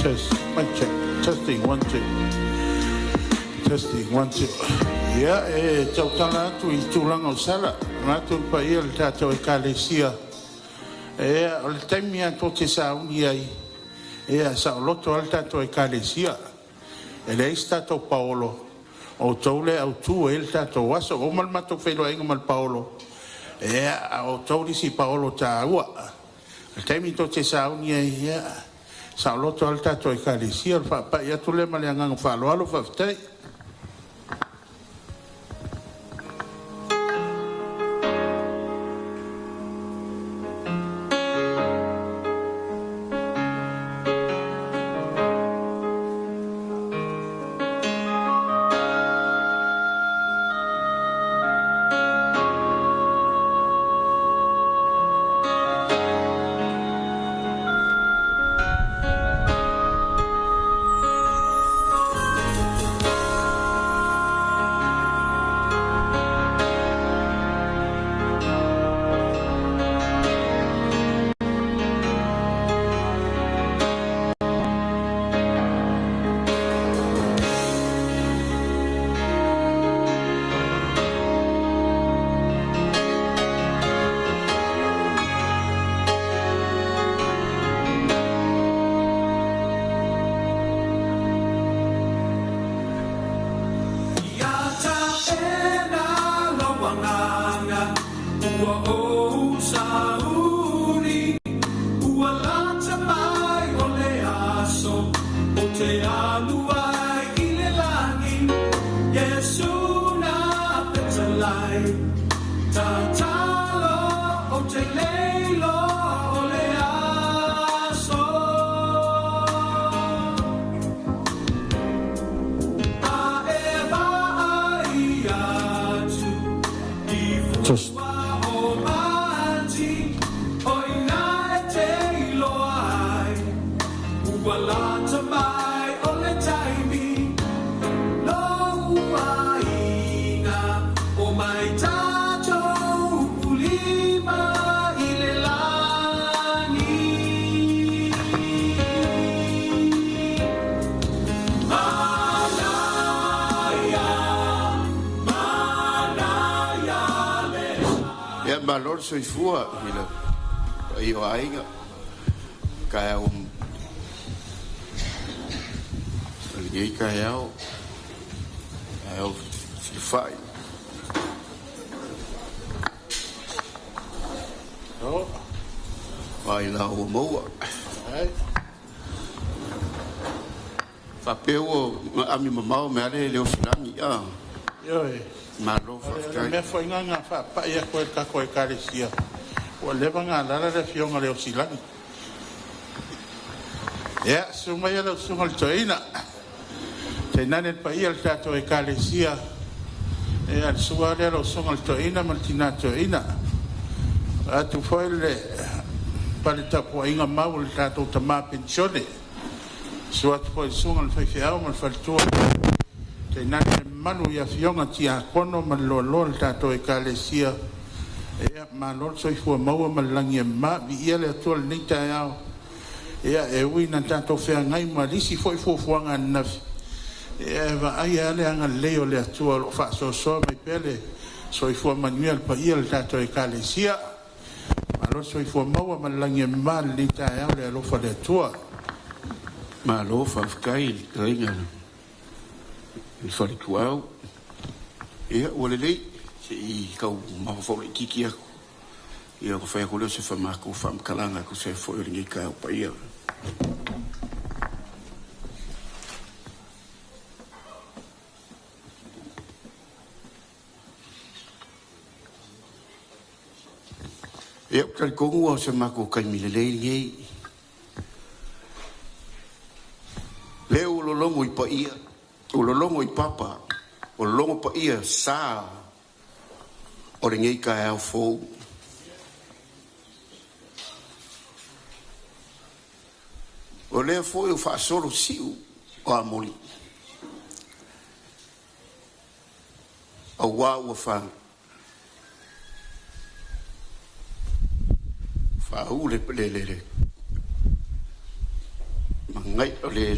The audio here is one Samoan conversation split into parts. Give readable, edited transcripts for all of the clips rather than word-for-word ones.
Test, mic check. Testing, one, two. Testing, one, two. Ia, e tautala atu i tulaga o sala, vaeatu le paia o le tatou Ekalesia. Ia, o le taimi lava tou te sauni ai, ia, e saoloto lava le tatou Ekalesia. E leai se tatou paolo, o outou lea e autu ai le tatou aso. Ua uma le matou feiloaiga ma le paolo, ia, a o outou le isi paolo taua. O le taimi tou te sauni ai, ia, saoloto lava le tatou Ekalesia. O le faapai atu lea ma le agaga faaaloalo. Faafetai. Just Ia malo le soifua i le paia o aiga, taeao o lenei taeao, taeao fesilafai. Mai la ua maua. Faapea ua aami mamao mai lava le osilagi a. Ioe. Malo O le faafetai. mea foi lena na faapai atu ai i le tatou Ekalesia, ua leva ona alaala le afioga i le Aosilagi. Ia, susu maia lau susuga i le Toeaina, tainane le paia o le tatou Ekalesia, ia le susu lava lea o lau susuga i le Toeaina ma le Tina Toeaina, vaeatu foi le fale tapuaiga mau a le tatou tama penisione. Susu atu foi i le susuga i le faifeau ma le faletua, tainane le mamalu i afioga i tiakono ma le loaloa o le tatou Ekalesia. Ia malo le soifua maua ma le lagi e mama. Viia le Atua i lenei taeao, e ui ina tatou feagai ma nisi foi fuafuaga ananafi, ae vaaia lava le agalelei o le Atua o lo o faasoasoa mai pea le soifua manuia o le paia o le tatou Ekalesia. Malo le soifua maua ma le lagi e mama i lenei taeao i le alofa o le Atua. Malo faafetai i le fetalaiga i le Faleituau. Ia ua lelei, se i tau mafaufau laitiiti atu, ia ona fai atu lea o se matou faamatalaga e tusa ai foi o lenei taeao paia. Ia, ou te talitonu ua o se matou taimi lelei lenei. Lea ua lologo i paia, ua lologo i papa, ua logo paia sa o lenei taeao fou. O lea foi ua faasolo siu o amuli, aua ua faauu le le magai o le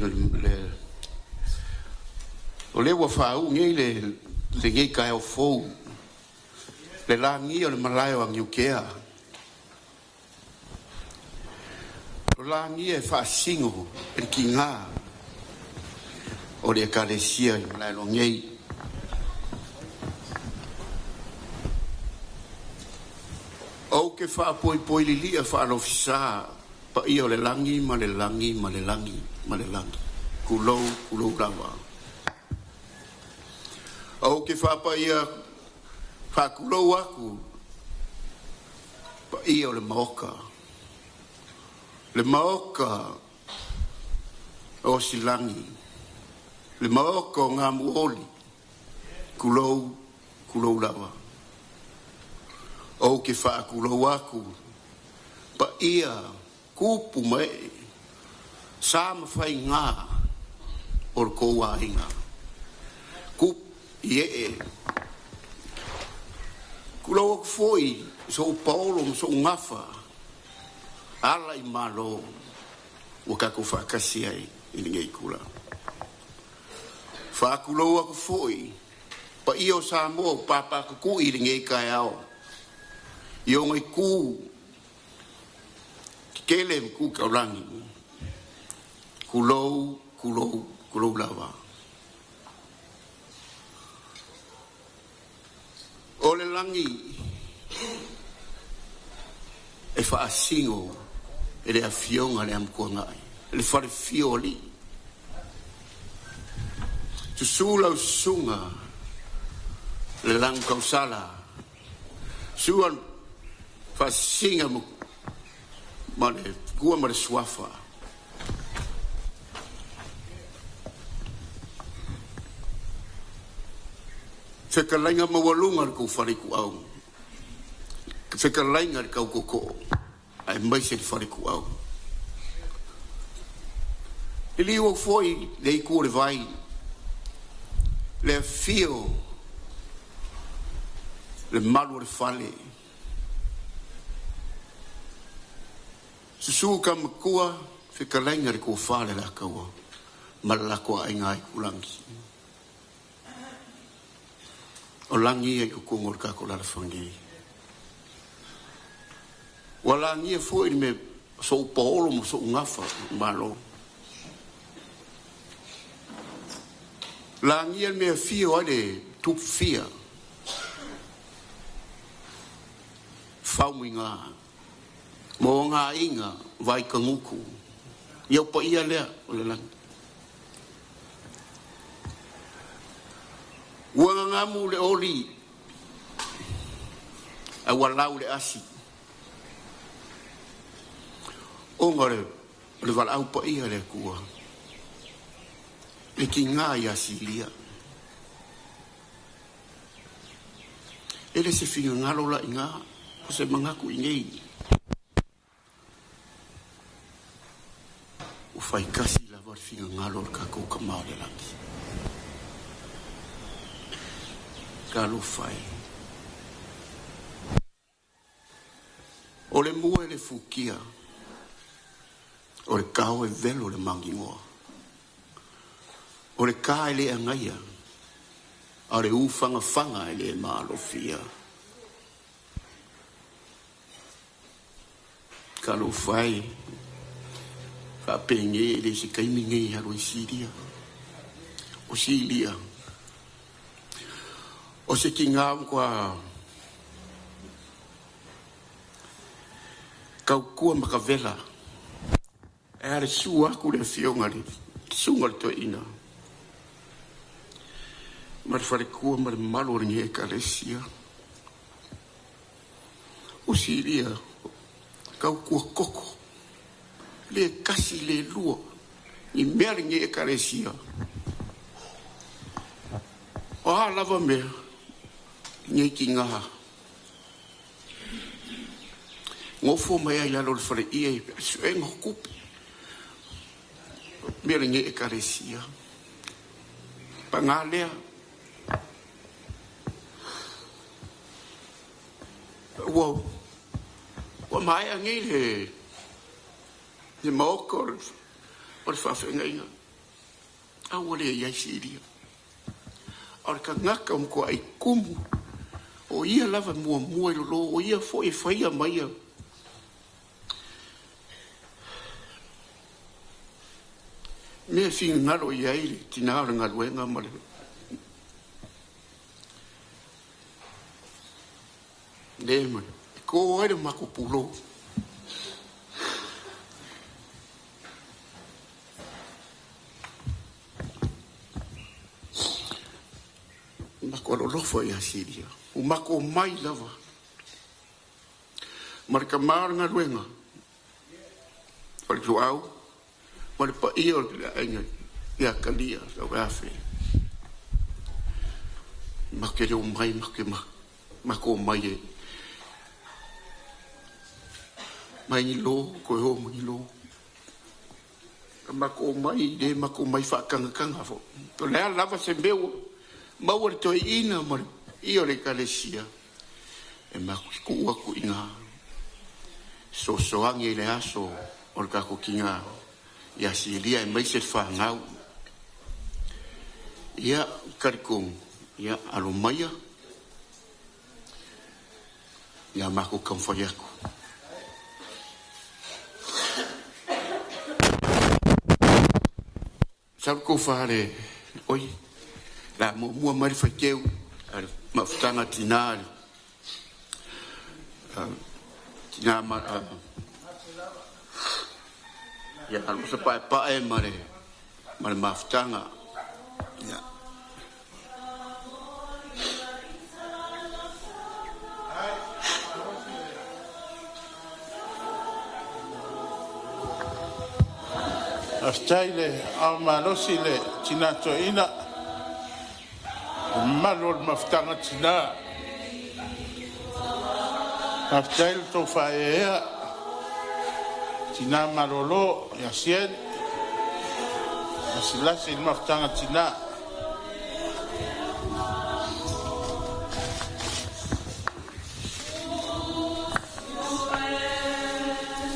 o lea ua faauu nei lenei taeao fou le lagia o le malae o Agiukea, o lagia e faasino e le tiga o le Ekalesia i Malaeloa nei. Ou te faapoipoi lilia faalofisa paia o le lagi ma le lagi ma le lagi ma le lagi, tulou, tulou lava. Ou te faapaia faatulou atu paia o le Maota o Silagi, le Maota o Gamuoli, tulou, tulou lava. Ou te faatulou atu paia tupu ma ee, sa ma faiga o le tou aiga, tupu i ee, tulou atu foi sou paolo ma sou gafa ala i malo ua tatou faatasi ai i lenei itula. Faatulou atu foi paia o Samoa ua papakukui i lenei taeao i ona itu tetele ma tu taulagi, tulou, tulou, tulou lava. O le lagi e faasino e le afioga i le Amtuagai, le falefia o alii. Susu lau susuga le Lanu Tausala, susu le Faasisiga ma le Tua ma le Suafa. Fetalaiga maualuga a le tou faleituau, fetalaiga i le tautootoo aemaise le falekuau. Liliu foi le itu o le vai, le afio le malu o le fale, susu Tamatua, fetalaiga i le Tofa i le Alataua ma le latou Aiga Aitulagi. O lagi ia i totonu o le tatou alaalafaga nei. Ua lagia foi le mea sou paolo ma sou gafa malo. Lagia le mea fio ai le tupufia faumuiga mo ngā aiga vai kaguku. Ia o paia lea o le lagi. Ua gagamu le oli a ua lau le asi ona o le valaau paia a le Atua le tiga ia Silia. E le se finagalo la iga o se manatu i nei ua faitasi lava le finagalo o le tatou Tama o le lagi. Talofa e. O le mua e le futia, o le tao e velo le magigoa, o le ta e le agaia, a o le ufagafaga e le maalofia. Talofa e, faapenei e le se taimi nei e alu ai Silia. O Silia, o se tiga ua matua tautua matavela e a le susu atu le afioga le susuga o le toeaina ma le faletua ma le mamalu o lenei Ekalesia. O Silia tautua toto, le tasi le lua ni mea lenei Ekalesia. O a lava mea lenei tiga nofo mai ai lalo o le faleie i suega o tupe mea lenei Ekalesia. Paga lea, ua maea nei le maota o le faafeagaiga, a ua le i ai Silia. A o le tagata o matuai tumu, o ia lava muamua i lolo, o ia foi e faia mai ia mea finagalo i ai le tina o le galuega ma le le ma e to ai le matou pulou. Matou alolofa ia Silia, ua matou omai lava ma le tama o le galuega o le tuau ma le paia o le aiga ia Kalia Tauafe. Matou te le omai, matou omai e mai ni lo, koe o mai ni lo. Matou omai, le matou omai faatagataga foi. O le a lava se mea ua maua le toeaina ma le paia o le Ekalesia, e matou te tuu atu i ina sosoagi i le aso o le tatou tiga ia Silia aemaise le fanau. Ia, talitonu, ia alo maia, ia matou taumafai atu. Sau le tofa le oi, la muamua mai le faiteu a le mafutaga tina le tina ma ia alosa paepae ma le mafutaga. Ia. Faafetai le ao malosi le tina toeaina, le mamalu o le mafutaga tina. Faafetai le tou faaeaea, tina malolo ia Sieni, lasilasi i le mafutaga tina.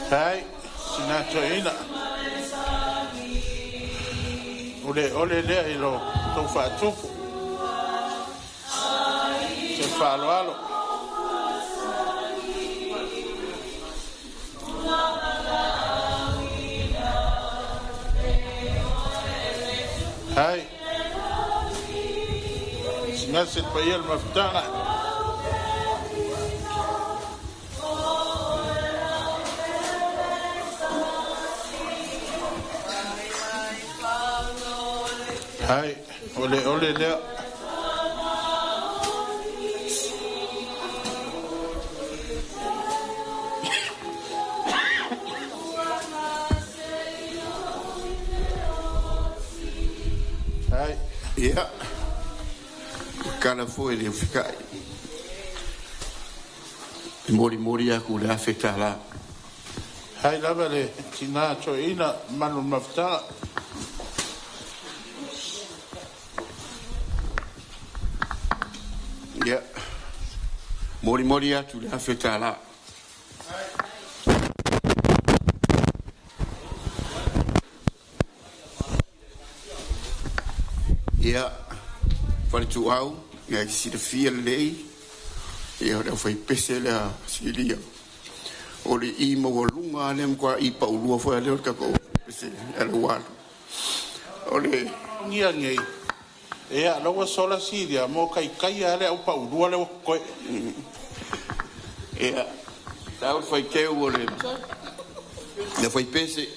Faafetai tina toeaina, o le ole lea i lo tou faatupu, se faaaloalo. Hai, sinase le paia o le mafutaga. Hai, ole ole lea. Ia, tala foi le ufikai. E molimoli aku le $1,000. Hai lava le tina toeaina malu mafutaga. Ia, molimoli atu le $1,000. Ia, faletuau, ia silafia lelei, ia o le aufaipese lea Silia. O le i maualuga lea matua i paulua foi a lea o le tatou pese ala ua. O le Ngia nei. Ia, laua sola Silia mo kai kai ale au paulua le koe. Ia, tau faiteu o le faipese.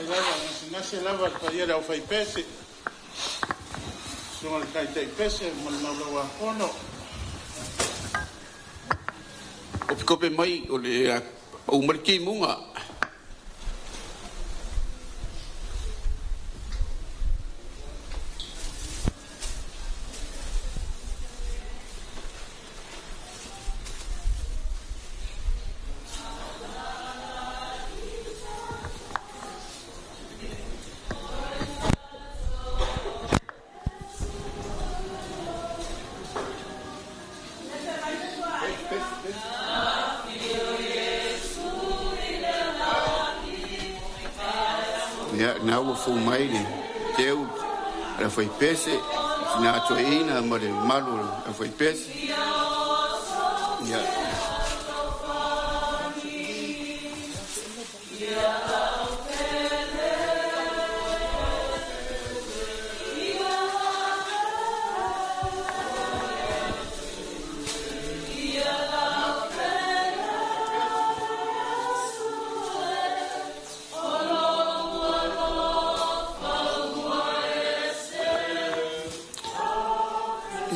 Ai lava, nase lava le paia le au faipese. Susuga le taitai pese ma le maulaua fono. O pikope mai o le au maliki munga. Ia, na ua fou mai le teu le faipese, sina atoeina ma le malu le faipese. Ia.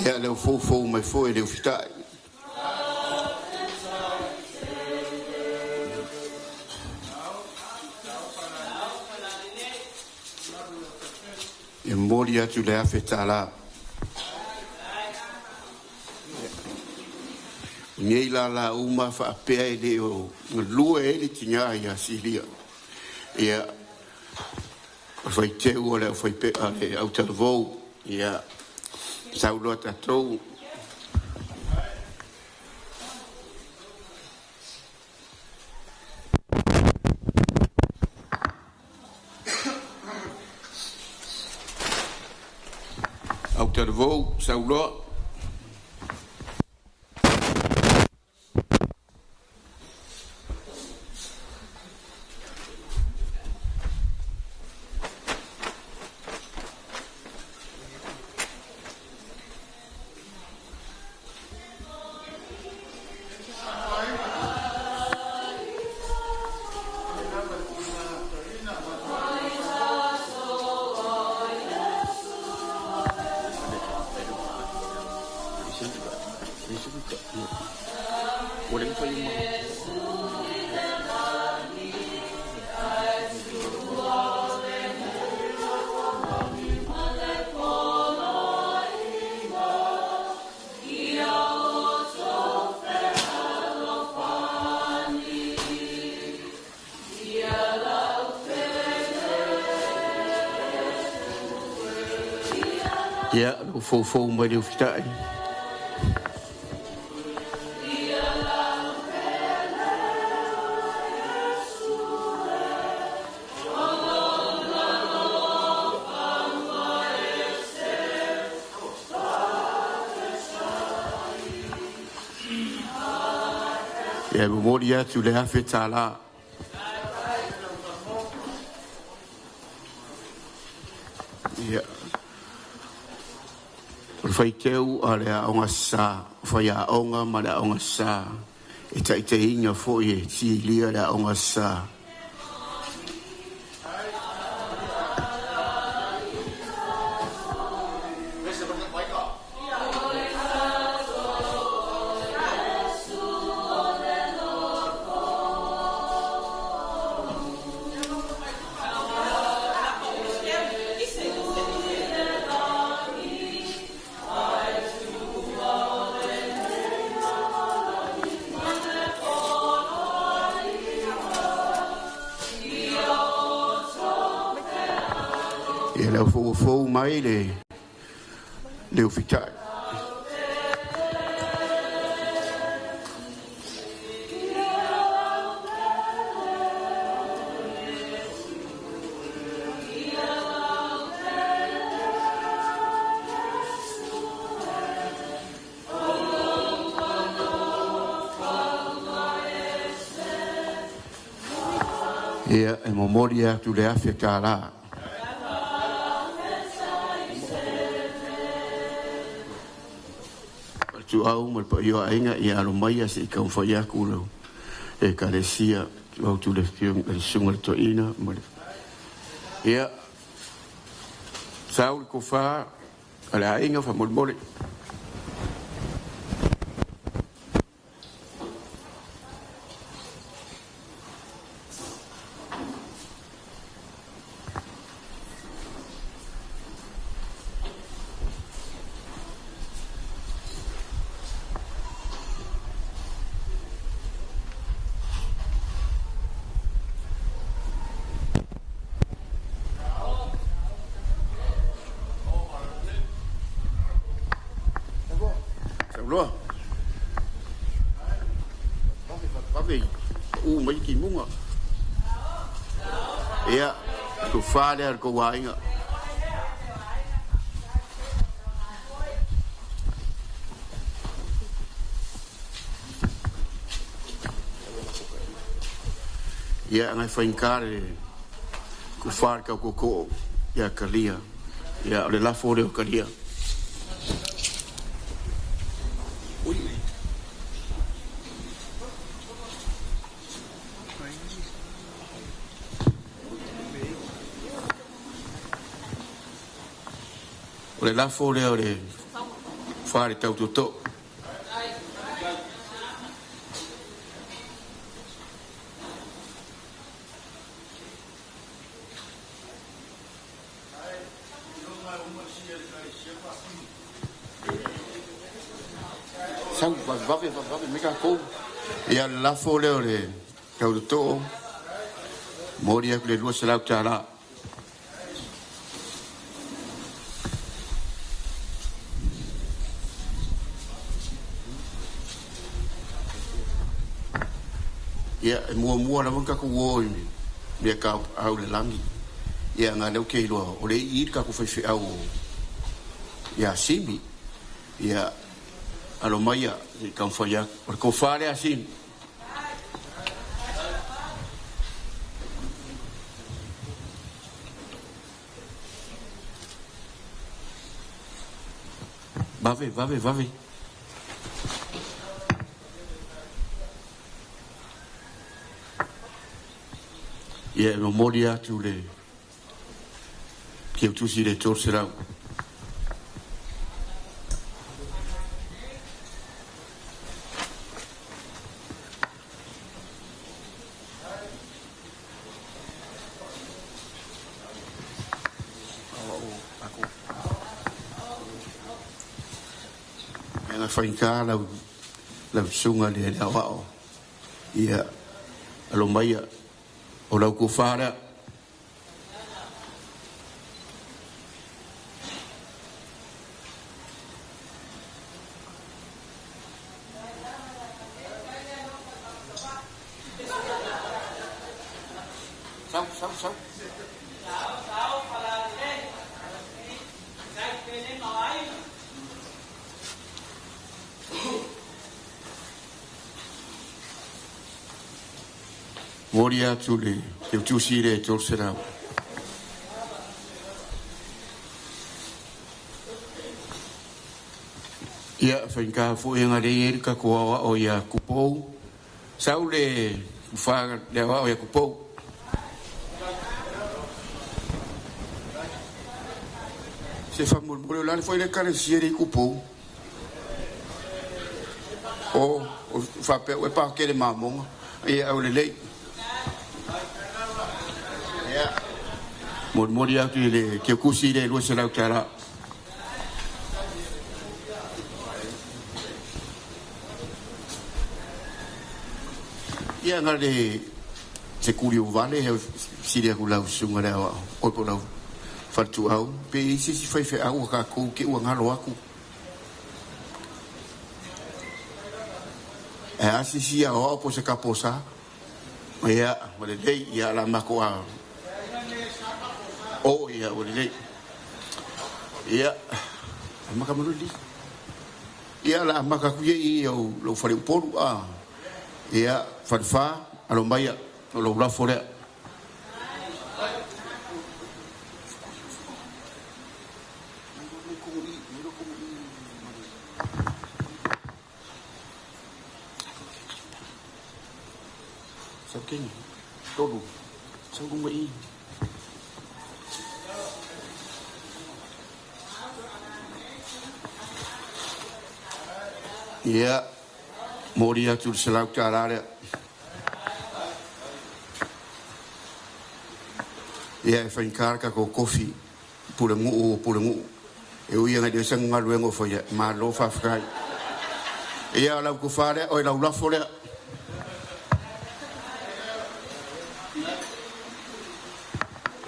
Ia, leo fou mai foi le ufitai. E moli atu le $1,000. Nei la la uma whaapea e le o lua e le tinga ia Silia. Ia, o whaiteu o le au whaipea le au talavou. Ia, sauloa tatou. Au talavou, sauloa. Ia, o fou mai le ufitai. Ia, momoli atu le $1,000. Ia, o le faiteu a le aoga sa, whai aoga ma le aoga sa, e taitaiina foi e Silia le aoga sa. Ia le au mai le le ufitai. Ia e momoli atu le afe tālā. Tu au ma le paia o aiga ia alo mai ia seʻi taumafai atu lau ekalesia tu au tu le afioga le susuga le toeaina ma le ia sau le tofa a le aiga faamolemole. Sauloa. Vave, vave, u mai ki munga. Ia, tofa lea le kou aiga. Ia, ngai whainga le kufa le kau koko ia kalia. Ia, o le lafo leo kalia. O le lafo lea o le whare tautoto. Sau, vave, vave, vave, me ka kou. Ia le lafo lea o le tautoto. Mori aku le 200 tālā. Ia, e mua mua lava ka ku o i mea ka au le langi. Ia, ngā leo ke iloa, o le i ka ku whaiwhi au o ia Simi. Ia, alo mai ia, i ka mwhai aku. O le kōwhare a Simi. Vave, vave, vave. Ia, e momoli atu le ke utusi le 300. Ia nga whainga lau lau sunga le le awao. Ia, alo mai ia, o lau kufara. Sau, sau, sau. Mori atu le te utusi le 300. Ia, whainga fo e ngā rei e ka koa o ia kupou. Sau le wha le o ia kupou. Se whamurmure o lale fo i le kare siere i kupou. O, o whapea o e pākere māmonga. Ia au le lei. Ia. Mori atu i le kia kusi le 200 tālā. Ia ngā le se kuri o vale he siri aku lau sunga le awa. Oi po lau Faletuau, pe i ai se isi faifeau a tatou te i ua galo atu. Ae a se isi aoao po o se tapo sa? Ia, ua lelei, ia o le a matou a. O, ia ua lelei. Ia, amata mai loa le lisi. Ia, o le a amata atu ia i lou fale Upolu. Ia, Falefa, alo maia, o lou lafo lea. Ia, momoli atu le $100 lea. Ia, e faigata le tatou tofi pulenuu o pulenuu. E ui lava ina e le o se galuega o faia, malo faafetai. Ia, o lau tofa lea, oi lau lafo lea.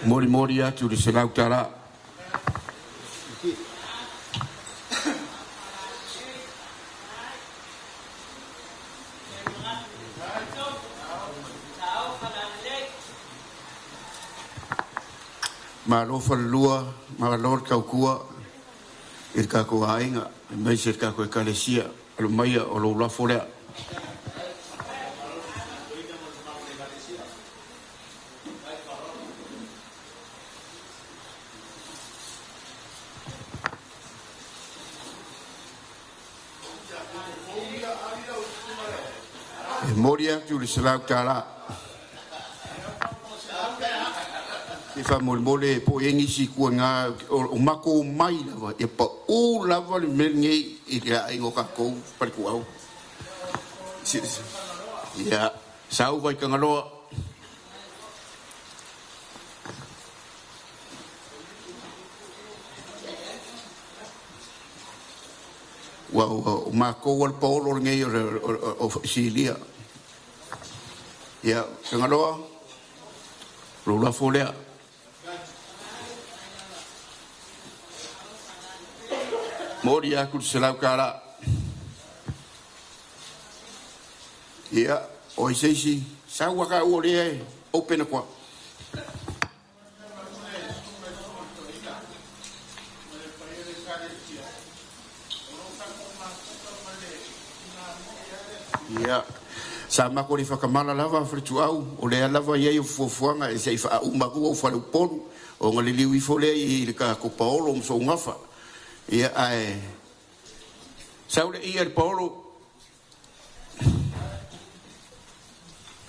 Molimoli atu le $100. Malo falelua, malo le tautua i le tatou aiga, aemaise le tatou Ekalesia. Alo maia o lou lafo lea. E momoli atu le $100. Se faamolemole po o i ai nisi i tua i ina o matou omai lava ia pau lava le mea lenei i le aiga o tatou Faletoau. Ia, sau Vaitagaloa. Ua o matou o le paolo lenei o le silia. Ia, Tagaloa, lou lafo lea. Momoli atu le $100. Ia, o ai se isi? Sau a taua o lea e open atu. Ia, sa matou le faatamala lava Faletoau, o lea lava e i ai o fuafuaga e se i faauma atu ou faleupolu ona liliu ifo lea i le tatou paolo ma Soougafa. Ia, ae sau le ia le paolo,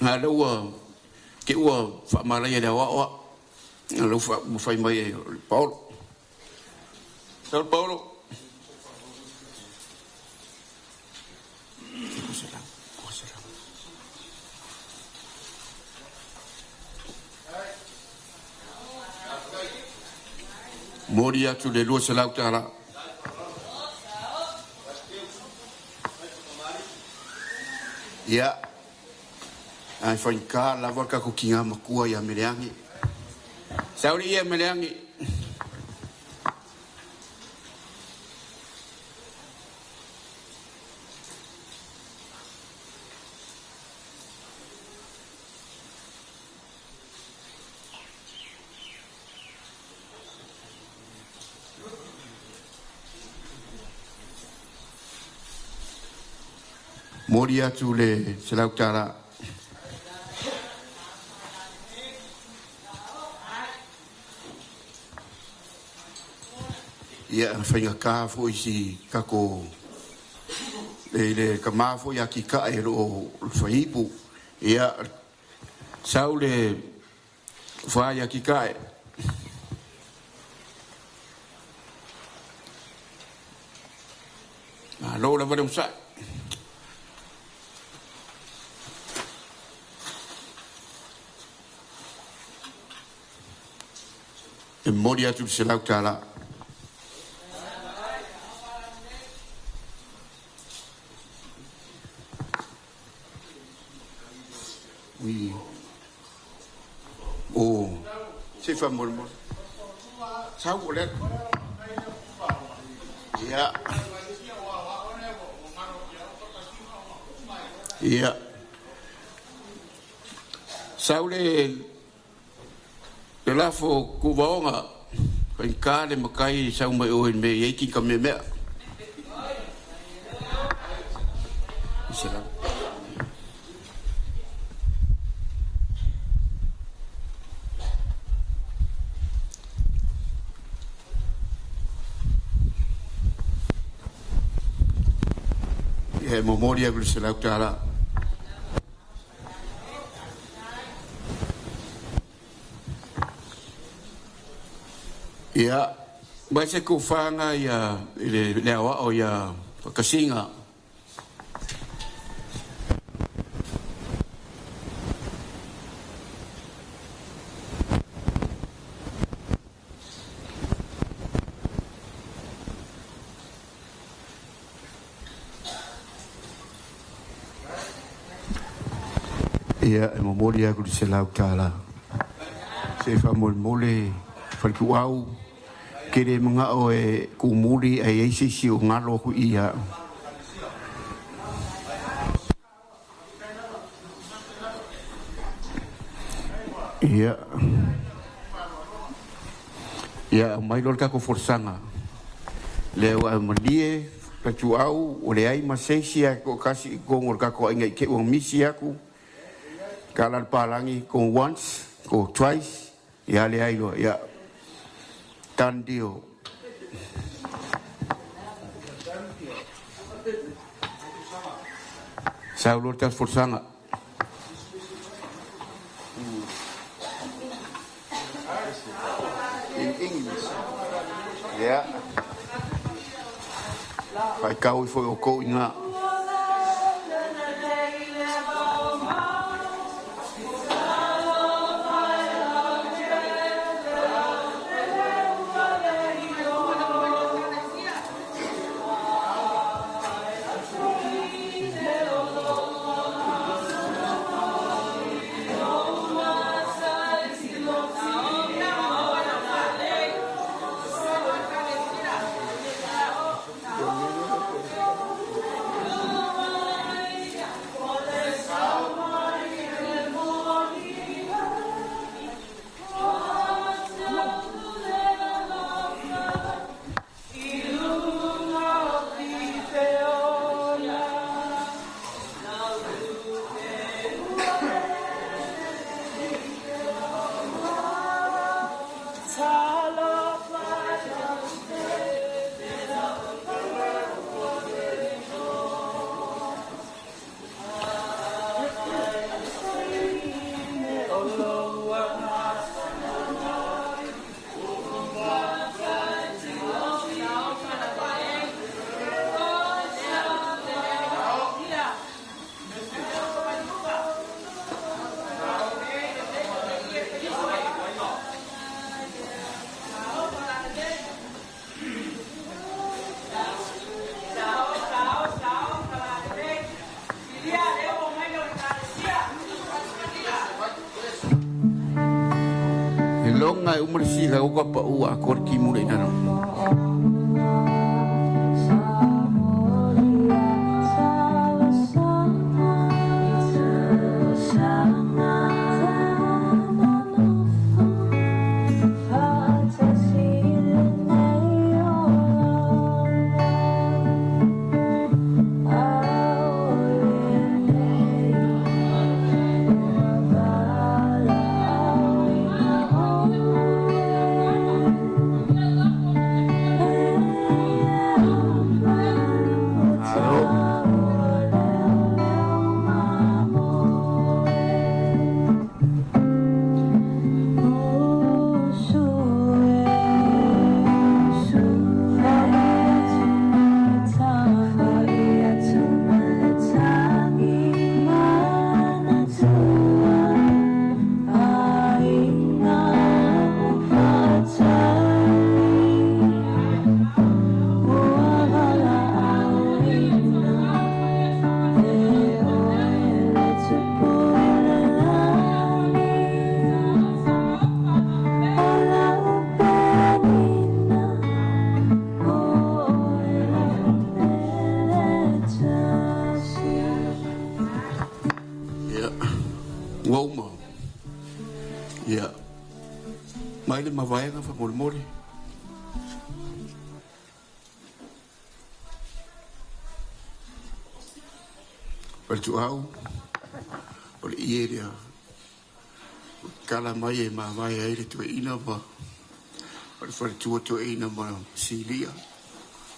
na lea ua te ua faamalaia i le aoao a lau ua fai mai e le paolo. Sau le paolo. Momoli atu le $200. Ia, ae faigata lava le tatou tina matua ia Meleagi. Sau le ia Meleagi. Momoli atu le $100. Ia, faigata foi si tatou i le tama foi ia Kikae o lo o faiipu. Ia, sau le fa ia Kikae. Malo lava le onosai. E momoli atu le $100. Ui. O, se faamolemole. Sau o le. Ia. Ia. Sau le lafo kuvaoga faigata le matai sau mai o i le mea e i ai kinka meamea. Ia e momoli atu le $100. Ia, mai se kufaga ia i le aoao ia Fakasiga. Ia, e momoli atu le $100. Se faamolemole falituau ke le magao e kumuli ai ai se isi o galo aku ia. Ia. Ia, mai lo le tatou folasaga. Lea ua malie falituau o leai ma se isi a toatasi i totonu o le tatou aiga i te ua misi atu. Tala le palagi, go once, go twice, ia leai loa, ia. Done deal. Sau loa le tatou folasaga. In English. Yeah. Faitau ifo i o kou iga. E loga e uma le sika o ka pau a kore timu le ina. mavaega faamolemole. Faletuau, o le ie lea ua tatala mai e mavae ai le toeaina ma le faletua toeaina ma Silia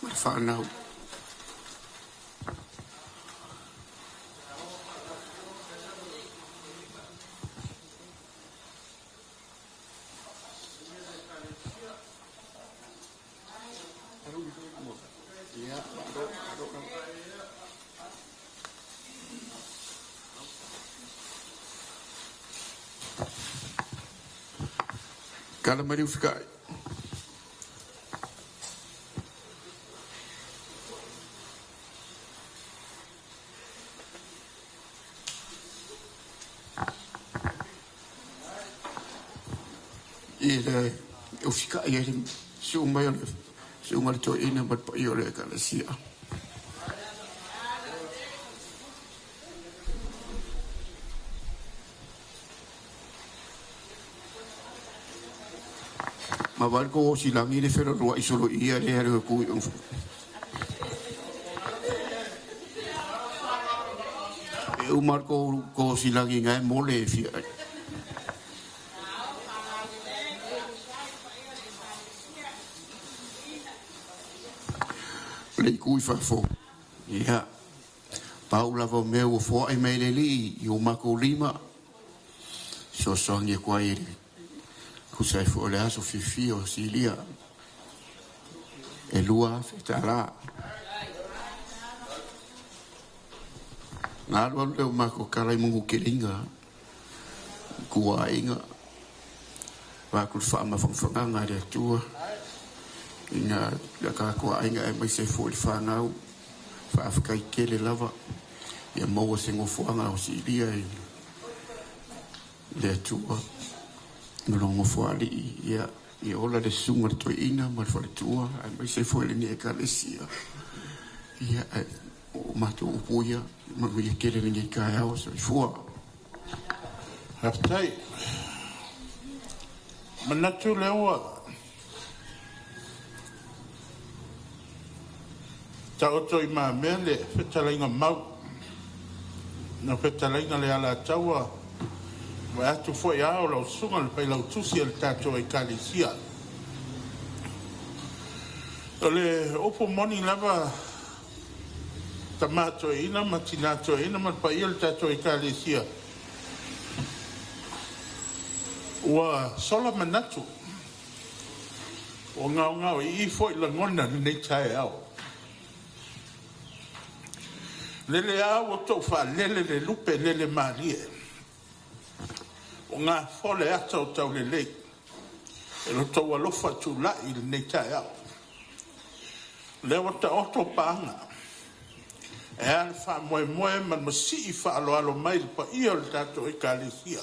ma le fanau. Tala mai le ufikai. I le ufikai ai le su'u mai o le su'uga le toeaina ma le paia o le ekalesia. Ma vale ko silangi le felo rua isolo ia le hele ku i E umar ko ko silangi ngai mole fia. Le ku i fafo. Ia. Pau lava o mea ua foai mai le Alii i o makou lima, fesoasoani atu ai i le tusa ai foi o le aso fiafia o Silia e $2,000. Na alu alu lea o makou tala i Manukeleiga i tua aiga, avatu le faamafanafanaga a le Atua i na tatou aiga aemaise ai foi le fanau. Faafetai tele lava ia maua se nofoaga o siilia i le Atua ma lona nofoalii. Ia, ia ola le susuga i le toeaina ma le faletua aemaise foi lenei ekalesia. Ia, ae o matou upu ia, manuia tele lenei taeao. Soifua. Faafetai. Manatu lea ua taoto i lumamea le fetalaiga mau na fetalaiga le Alataua, vaeatu foi ao lau susuga i le Failautusi o le tatou Ekalesia. O le upu moni lava, tama toeaina ma tina toeaina ma le paia o le tatou Ekalesia, ua sola manatu, ua gaogaoii foi lagona i lenei taeao. Lele lava ua tou faalele le lupe lele malie, ua gafoa le ata o taulelei i lo outou alofa tulai i lenei taeao. O lea ua taoto paga e a le faamoemoe ma le masii faaaloalo mai i le paia o le tatou Ekalesia.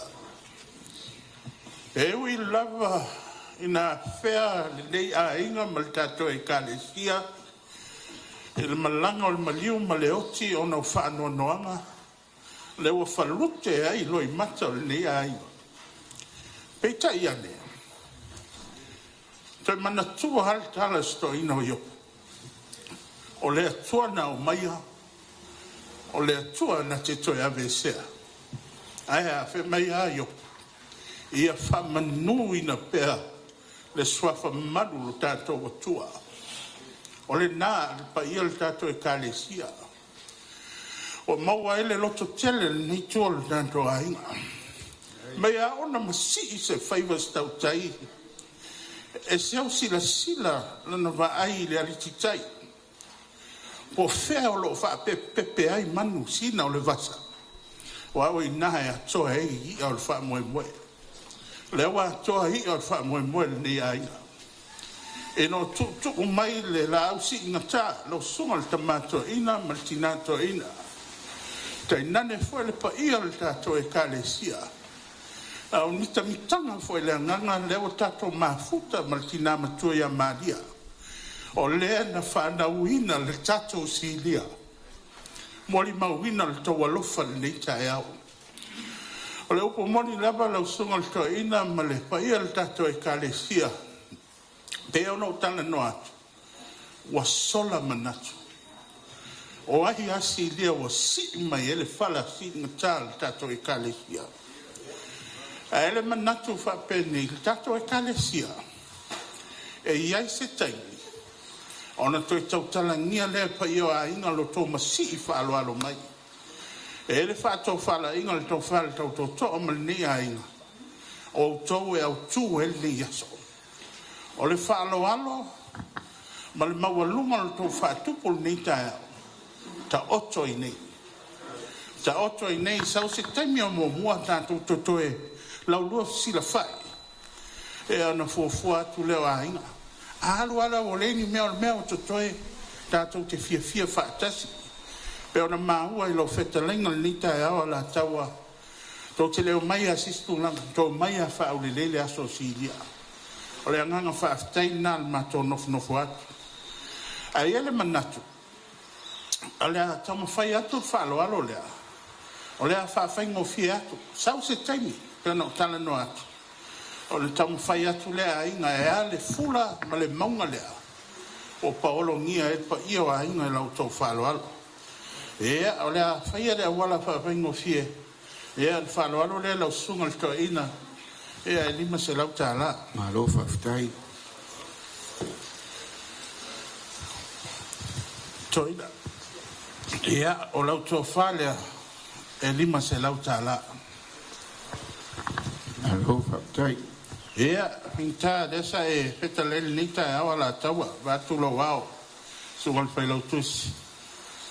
E ui lava ina afea lenei aiga ma le tatou Ekalesia i le malaga o le maliu ma le oti ona o faanoanoaga lea ua falute ai loimata o lenei aiga. Peitai ane, toe manatua lava le tala a si toeaina o Iopu, o le Atua na aumaia, o le Atua na te toe aveesea. Ae a? Fai mai a Iopu, ia faamanuina pea le suafa malu o lo tatou Atua. O lena le paia o le tatou Ekalesia, ua maua ai le lototele o lenei itu o le tatou aiga. Mai lava ona masii se faiva se tautai, e seu silasila lana vaai i le alititai, po o fea o lo o faapepepepe ai manu sina o le vasa, aua o i ina e atoa ai i'a o le faamoemoe. O lea ua atoa i'a o le faamoemoe i lenei aiga, ina ua tuutuu mai le laau siigata, lau susuga i le tama toeaina ma le tina toeaina, tainane foi le paia o le tatou Ekalesia. A o mitamitaga foi i le agaga lea ua tatou mafuta ma le tina matua ia Maria, o le na fanauina le tatou Silia. Molimauina lo outou alofa i lenei taeao. O le upu moni lava lau susuga i le Toeaina ma le paia o le tatou Ekalesia, pei ona ou talanoa atu, ua sola manatu. O ai a Silia ua sii mai ai le fala siigata o le tatou Ekalesia? Ae i ai le manatu faapenei, le tatou Ekalesia, e i ai se taimi ona toe tautalagia lea e le paia o aiga lo outou masii faaaloalo mai. E i ai le faatofalaiga a le tofa i le tau tootoo ma lenei aiga, o outou e autu ai lenei aso. O le faaaloalo ma le maualuga o le tou faatupu i lenei taeao, taoto ai nei, taoto ai i inei. Sau se taimi o muamua tatou toe laulua fesilafai, ia ona fuafua atu lea o aiga. A alu alu lava ua leai ni mea, o le mea ua totoe tatou te fiafia faatasi. E pei ona maua i lau fetalaiga i lenei taeao Alataua, tou te le omai lava i se isi tulaga, tou te omai lava e faaulelei le aso o Silia. O le agaga faafetai lena o le matou nofonofo atu. Ae i ai le manatu o le a taumafai atu le faaaloalo lea, o le a faafaigofie atu. Sau se taimi pei ona ou talanoa atu, ona taumafai atu lea a aiga e a le fula ma le mauga lea ua paologia ai le paia o aiga i la outou faaaloalo. Ia, o le a faia le auala faafaigofie, ia o le faaaloalo lea i lau susuga i le toeaina, e $500. Malo faafetai. Toeaina, ia, o lau tofa lea e $500. Malo faafetai. Ia, faigata lea sa e fetalai i lenei taeao Alataua, vaeatu lou ao, susuga i le Failautusi.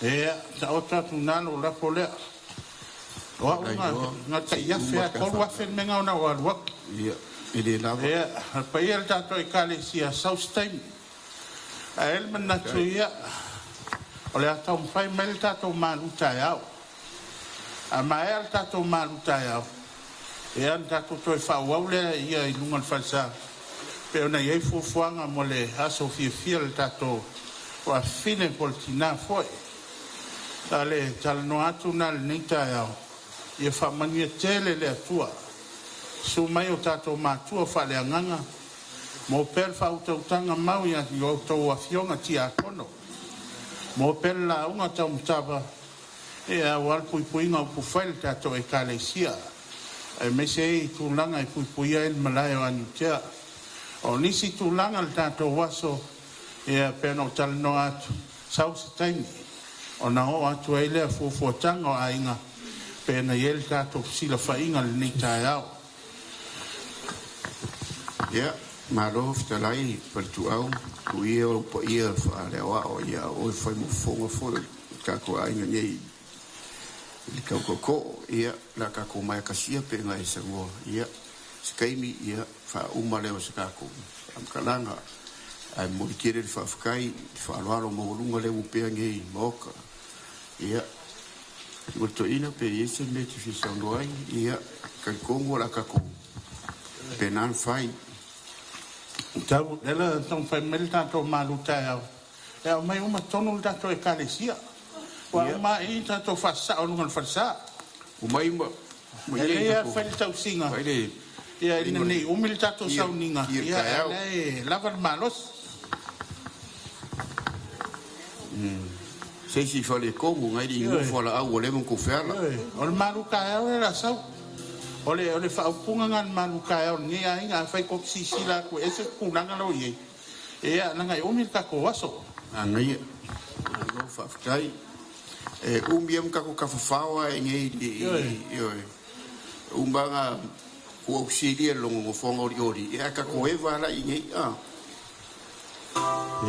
Ia, taoto atu i ina lau lafo lea. O au Ia na iloa na o le se tai i $1,000 uma lava, le tafa. $3,000 le mea na ona ou alu atu. Ia, e le lava. Ia, le paia o le tatou Ekalesia, sau se taimi. Ae i ai le manatu, Faafetai. ia, o le a taumafai mai le tatou malutaeao. A maea le tatou malutaeao, ia ona tatou toe faaauau lea i luga o le falesa pei ona i ai fuafuaga mo le aso fiafia o le tatou afafine po o le tina foi. A o le talanoa atu lena i lenei taeao, ia faamanuia tele le Atua. Susu mai o tatou matua faaleagaga, maua pea le faautautaga mau ia a outou afioga tiakono, maua pea le lauga taumatava aua le puipuiga o upufai o le tatou Ekalesia, aemaise ai tulaga e puipuia ai le malae o Aniutea. O nisi tulaga o le tatou aso, e pei ona ou talanoa atu, sau se taimi ona oo atu ai lea o fuafuataga o aiga pei ona i ai le tatou fesilafaiga i lenei taeao. Ia, malo fetalai Paletuau, tuu ia ou paia faale-Aoao a o oe e fai ma fofoga foi o le tatou aiga nei i le tau tootoo. Ia, o le a tatou omai e tasi ia pei ona e saunoa. Ia, se taimi faauma lea o se tatou faamatalaga. Ae momoli tele le faafetai i le faaaloalo maualuga lea ua opea nei i le Maota. Ia, le toeaina pe i ai se mea e te fia saunoa ai? Ia, e talitonu o le a tatou faapena ona fai. Tau, lea la taumafai mai le tatou malutaeao e aumai uma totonu le tatou Ekalesia. Ua uma i tatou faasasao i luga o le falesa. Omai ma E i lelei lava tatou fai le tausiga fai le ia faiga ina o ne le i umi le tatou ti sauniga, ti o le ia ae o taeao. lea e lava le malosi. Se isi faaletonu na e le i Ioe, nofo a laau ua leva ona outou feala. Ioe. O le malutaeao lea o le a sau. O le faaupuga lena o le malutaeao o lenei aiga. Afai tou te silasila atu e ese le tulaga la ua i ai, ia leaga e umi le tatou aso. Manaia. Malo faafetai. E umi ai ma tatou tafafao lava i inei Ioe. i ioe. Uma ona ua ausilia i lona nofoaga olioli, ae tatou eva la i inei. A.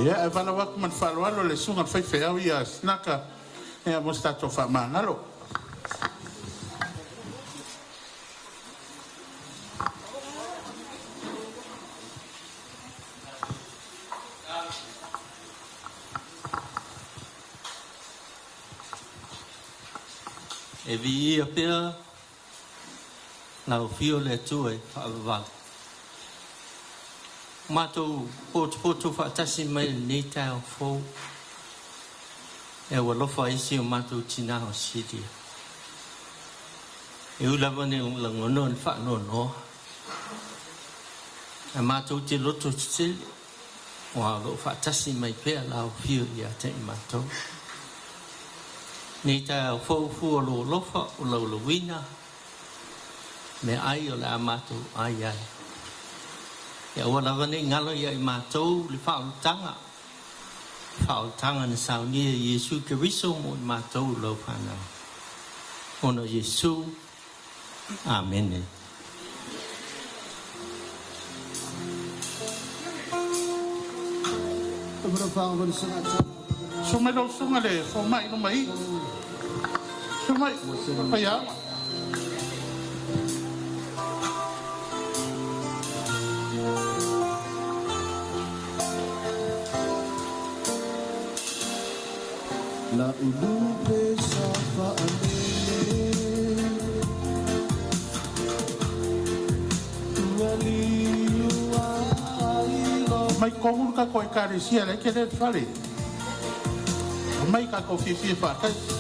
Ia, e valaau atu ma le faaaloalo le susuga i le faifeau ia Sinaka, ia mo se tatou faamagalo. E viia pea lau afio le Atua i le faavavau. Ua matou potopoto faatasi mai i lenei taeao fou, e ua alofa ai si o matou tina o Silia. E ui lava ina lagona o le faanoanoa, ae matou te loto tetele, aua o lo o faatasi mai pea lau Afio ia te i matou. Nei taeao fou fua o lou alofa o laulauina meaai o le a matou ai ai. Ia aua lava nei galo ia i matou le faaolataga, faaolataga na saunia e Iesu Keriso mo i matou lau fanau. Ona o Iesu, Amene. Susu mai lau susuga le fomai i luma i i. Susu mai, Paiaga. Omai tonu le tatou Ekalesia la e tele le fale. Omai tatou fiafia faatasi.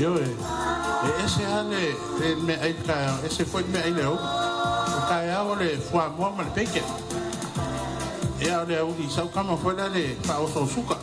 Ioe, e ese lava le meaai i le taeao, ese foi le meaai i le aoauli. O le taeao o le fuamoa ma le bacon. Ia, a o le aoauli i sau tama foi lale faaoso suka.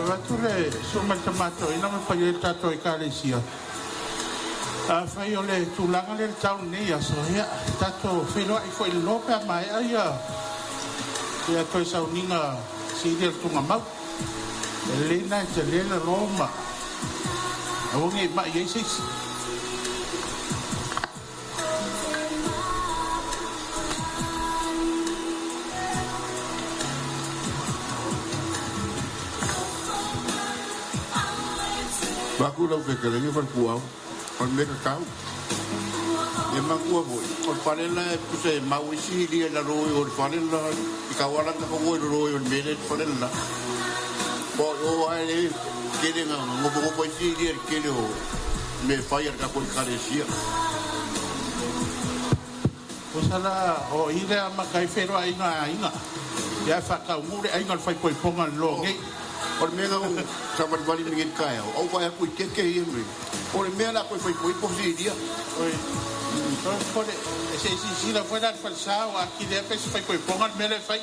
Avatu le susu mai le Tama Toeaina ma le paia i le tatou Ekalesia. Afai o le tulaga lea i le tau i lenei aso, ia, tatou feiloai foi i le loa pe a maea ia toe sauniga sili o le tuugamau. E lelei lena e tele le lo ma aua ne i mai ai se isi. Vaeatu lau fetalaiga Faletuau, o le mea tatau. Ia manatua foi, o le fale la e tusa e mau ai silia i lalo i o i le fale le la i tauala na tatou o ai i lalo i o i le mea lea i le fale le la. Aua o o lava e tele ina nofonofo ai silia i le tele o mea e fai a le tatou Ekalesia. Tusa la o i le amata ai feiloaiga a aiga, ae faataunuu le aiga o le faaipoipoga i le loa nei. O le mea na ou savalivali mai nei i le taeao, a ou vaai atu i keke ia mea, o le mea o le a toe faaipoipo silia. Oi, se i silasila foi la i le falesa ua atili ai pe se faaipoipoga le mea lea e fai.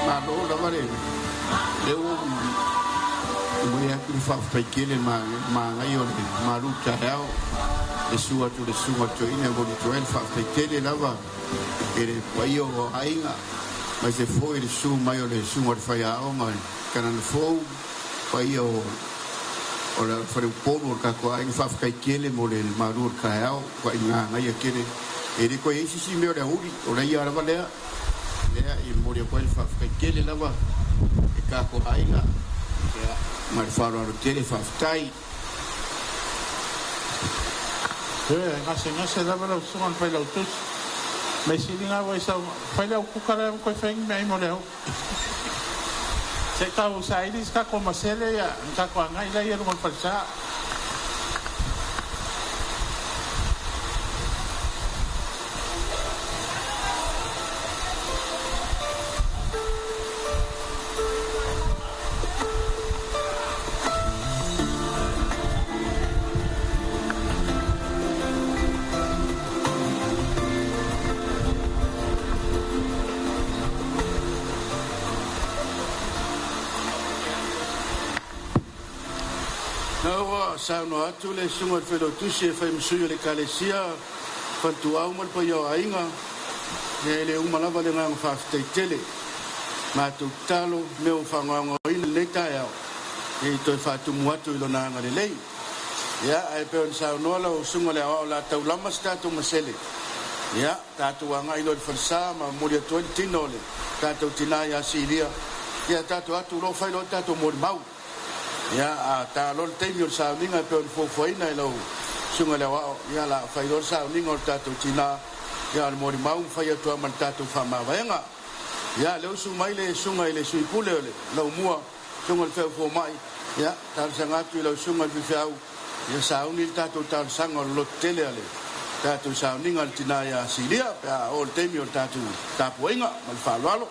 Malo lava le lea ua ou momoli atu le faafetai tele i le manaia o le malu taeao, le susu atu o le susuga i le toeaina e momoli atu ai le faafetai tele lava i le paia o aiga, aemaise foi le susu mai o le susuga i le faiaoga i Kanana Fou, paia o le faleupolu o le tatou aiga. Faafetai tele mo le malu o le taeao, ua manaia tele. E le toe i ai se isi mea o le aoauli, o le ia lava lea. Lea e momoli atu ai le faafetai tele lava i tatou aiga ma le faaaloalo tele. Faafetai. Ioe, e gasegase lava lau susuga i le Failautusi. Mea sili lena ua e sau, fai le au kuka lea ma toe fai ai ni meaai mo le aoauli. Se i tau saili se tatou masele ia ona tatou agai lea i luga o le falesa. Lena ua saunoa atu le susuga i le Failautusi e fai ma sui o le Ekalesia Faletuau ma le paia o aiga, ia e le uma lava le agaga faafetai tele. Matou tatalo, mea ua faagaogoina i lenei taeao, ia toe faatumu atu i lona agalelei. Ia, ae pei ona saunoa lau susuga i le Aoao o le a taulama se tatou masele, ia, tatou agai loa i le falesa ma momoli atu ai le tino o le tatou tina ia Silia, ia tatou atu loa fai loa le tatou molimau. Ia, a ta loa le taimi o le sauniga e pei ona fuafuaina e lau Susuga i le Aoao, ia o le a fai loa le sauniga o le tatou tina, ia o le molimau ma fai atu lava ma le tatou faamavaega. Ia, o lea ua susu mai le Susuga i le Sui Pule o le Laumua, Susuga i le Feau Fomai, ia, talosaga atu i lau Susuga i le Faifeau, ia sauni le tatou talosaga o le lototele a le tatou sauniga a le tina ia Silia pe a oo i le taimi o le tatou tapuaiga. Ma le faaaloalo.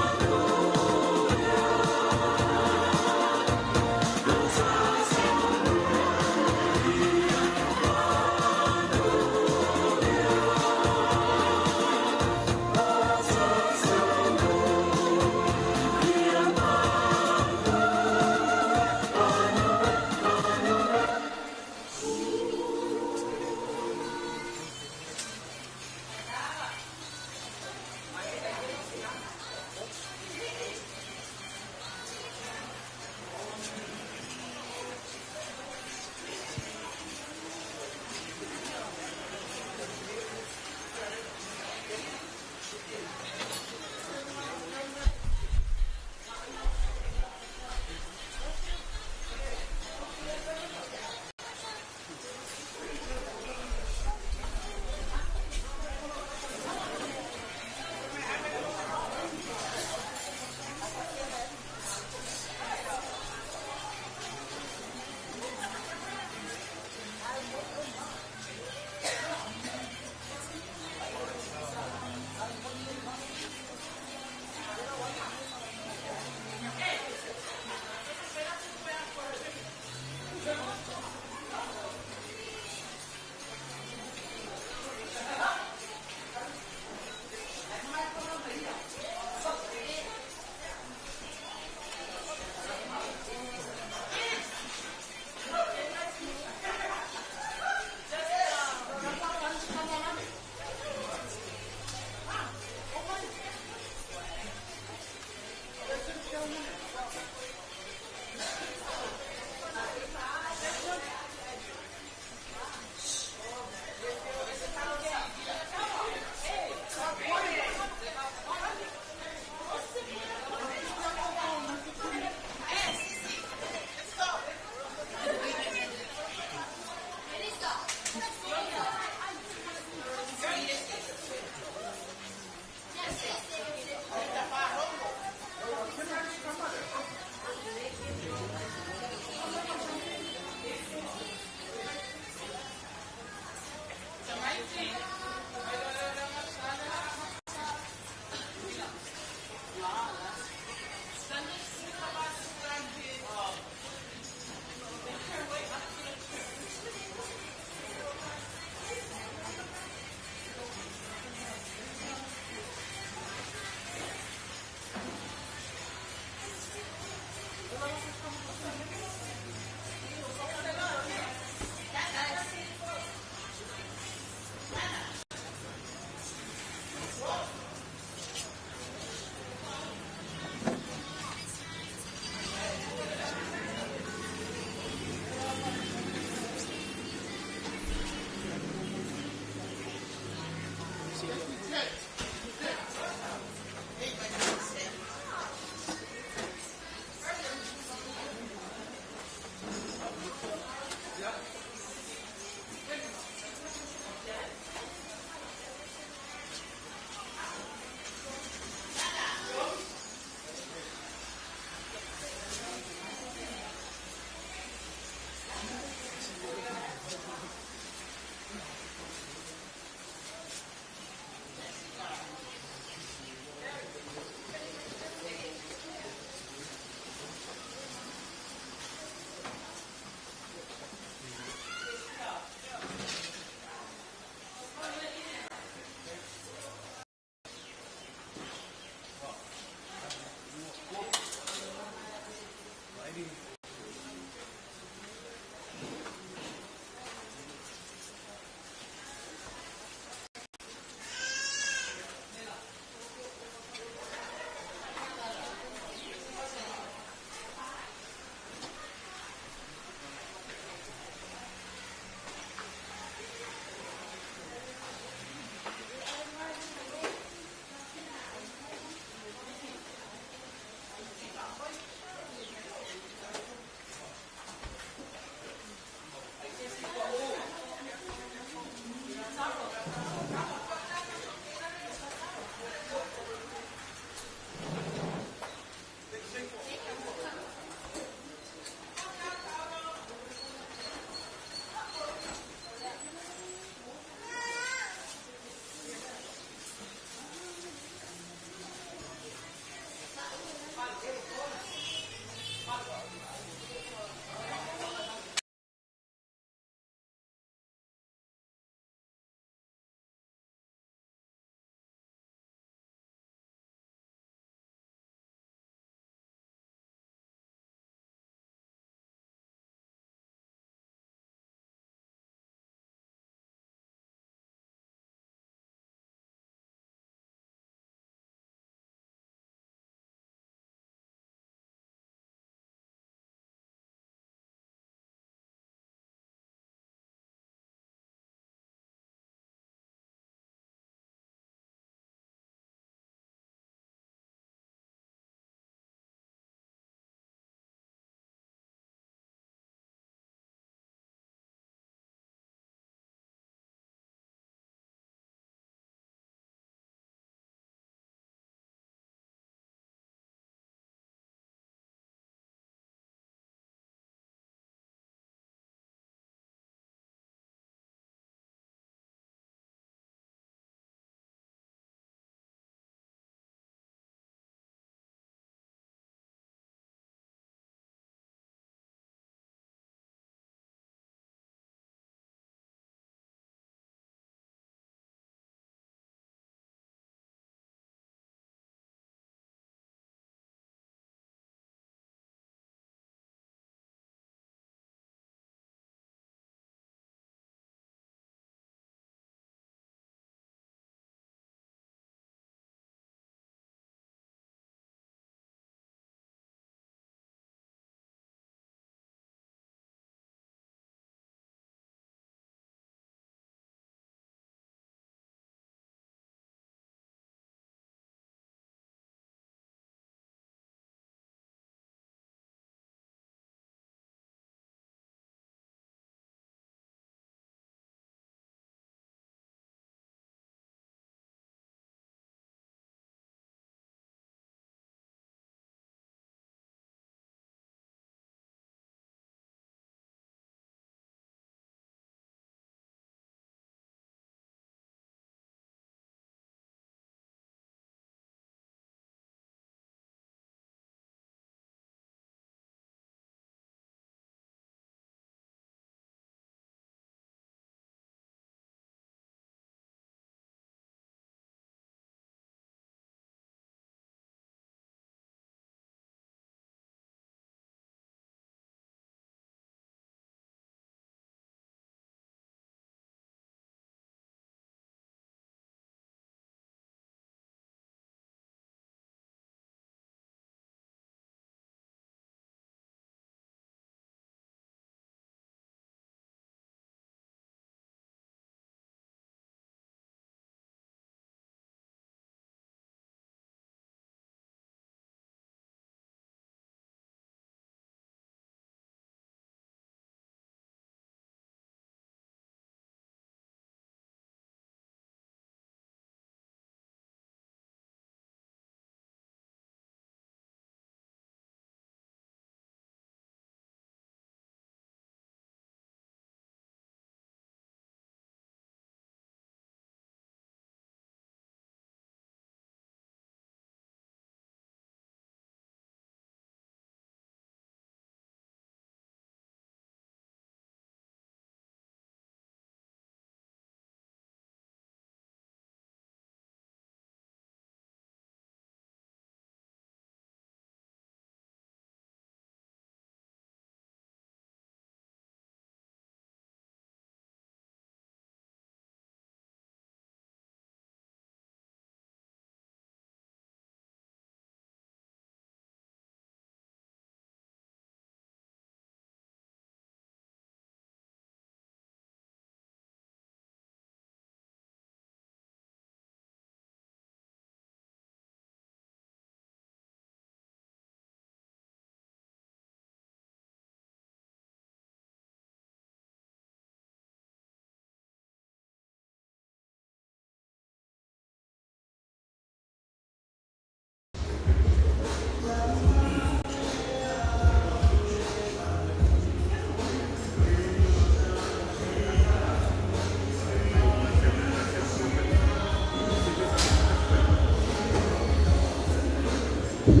Faafetai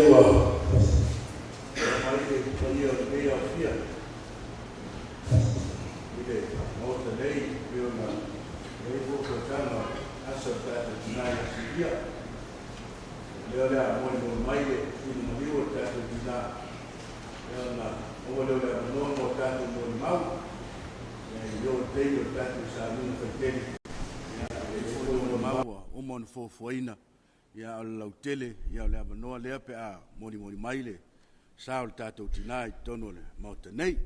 ua mai le paia o lenei aofia i le Maota nei pei ona i ai fuafuaga asa o le tatou tina ia Silia. O lea o le a molimoli mai le tino maliu o le tatou tina, ia ona maua lea o le avanoa mo tatou molimau. Ia i oo i le taimi o le tatou sauniga faitele. Ia e i ai foi molimau ua uma ona fuafuaina, ia a o le lautele, ia o le avanoa lea pe a molimoli mai le sa o le tatou tina i totonu o le Maota nei.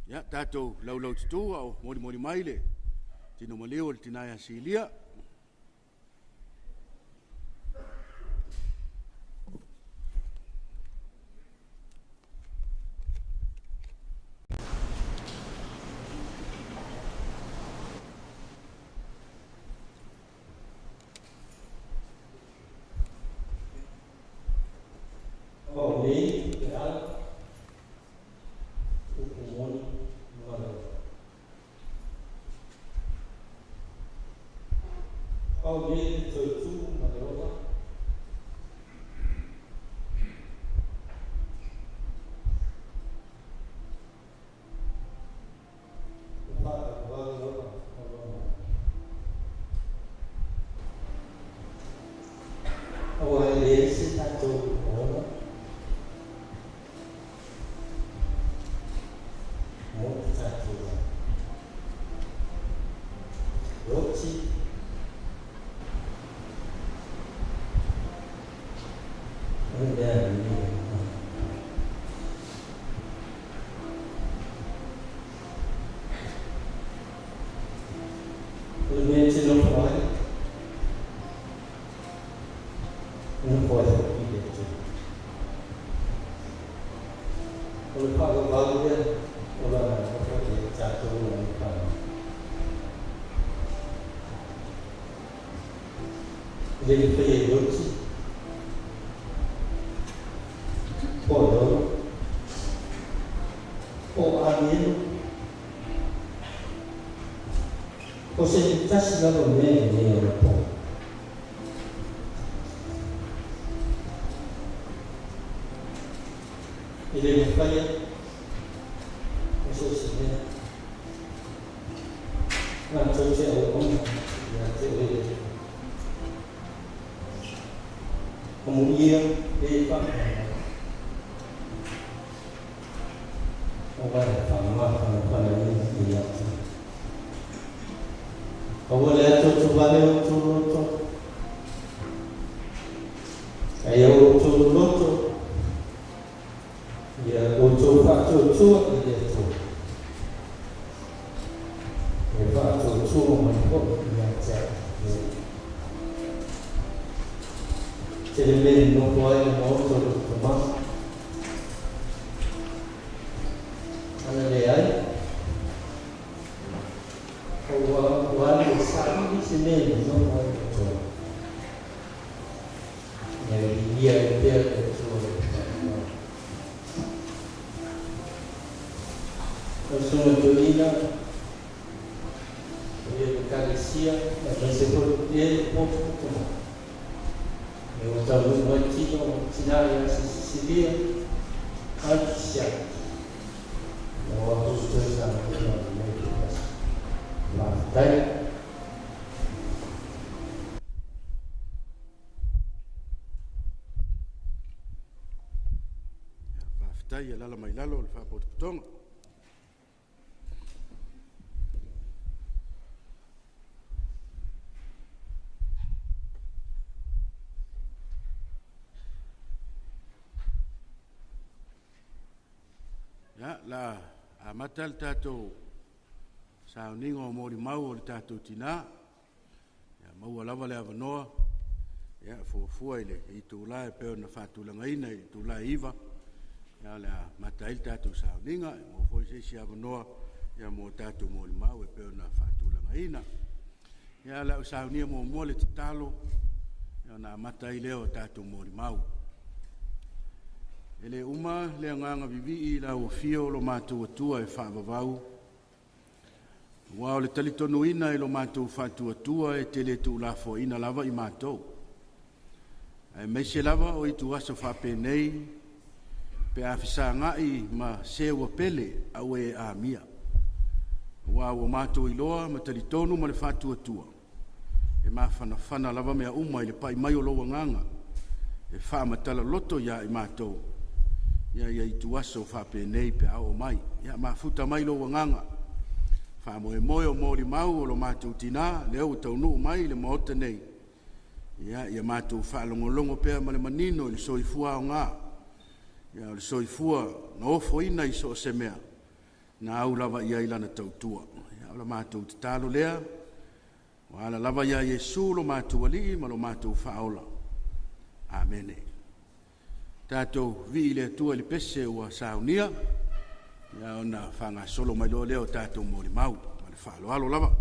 Ia, tatou laulaututu a o molimoli mai le tino maliu o le tina ia Silia. O nei le ala, upu moni ma le ola. O nei le toe tu ma le ola. O faavavau ola o lona. Aua e leai se tatou ola mo le tatou oti. O le mea lenei. O le mea e te nofo ai, e nofo ai foi le Atua. O le faavavau lea o lana alofa ia i tatou lana fanau. E le mafai e oti po o lolo po o agelu po o se tasi lava o mea i lenei anapo. E le mafaia o so o se mea matou te auauna ia te oe le Atua. Amuia le faamamalu aua le faamafanafanaina i Atua. Aua le atoatovale o outou loto, ae o outou loto ia outou faatuatua i le Atua, e faatuatua mai foi ia te au. Tele mea e nofo ai le maota o le tama. Ana leai, o ua ua alu e saili se mea e nofo ai le Atua. Ia viia ai pea le Atua i le faamamalu. Lau Susuga Toeaina, o ia le Ekalesia, aemaise foi e le potopoto mai. E ua taunuu mai tino o tina ia Sisilia Alkisiaki. Ua toe sauniga o lenei aso. Faafetai. Faafetai i alaala mai lalo o le faapotopotoga. Ia, la amata le tatou sauniga o molimau o le tatou tina. Ia, maua lava le avanoa, ia, fuafua i le itula e pei ona faatulagaina i le itula e 9:00, ia o le a amata ai le tatou sauniga. E maua foi se isi avanoa, ia, mo tatou molimau e pei ona faatulagaina. Ia, o le a ou saunia muamua le tatalo, ia, ona amata ai lea o tatou molimau. E le uma le agaga vivii i lau afio o lo matou Atua e faavavau, Aua o le talitonuina i lo matou faatuatua e te le tuulafoaiina lava i matou, aemaise lava o ituaso faapenei pe a fesagai ma se ua pele a ua e amia. Aua ua matou iloa ma talitonu ma le faatuatua, e mafanafana lava mea uma i le pai mai o lou Agaga e faamatala loto ia i matou ia ituaso faapenei pe a oo mai. Ia mafuta mai lou Agaga, faamoemoe o molimau a lo matou tina lea ua taunuu mai i le Maota nei, ia matou faalogologo pea ma le manino i le soifua aoga, a o le soifua na ofoina i so o se mea, na au lava i ai lana tautua. O le matou tatalo lea, ua ala lava ia Iesu lo matou Alii ma lo matou Faaola. Amene. Tatou vivii i le Atua i le pese ua saunia, ona faagasolo mai loa lea o tatou molimau. Ma le faaaloalo lava.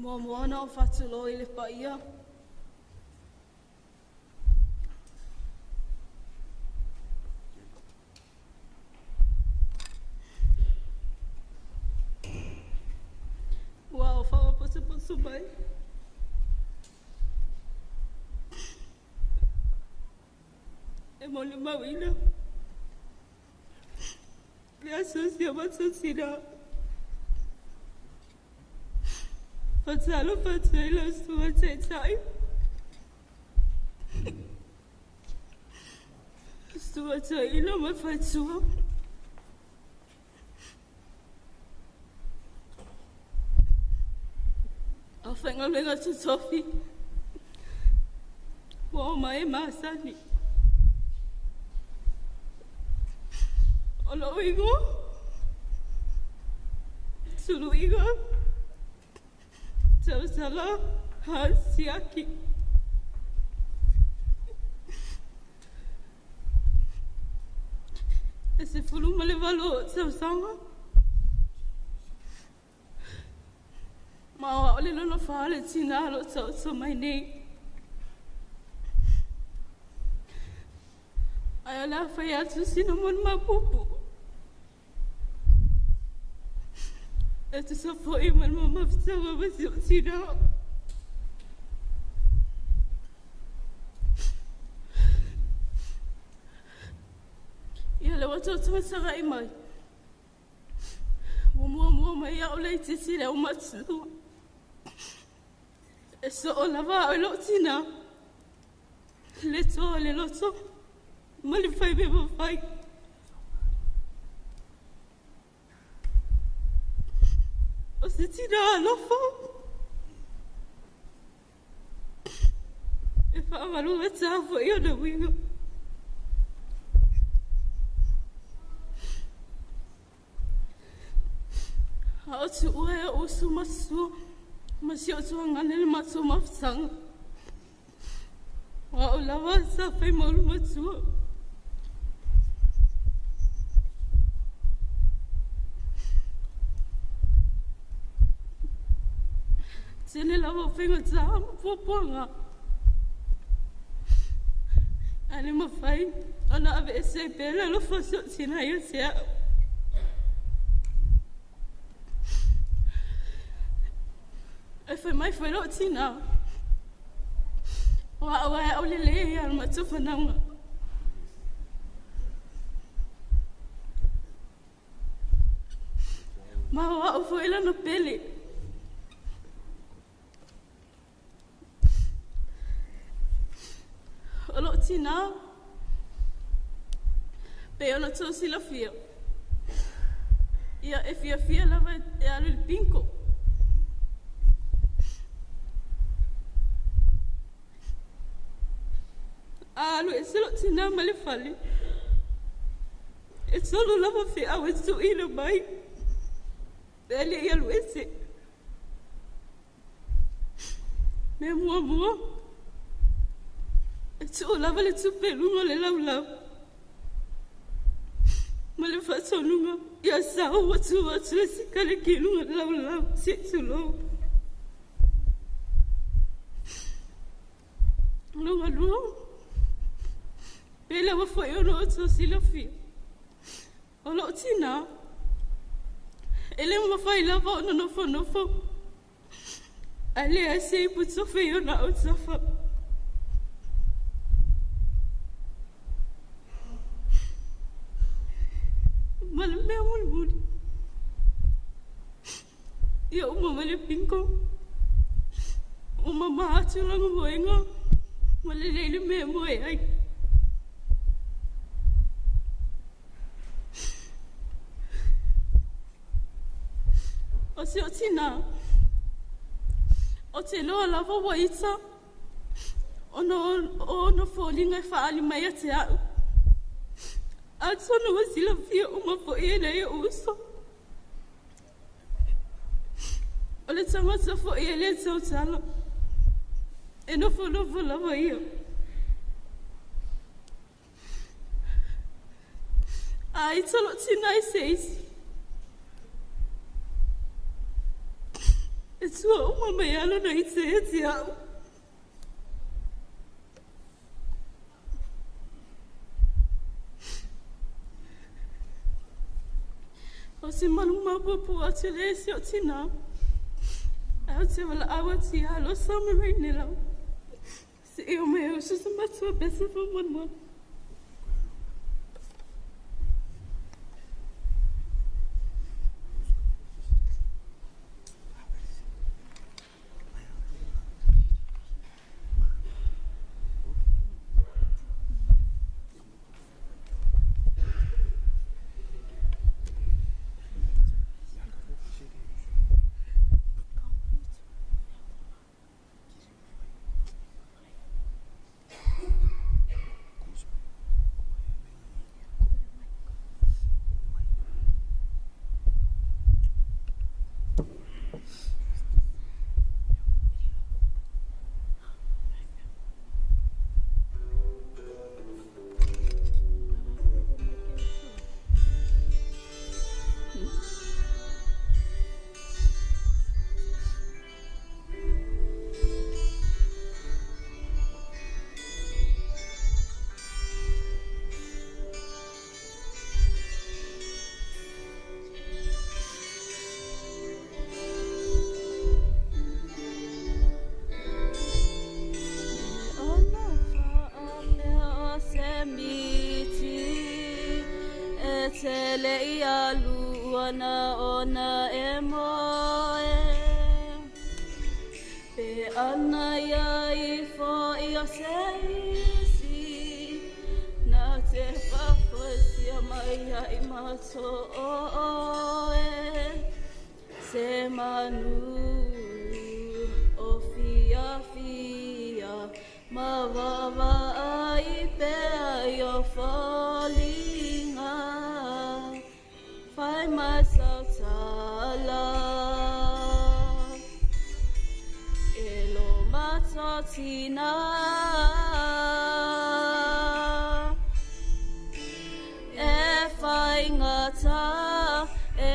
Muamua ona ou faatulou i le paia ua aofaga potopoto mai. E molimauina le aso si o matou tina. Faatalofa atu ai lau Susuga Taitai, Susuga Toeaina ma Faletua. Aufaigaluega totofi ua omai e masani. O lou igoa, Suluiga Tausala Hasiaki. E 18 ou tausaga. Ma o a'o le lona fa le tinā o lo o taoto mai nei. Ae o le a fai atu sina molimau puupuu e tusa foi ma le mafutaga ma si ou tinā. Ia lea ua outou tagai mai, ua muamua mai au laitiiti i le aumatua. E soo lava au e lou tinā, le toa o le loto ma le fai mea mafai. O se tinā alofa e faavalugatā foi ona uiga. A o tuua e ou uso ma sua ma si ou tuagana le matou mafutaga. O au lava sa fai maulu matua. Tele lava o faigata ma puapuaga. Ae le mafai ona aveese ai pea le alofa o si ou tina ia te au. E fai mai foi lou tina, o au e au lelei ia le matou fanauga. Ma o au foi lana pele. O lou tinā, pei ona outou silafia, ia e fiafia lava e alu i le bingo. A alu ese lou tinā ma le fale, e tolu lava feau e tuuina mai, e le i alu ese. Mea muamua, e tuu lava le tupe i luga o le laulau ma le faatonuga ia sau ua tuu atu le sikaleki i luga o le laulau, se i tulou. Lona lua, pei lava foi ona outou silafia, o lou tinā, e le mafai lava ona nofonofo, ae leai se ipu tofe i ona autafa. Ma le mea mulimuli, ia uma mai le bingo, ua mama atu lana moega ma lelei le mea e moe ai. O si ou tinā, ou te iloa lava ua ita ona o ona foliga e faaali mai ia te au. Atonu ua silafia uma foi e nai ou uso. O le tagata foi e le tautala, e nofonofo lava ia. A ita lou tinā i se isi. Atua uma mai a lona ite ia te a'u. O se malu mapuapua tele e si o'u tinā, ae ou te valaau atu ia Losa ma Rainela, seia omai e usu sa matou pese faamolemole. Ona faapea o se miti e tele i alu ana ona e moe. Pe ana ia ifo i o se isi na te faafoisia mai ai matou o oe. Se manu o fiafia ma vaavaai pea i o foliga. Fai mai sau tala. E lo matou tinā. E faigata, e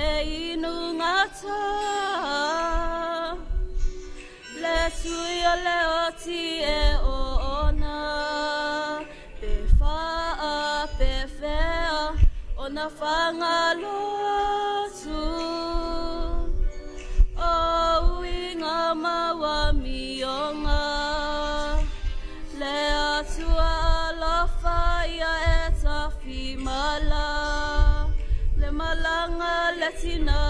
inu gata. Le tui o le oti e oona. Pe faapefea ona faagalo atu. O uiga ma amioga. Le Atua alofa ia e tafimala. Le malaga le tinā.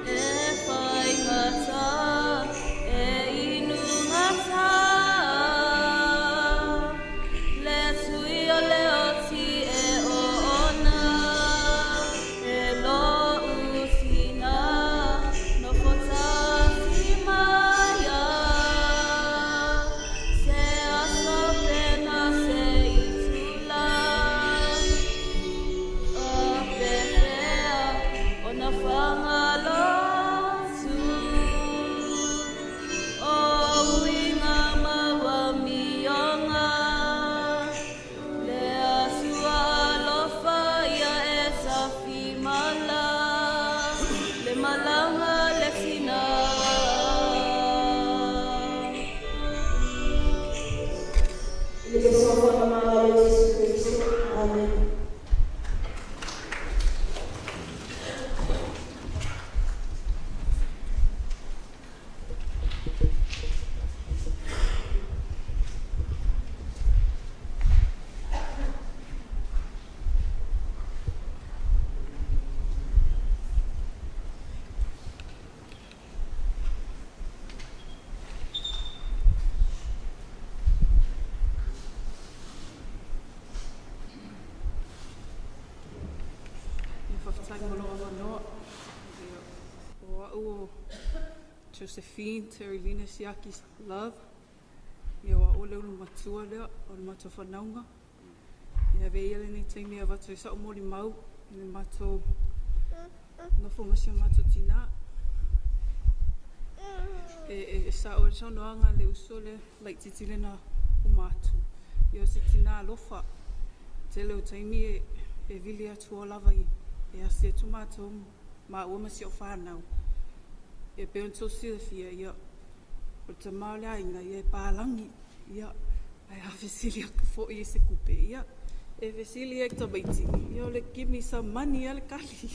E faigata, e inu gata. Le tui o le oti e oona. E lo'u tinā, nofo tafimaia. Se aso pena se itula. Faapefea ona faagalo atu. O uiga ma amioga. Le Atua alofa ia e tafimala. Le malaga le tinā. Le fesoasoani o Iesu Keriso. Amen. Josephine Terelina Siaki Love. Ia o a'u le ulu matua lea o le matou fanauga. Ia avea ia lenei taimi e avatu ai sa'u molimau i le matou nofo ma si o matou tinā. E, e, e sa'o ai le saunoaga a le uso lea laitiiti lea na uma atu. Ia o se tinā alofa. Tele o taimi e, e vili atu lava i e asi atu matou maua ma si ou fanau. Ia pei ona tou silafia, ia, o le tama o le aiga, ia e palagi. Ia, ae a fesili atu foi i se tupe, ia, e fesili ai i tamaiti, ia o le give me some money a le tali.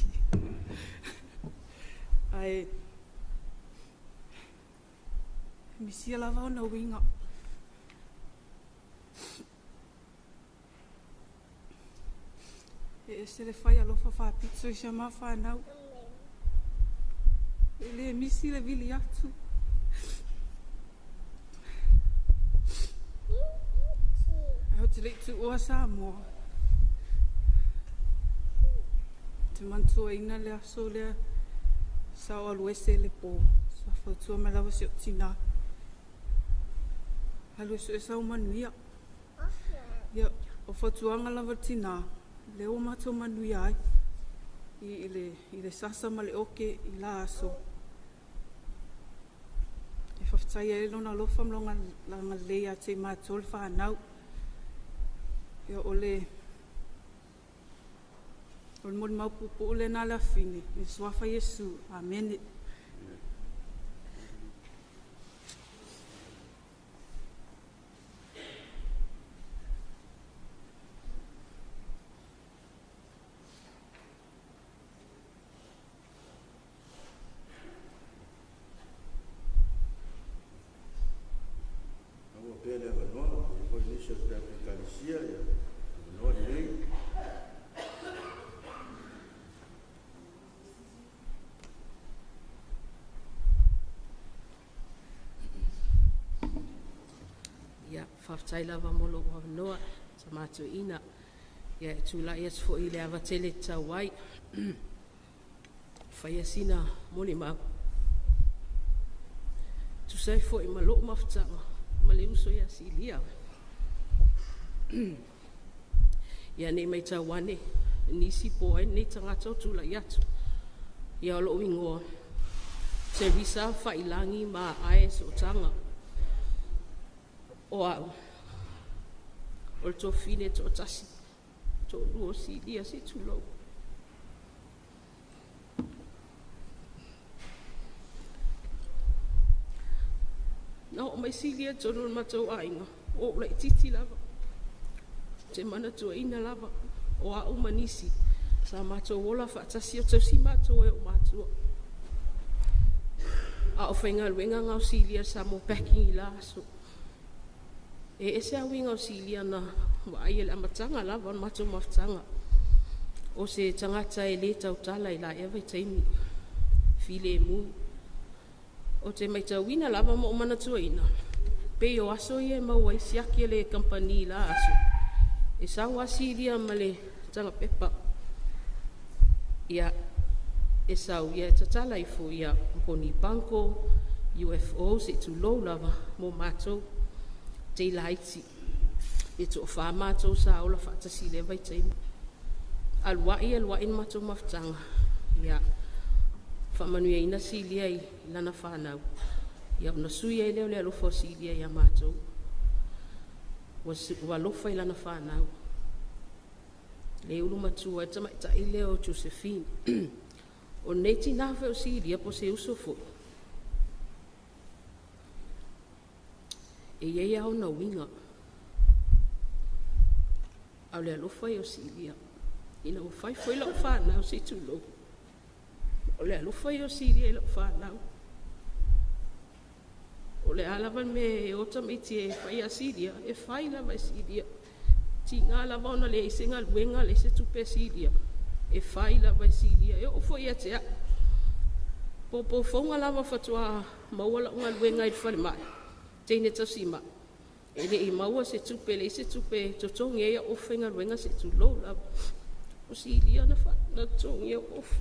Ae misia lava ona uiga. E ese le fai alofa faapito i si a ma fanau. E le misi le vili atu. Ae ou te le i tuua Samoa. Ou te manatuaina le aso lea sa ou alu ese i le po. Sa fautua mai lava si ou tinā. Alu e sue sau manuia. Ia, o fautuaga lava a le tinā, lea ua matou manuia ai i, i, le, i le sasa ma le oke i la aso. E faafetai ai lona alofa ma lona agalelei ia te i matou le fanau. Ia, o le o le molimau puupuu lena le afine, i le suafa Iesu. Amene. Maua pea le avanoa, e foi nisi o le tatou Ekalesia, ia, avanoa lelei. Ia, faafetai lava mo lou avanoa, Tama Toeaina. Ia, e tulai atu foi i le ava tele e tatau ai. Faia sina molimau. Tusa ai foi ma lou mafutaga ma le uso ia Silia. Ia nei matau ane nisi po o ai lenei tagata o tulai atu. Ia o lou igoa, Teresa Failagi Maae Sootaga. O au, o le tofine toatasi, toalua o Silia se i tulou. Na oo mai Silia i totonu o le matou aiga, o ou laitiiti lava. Ou te manatuaina lava o au ma nisi sa matou ola faatasi o tausi matou e ou matua. A o faigaluega na o Silia i le Samoa Packing i la aso. E ese lava uiga o Silia na vaai i le amataga lava o le matou mafutaga. O se tagata e le tautala i la ea vaitaimi, filemu. Ou te matauina lava ma ou manatuaina, pei o aso ia e maua ai siaki a le kamupani i la aso, e sau lava Silia ma le taga pepa. Ia, e sau, ia e tatala ifo, ia, po o ni panko, UFO, se i tulou lava mo matou, tei laiti. E toafa matou sa ola faatasi i lea vaitaimi. Alu ai alu ai le matou mafutaga, ia, faamanuiaina Silia i lana fanau, ia ona sui ai lea o le alofa o Silia ia matou. Ua alofa i lana fanau. Le ulu matua ai le tamaitai lea o Josephine. O lenei tinā foi o Silia po o se uso foi, e i ai lava ona uiga, a o le alofa ia o Silia, ina ua fai foi lau fanau se i tulou, o le alofa ia o Silia i lau fanau. O le a lava le mea e o tamaiti e fai ia Silia, e fai lava e Silia. Tiga lava ona leai se galuega, leai se tupe a Silia, e fai lava e Silia. E oo foi ia te au. Poupou lava faatoa maua lau galuega i le falemai, teine tausimai, e le i maua se tupe, leai se tupe e totogi ai au ofa faigaluega se i tulou lava. O Silia na totogia au ofa.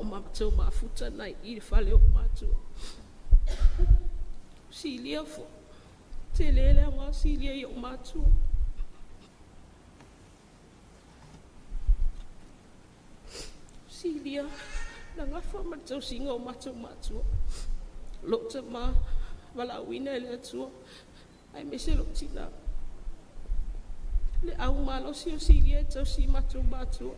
o matou mafuta lena i i le fale o ou matua. O Silia foi, tele le aoga o Silia i ou matua. O Silia, na gafa ma le tausiga o matou matua. Lou tama valaauina e le Atua, aemaise lou tina. Le au malosi o Silia e tausi i matou matua.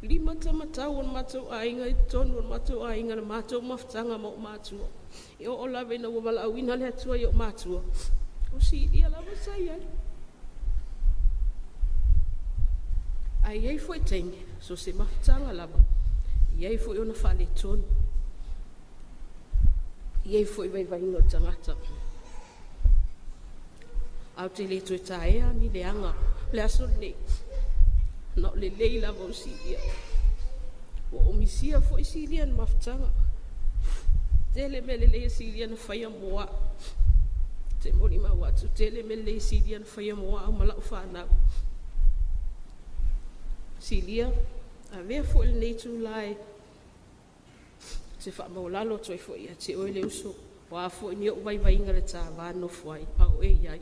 5 tamatau o le matou aiga i totonu o le matou aiga, le matou mafutaga ma ou matua. E oo lava ina ua valaauina le Atua i ou matua, o Silia lava sa i ai. Ae i ai foi taimi, so o se mafutaga lava, e i ai foi ona faaletonu, e i ai foi vaivaiga o le tagata. Ae ou te le toe taea ni leaga o le aso lenei, na o le lelei lava o Silia. Ua ou misia foi Silia i le mafutaga. Tele mea lelei a Silia na faia mo au. Ou te molimau atu, tele mea lelei a Silia na faia mo au ma lau fanau. Silia, avea foi lenei itula ou te faamaualalo atu ai foi ia te oe le uso, o a foi ni ou vaivaiga i le ta va nonofo ai a o e i ai,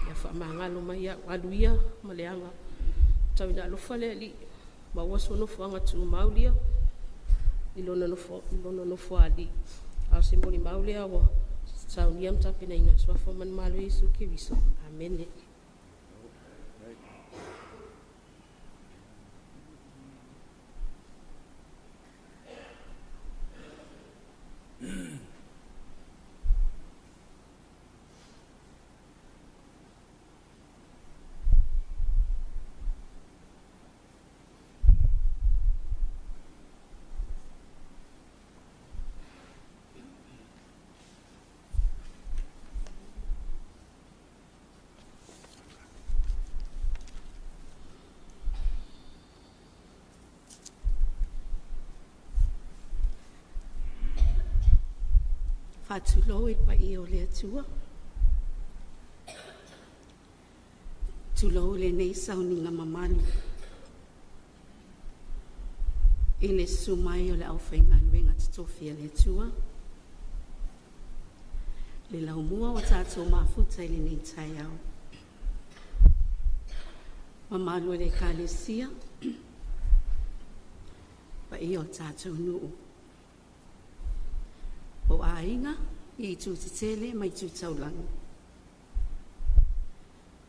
ia faamagalo mai au, alu ia ma leaga, tau ina alofa le Alii, maua sou nofoaga tumau Lia i Lona nofoalii. A o se molimau lea ua saunia ma tapenaina i le Suafa manumalo o Iesu Keriso. Amene. Faatulou i le paia o le Atua, tulou lenei sauniga mamalu i le susu mai o le aufaigaluega totofi a le Atua, le laumua ua tatou mafuta i lenei taeao. Mamalu o le Ekalesia, paia o le tatou nuu, o aiga i itu tetele ma itu taulaga,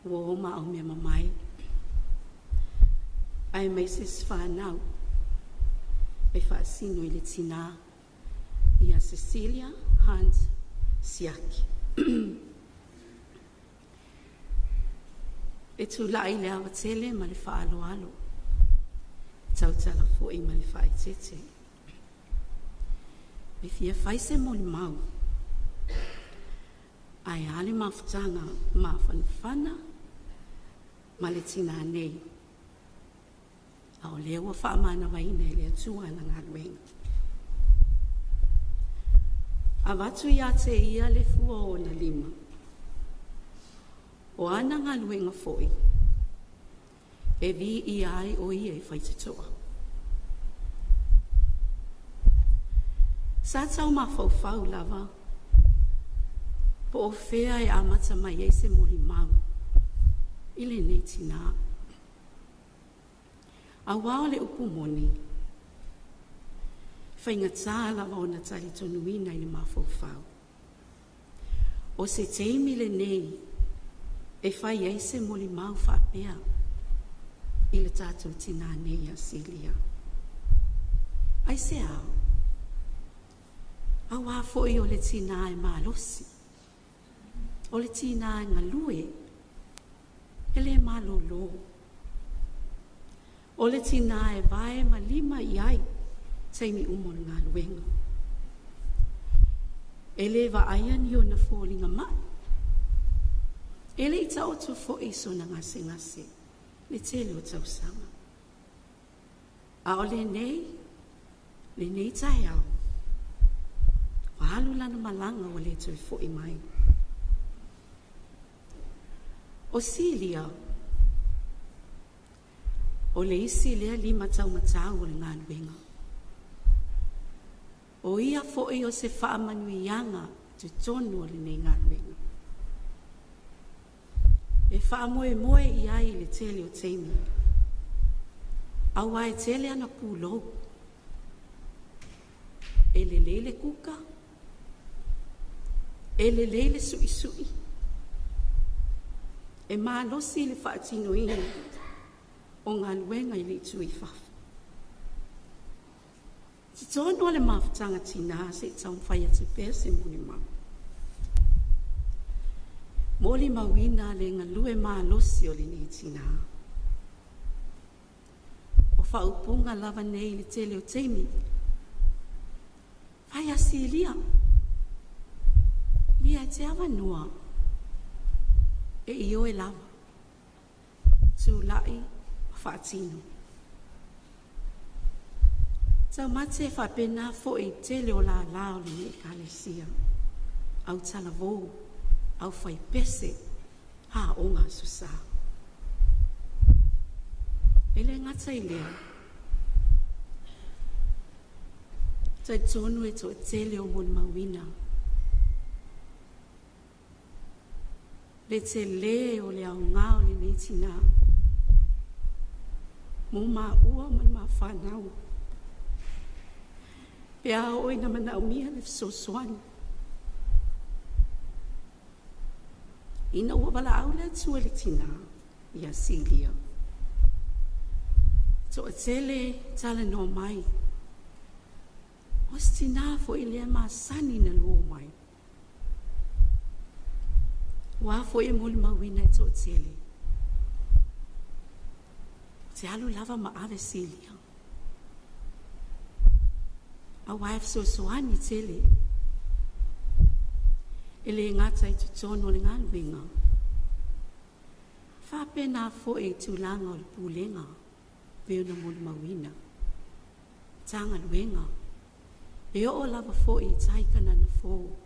uo ma aumeamamae aemaise fanau e faasino i le tina ia Cecilia Hunt Siaki. E tulai i le ava tele ma le faaaloalo e tautala foi ma le faaeteete e fia fai se molimau ae a le mafutaga mafanafana ma le tina nei, a o lea ua faamanavaina e le Atua ana galuega. Avatu ia te ia le fua o ona lima, o ana galuega foi e viia ai o Ia e faitotoa. Sa tau mafaufau lava po o fea e amata mai ai se molimau i lenei tina, auā o le upu moni, e faigata lava ona talitonuina i le mafaufau. O se taimi lenei e fai ai se molimau faapea i le tatou tinã nei ia Silia. Aisea? Auā foi o le tinã e malosi, o le tinã e galue, e le malolo. O le tinã e vae ma lima i ai taimi uma o le galuega. E le vaaia ni ona foliga mai, e le i taoto foi sona gasegase le tele o tausaga. A o lenei, lenei taeao, ua alu lana malaga ua le toe foi mai. O Silia O le isi lea lima taumatau o le galuega. O ia foi o se faamanuiaga totonu o lenei galuega. E faamoemoe i ai i le tele o taimi, aua e tele ana pulou. E lelei le kuka, e lelei le suisui, e malosi le faatinoina o galuega i le itu i fafo. I totonu o le mafutaga tinā se i taumafai atu pea se molimau. Molimauina le galue malosi o lenei tina. O faaupuga lava nei i le tele o taimi, fai a silia, Lia e te avanoa, e ioe lava, tulai ma faatino. Taumate e faapena foi i tele o lala o lenei ekalesia, autalavou, aufaipese, aoga aso Sa. E le gata i lea, e talitonu e toatele o molimauina le tele o le aoga o lenei tina mo maua ma le ma fanau pe a oo ina manaomia le fesoasoani. Ina ua valaau le Atua i le tina ia Silia, e toatele talanoa mai, o si tina foi lea masani ona lua omai. Ua a foi e molimauina e toatele, ou te alu lava ma ave Silia, aua e fesoasoani tele. E le gata i totonu o le galuega, faapena foi i tulaga o le pulega pei ona molimauina Matagaluega. E oo lava foi i tai i Kanana Fou.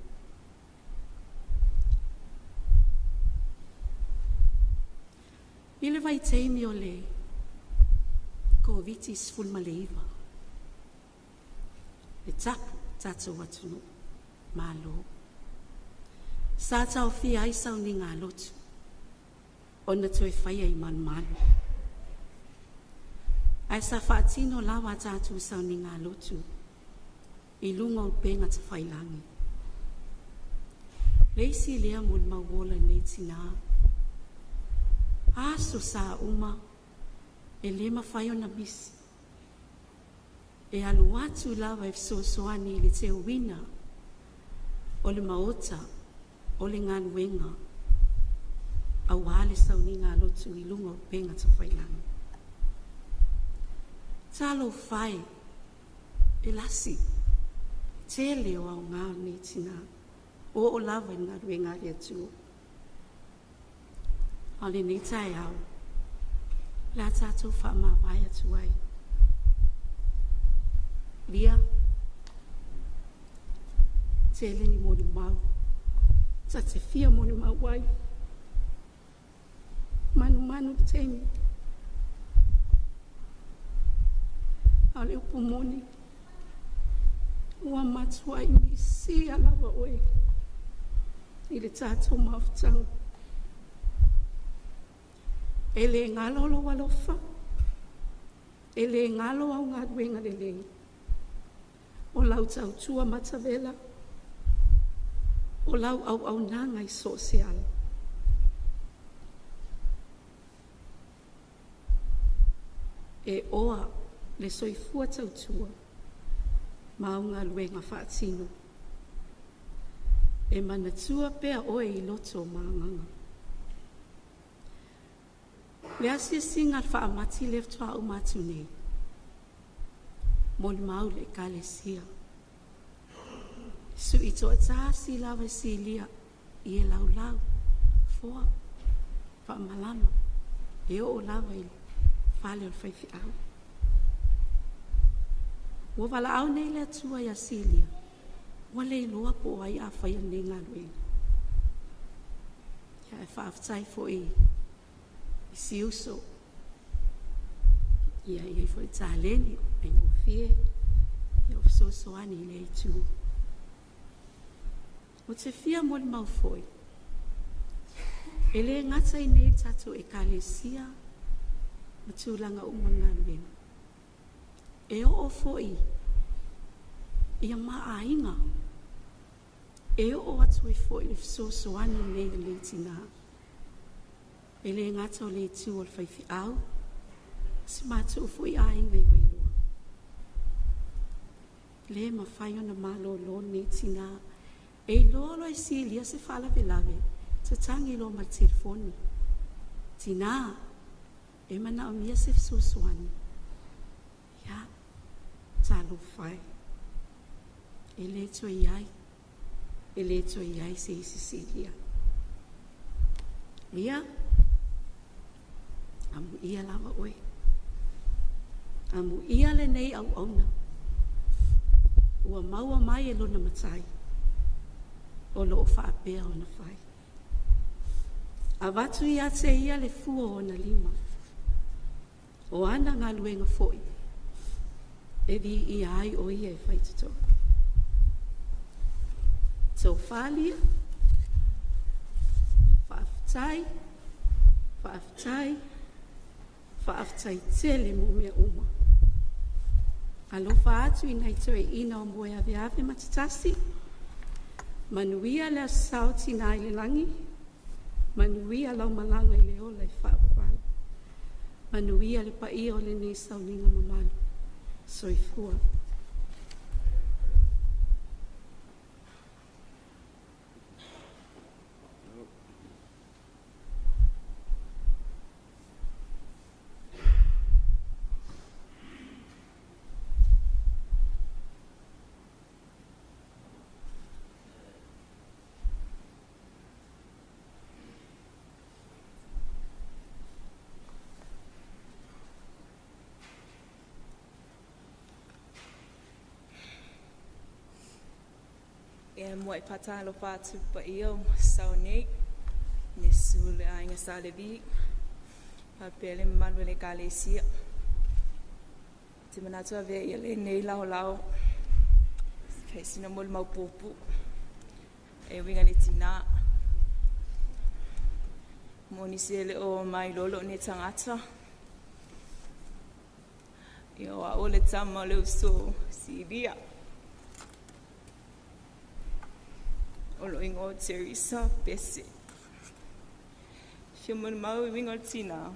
I le vaitaimi o le Koviti-19, e tapu le tatou atunuu, malo. Sa taofia ai sauniga a lotu ona toe faia i malumalu, ae sa faatino lava a tatou sauniga lotu i luga o upega tafailagi. Le isi lea molimau ola i lenei tina, aso sa uma e le mafai ona misi, e alu atu lava e fesoasoani i le teuina o le maota o le galuega aua le sauniga lotu i luga o upega tafailagi. Talofa e, e lasi, tele o aoga o lenei tina, ua oo lava i le galuega a le Atua. A o lenei taeao, o le a tatou faamavae atu ai. Lia, tele ni molimau ta te fia molimau ai, manumanu i le taimi. A o le upu moni, ua matuai misia lava oe i le tatou mafutaga. E le galo lou alofa, e le galo au galuega lelei, o lau tautua matavela, o lau auaunaga i so o se ala. E oa le soifua tautua ma au galuega faatino. E manatua pea oe i loto ma agaga. Le asiasiga a le faamati lea faatoa uma atu nei, molimau le ekalesia, sui toatasi lava e silia i e laulau, foa, faamalama, e oo lava i le fale o le faifeau. Ua valaau nei le Atua ia Silia, ua le iloa po o ai a faia lenei galuega. Ae faafetai foi i si uso Ia, e i ai foi le taleni, faigofie, ia o fesoasoani i lea itu. Ou te fia molimau foi, e le gata i inei i le tatou Ekalesia ma tulaga uma o le galuega, e oo foi i ma aiga, e oo atu ai foi le fesoasoani lenei a lenei tina. E le gata o le itu o le faifeau, si matou foi aiga i Vailoa. Le mafai ona malolo lenei tina. E iloa loa e Silia se faalavelave, tatagi loa ma le telefoni. Tina, e manaomia se fesoasoani. Ia, talofa e, e le toe i ai, e le toe i ai se isi Silia. Ia, amuia lava oe. Amuia lenei auauna ua maua mai e lona matai o lo o faapea ona fai. Avatu ia te ia le fua o ona lima, o ana galuega foi e viia ai o ia e faitotoa. Tofalia, faafetai, faafetai, faafetai tele mo mea uma. Alofa atu i nai toeaiina o Moeaveave ma Tasi, manuia le Aso Sa o Tina i le Lagi, manuia lau malaga i le ola e faavavau. Manuia le paia o lenei sauniga mamalu. Soifua. E muai faatalofa atu i le paia o Samoa nei, i le susu o le Aiga Sa Levi faapea le mamalu o le Ekalesia. Ou te manatu e avea ia lenei laolao e fai sina molimau puupuu e uiga i le tina. Mo nisi e le o mailoa lou nei tagata, ia o au o le tama o le uso a Silia. O lou igoa o Teresa Pese. E fia molimau e uiga i le tina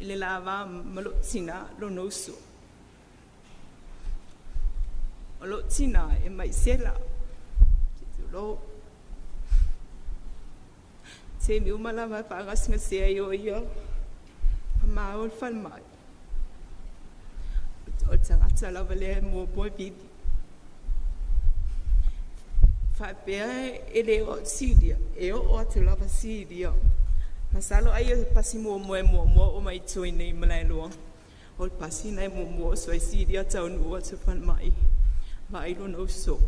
i le la va ma lou tina, lona uso. O lou tina e mai sela, se i tulou. O taimi uma lava e faagasegasea ai o ia ma o i le falemai, o le tagata lava lea e muamua vili. E faapea e le oo atu Silia, e oo atu lava Silia. Masalo ai o le pasi muamua e muamua oo mai i tua i Malaeloa, o le pasi lena e muamua oso ai Silia taunuu atu i le falemai e vaai lona uso.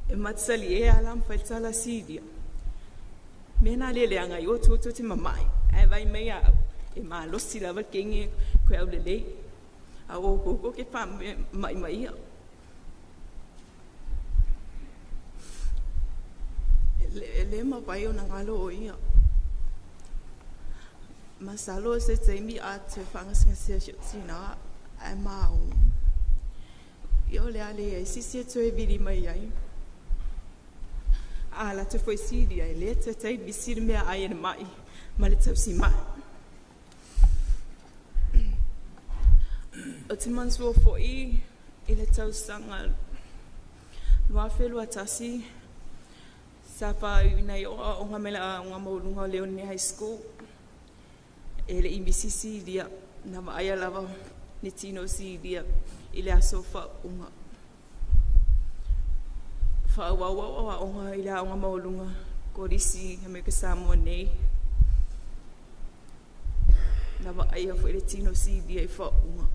E ma te talie lava la ma fai le tala a Silia, o le mea lena a le leaga ai outou tou te mamai, ae vaai mai ia au e malosi lava le teine toe aulelei, a o outou tou te faamai ma ia. E le mafai ona galo o ia. Masalo o se taimi a toe faagasegasea i si ou tina ae maua, ia o le a leai se isi e toe vili mai ai. A alu atu foi Silia e le taitai misi le meaai a le mai ma le tausimai. Ou te manatua foi i le tausaga 2021 sa faaiuina ai au aoaoga mai le Aoga Maualuga a Leonia High School. E le i misi Silia, na vaaia lava le tino o Silia i le aso o faauuga. E faaauau au aoaoga i le Aoga Maualuga Kolisi Amerika Samoa nei. Na vaaia foi le tino o Silia i faauuga.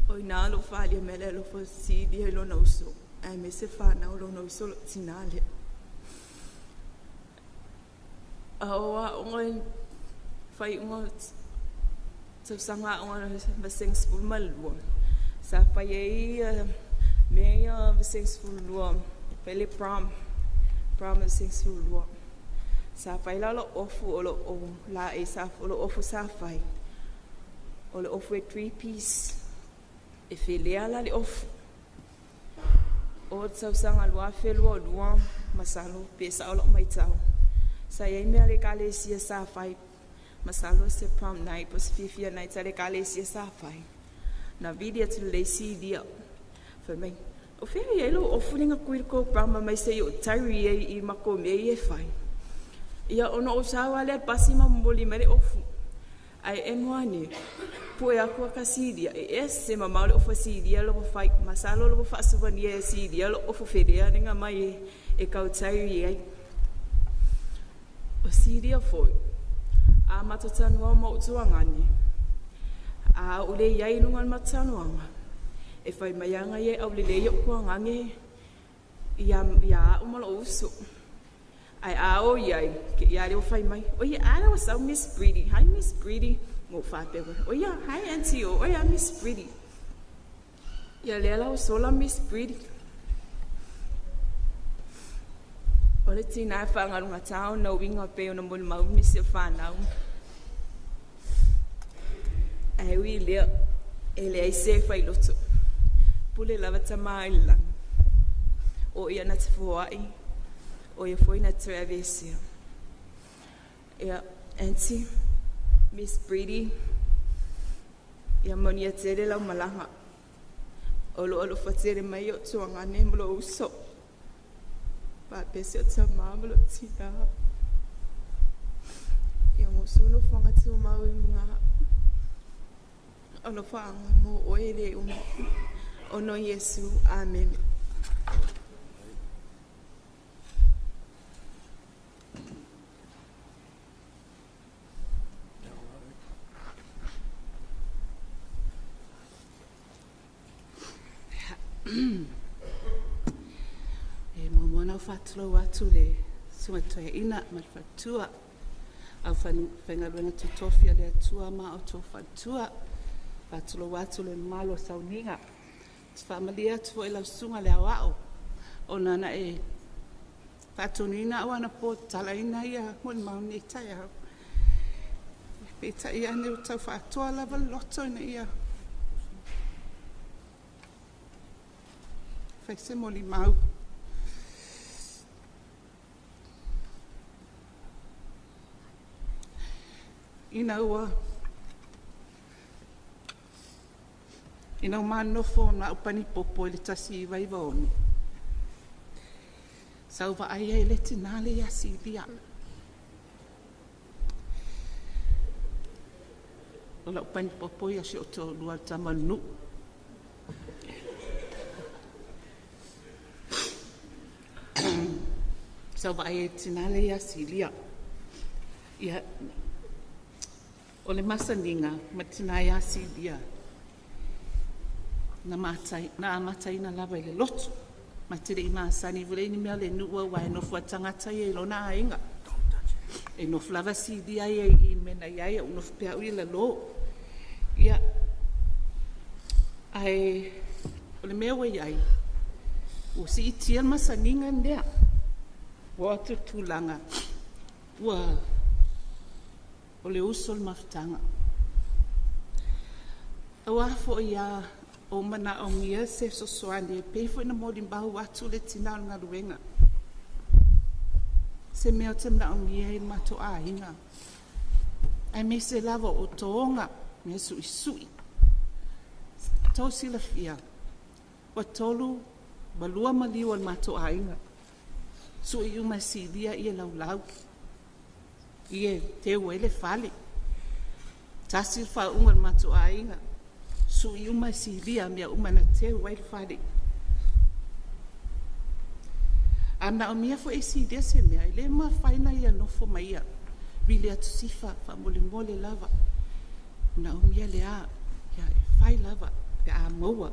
O i ina lou faaalia mai ai le alofa o Silia i lona uso aemaise fanau a lona uso, lou tina lea. A o aoga Faaiuga o tausaga aoga o le Vasega 12, sa fai ai mea ia a Vasega 12, fai le Prom, Prom a le Vasega 12. Sa fai la lou ofu o lou ofu sa fai o le ofu e three piece. E felea la le ofu. O le tausaga 2022 masalo pe sao lau maitau, sa i ai mea a le Ekalesia sa fai, masalo o se Prom Night po o se fiafia Night a le Ekalesia sa fai, na vili atu lelei Silia. Fai mai, “O fea o i ai lou ofu lea na tui i le tou Prom fai mai se i ou taui ai i matou mea ia e fai?” Ia ona ou sau lava lea i le pasi ma momoli mai le ofu. Ae emo ane, pue atu ata Silia e ese mamao le ofu a Silia la ua fai. Masalo o la ua faasuvania e Silia lou ofu felea lea na aumai e tau taui ai. O Silia foi, a matou talanoa ma ou tuagane, a ou le i ai i luga o le matou talanoaga, e fai mai lava ia e aulelei ou tuagane ia au ma lou uso. Ae a o i ai, te i lava lea ua fai mai, “Oi a lea ua sau Miss Priddy, hi Miss Priddy.” Ona ou faapea foi lea, “Oi ia, hi Aunty o oe lava Miss Priddy.” Ia lea la ua sola Miss Priddy. O le tina e faagalugata ona uiga pei ona molimau nisi o fanau. Ae ui i lea, e leai se failoto, e pule lava Tama i le Lagi, o Ia na te foai, o Ia foi na te toe aveesea. Ia, Aunty Miss Priddy, ia manuia tele lau malaga. O lo o alofa tele mai ou tuagane ma lou uso faapea si ou tama ma lou tina. Ia maua nofoaga tumau i luga. Alofaaga mo oe e le umi. Ona o Iesu, amene. E muamua ona ou faatulou atu i le Susuga i le Toeaina ma le Faletua, aufaigaluega totofi a le Atua ma outou faletua. E faatulou atu i le mamalu o sauniga. Ou te faamalie atu foi i lau Susuga i le Aoao ona na e faatonuina au anapo e tatalaina molimau i lenei taeao, peitai ane ua tau faatoa lava le loto ina ia fai se molimau. Ina ua ma nonofo ma au panipopo i le 1996, sa ou vaai ai i le tina lea ia Silia. O la'u panipopo ia o si ou toalua o le tama o le nuu. Sa ou vaai ai i le tina lea ia Silia. Ia, o le masaniga ma le tina ia Silia, na amataina lava i le lotu. Ma te le i masani foi lea i ni mea o le nuu aua e nofo lava le tagata ia i lona aiga. E nofo lava Silia ia i le mea na i ai ae ou nofo pea au ia i lalo. Ia, ae o le mea ua i ai, ua siitia le masaniga lea, ua oo atu i le tulaga ua o le uso le mafutaga. Aua foi a ou manaomia se fesoasoani e pei foi ona molimau atu le tina o le galuega, se mea ou te manaomia i le matou aiga aemaise lava o toga, measuisui. Ua outou silafia ua 2 maliu o le matou aiga, sui uma e Silia laulau, ie e teu ai le fale. Tasi le faauuga o le matou aiga, sui uma e Silia mea uma na teu ai le fale. A manaomia foi e Silia se mea, e le mafai ona ia nofo ma ia vili atu, “Sifa faamolemole lava, e manaomia le a?” Ia e fai lava pe a maua.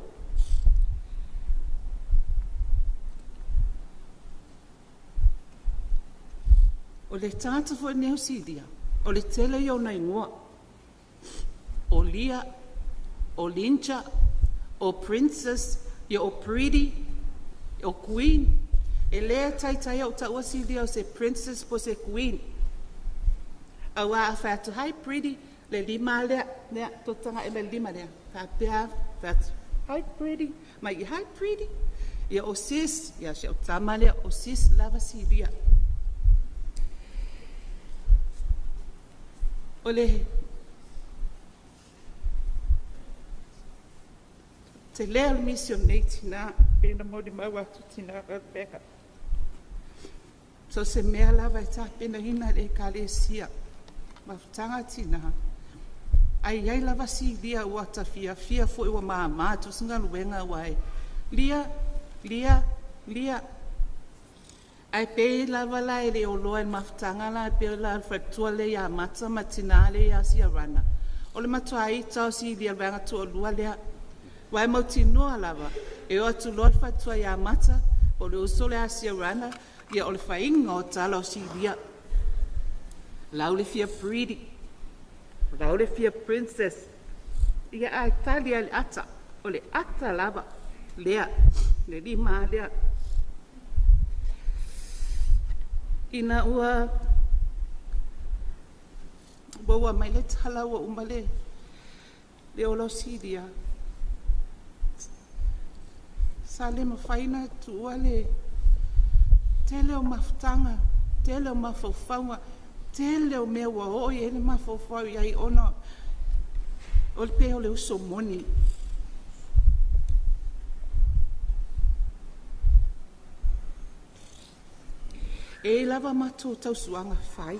O le tagata foi lenei o Silia, O le tele ia o ona igoa, o Lia, o Linja, o Princess, ia o Pretty, o Queen. E le taitai ou taua Silia o se Princess po o se Queen. Aua a fai atu, hi Pretty, le lima lea, lea, totaga i le lima lea. Faapea, fai atu, hi Pretty, mai hi Pretty. Ia o sis, ia si au tama lea, o sis lava Silia. O le tele o le misi o lenei tinā, pei ona molimau atu tinā Rebecca. So o se mea lava e tapenaina e le Ekalesia, mafutaga a tinā, ae i ai lava Silia ua ta fiafia foi ua mama galuega aua e Lia, Lia, Lia. Ae pei lava la e le o iloa e le mafutaga la pei la o le faletua lea ia Mata ma le tina lea ia Siavana, o le matua ita lava o Silia i le vaega toalua lea. Aua e mautinoa lava e o atu loa le faletua ia Mata po o le uso lea ia Siavana, ia o le faiga o tala o Silia. Lau le fia Pretty, lau le fia Princess, ia ae tali lava i le ata, o le ata lava lea, le lima lava lea. Ina ua maua mai le tala ua uma le ola o Silia, sa le mafai ona tuua le tele o mafutaga, tele o mafaufauga, tele o mea ua oo i ai le mafaufau i ai ona o le pei o le uso moni. E i ai lava matou tausuaga fai,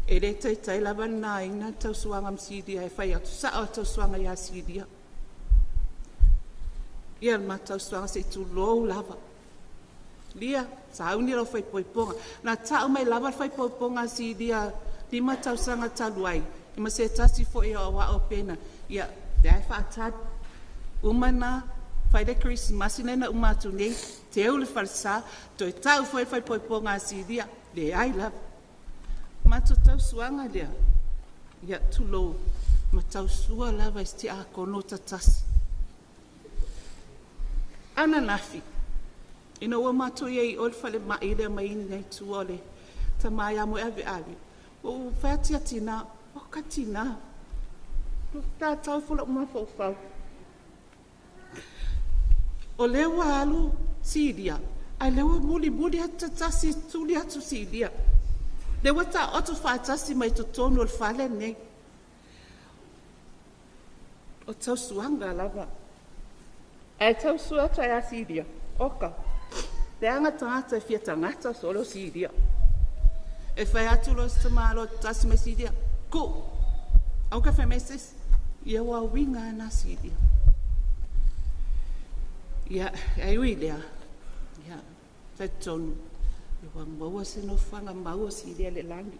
e le taitai lava ona nāina le tausuaga ma Silia e fai atu sao lava le tausuaga ia Silia. Ia le matou tausuaga se i tulou lava, Lia sauni lau faaipoipoga. Na tau mai lava le faaipoipoga a Silia i le 5 tausaga talu ai ma se tasi foi o aoao ia lea e faatali. Uma lena, fai le kerisimasi lea na uma atu nei, teu le falesa, toe tau foi le faaipoipoga a Silia, leai lava. Matou tausuaga lea, ia tulou, ma tausua lava i se tiakono ta tasi. Ananafi ina ua matou i ai i o i le falemai le aumaiga i tua o le tama ia Moeaveave, ua ou fai atu ia Tina, oka Tina, tatau ifo lou mafaufau. O lea ua alu Silia, a o lea ua mulimuli atu ta tasi tuli atu Silia. Lea ua taoto faatasi mai totonu o le fale lenei. O tausuaga lava. Ae tausua atu ia Silia, oka, leaga tagata e fia tagata solo Silia. E fai atu loa si tamaloa tasi mai Silia, ku, aua e te fai mai se isi. Ia ua uiga lava na Silia. Ia, ae ui i lea, ia, talitonu ua maua se nofoaga mau o Silia i le lagi.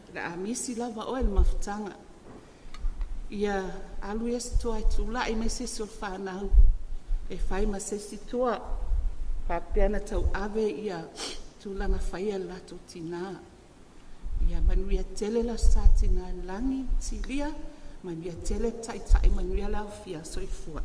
O le a misi lava oe i le mafutaga. Ia alu ia se toa e tulai mai se isi o le fanau e fai ma se isi toa, faapea ona tauave tulaga faia a le latou tina. Ia manuia tele le Aso Sa Tina i le lagi Silia, manuia tele le taitai, manuia le aufia. Soifua.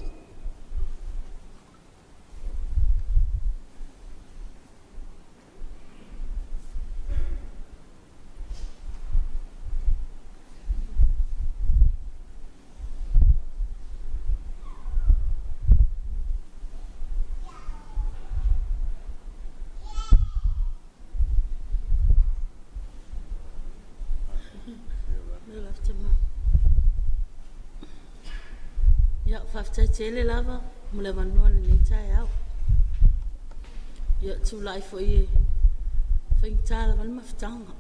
Ia, faafetai tele lava mo le avanoa i lenei taeao. Ia, e tulai foi e faigata lava le mafutaga.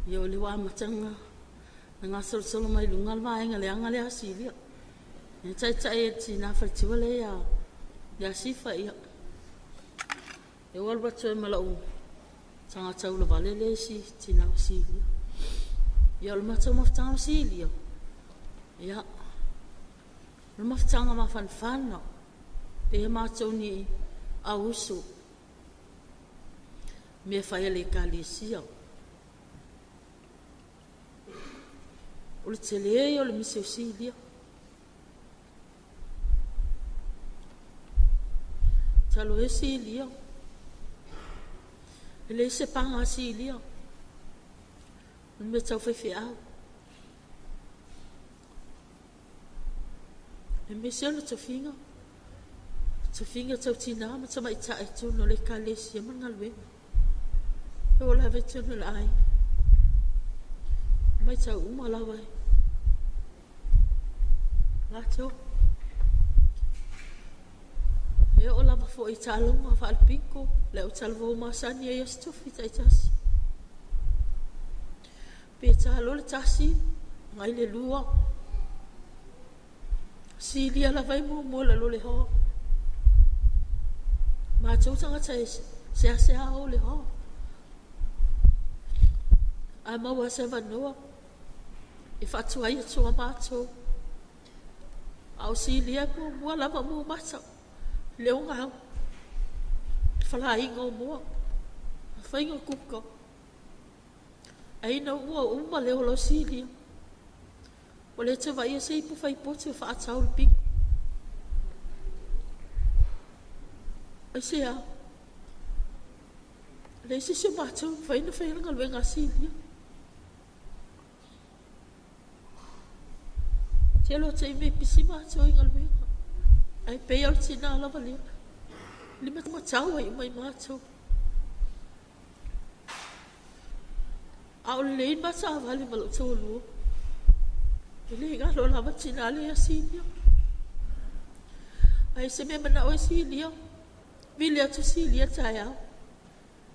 Ia o lea ua amata ona gasolosolo mai luga le vaega leaga lea a Silia. Lea na taitai e le tina faletua lea ia Sifa. Ia, lea ua alu atu ai ma lou tagata ulavale le isi tina o Silia. Ia o le matou mafutaga ma Silia, ia, o le mafutaga mafanafana, pei o matou o ni auuso. mea fai a le ekalesia. O le tele ia o le misi o Silia. Talo e Silia. E leai se paga a Silia. O le mea tau faifeau. Aemaise o le tofiga, tofiga tau tinā ma tamaitai i totonu o le ekalesia ma le galuega. E oo lava i totonu o le aiga. Matau uma lava e latou. E oo lava foi i taaloga faalepito, le autalavou masani ai o se tofi taitasi. Pe ta loa le tasi, agai le lua, silia lava e muamua i lalo o le hoa. Matou tagata e seasea o i le hoa. A maua se avanoa, e faatuai atu lava matou. A o silia e muamua lava mo mata, le ogaau, le falaina o moa, le faiga o kuka. Ae ina ua uma le ola o Silia, ua le toe vaaia se ipu faipotu e faatau i le pito. Aisea? E leai se isi o matou e mafai ona faia le galuega a Silia. Tele o taimi e pisi matou i galuega, ae pei lava o le tina lava lea, limatau ai uma i matou. A o lelei le ma taavale ma lou toalua, e le galo lava le tina lea ia Silia. A i se mea e manao ai Silia, vili atu Silia i le taeao,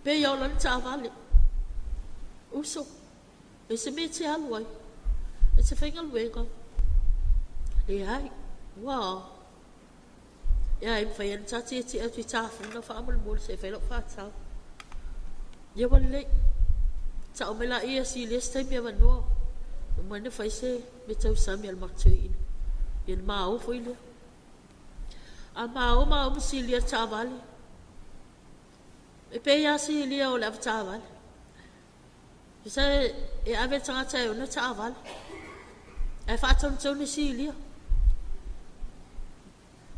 pei lava o lana taavale. Uso, e se mea e te alu ai, e te faigaluega. Leai, ua e a, e mafai lava ona ta tietie atu i tafuna faamolemole se i fai lau faatau. Ia ua lelei. Tau mai laia e Silia se taimi avanoa. Uma ona fai se meatausami a le matou toeaina. Ia ona ma o foi lea. A ma o maua ma Silia i le taavale, e pei lava Silia o le avetaavale. Tusa e ave le tagata e ona le taavale, ae faatonutonu e Silia.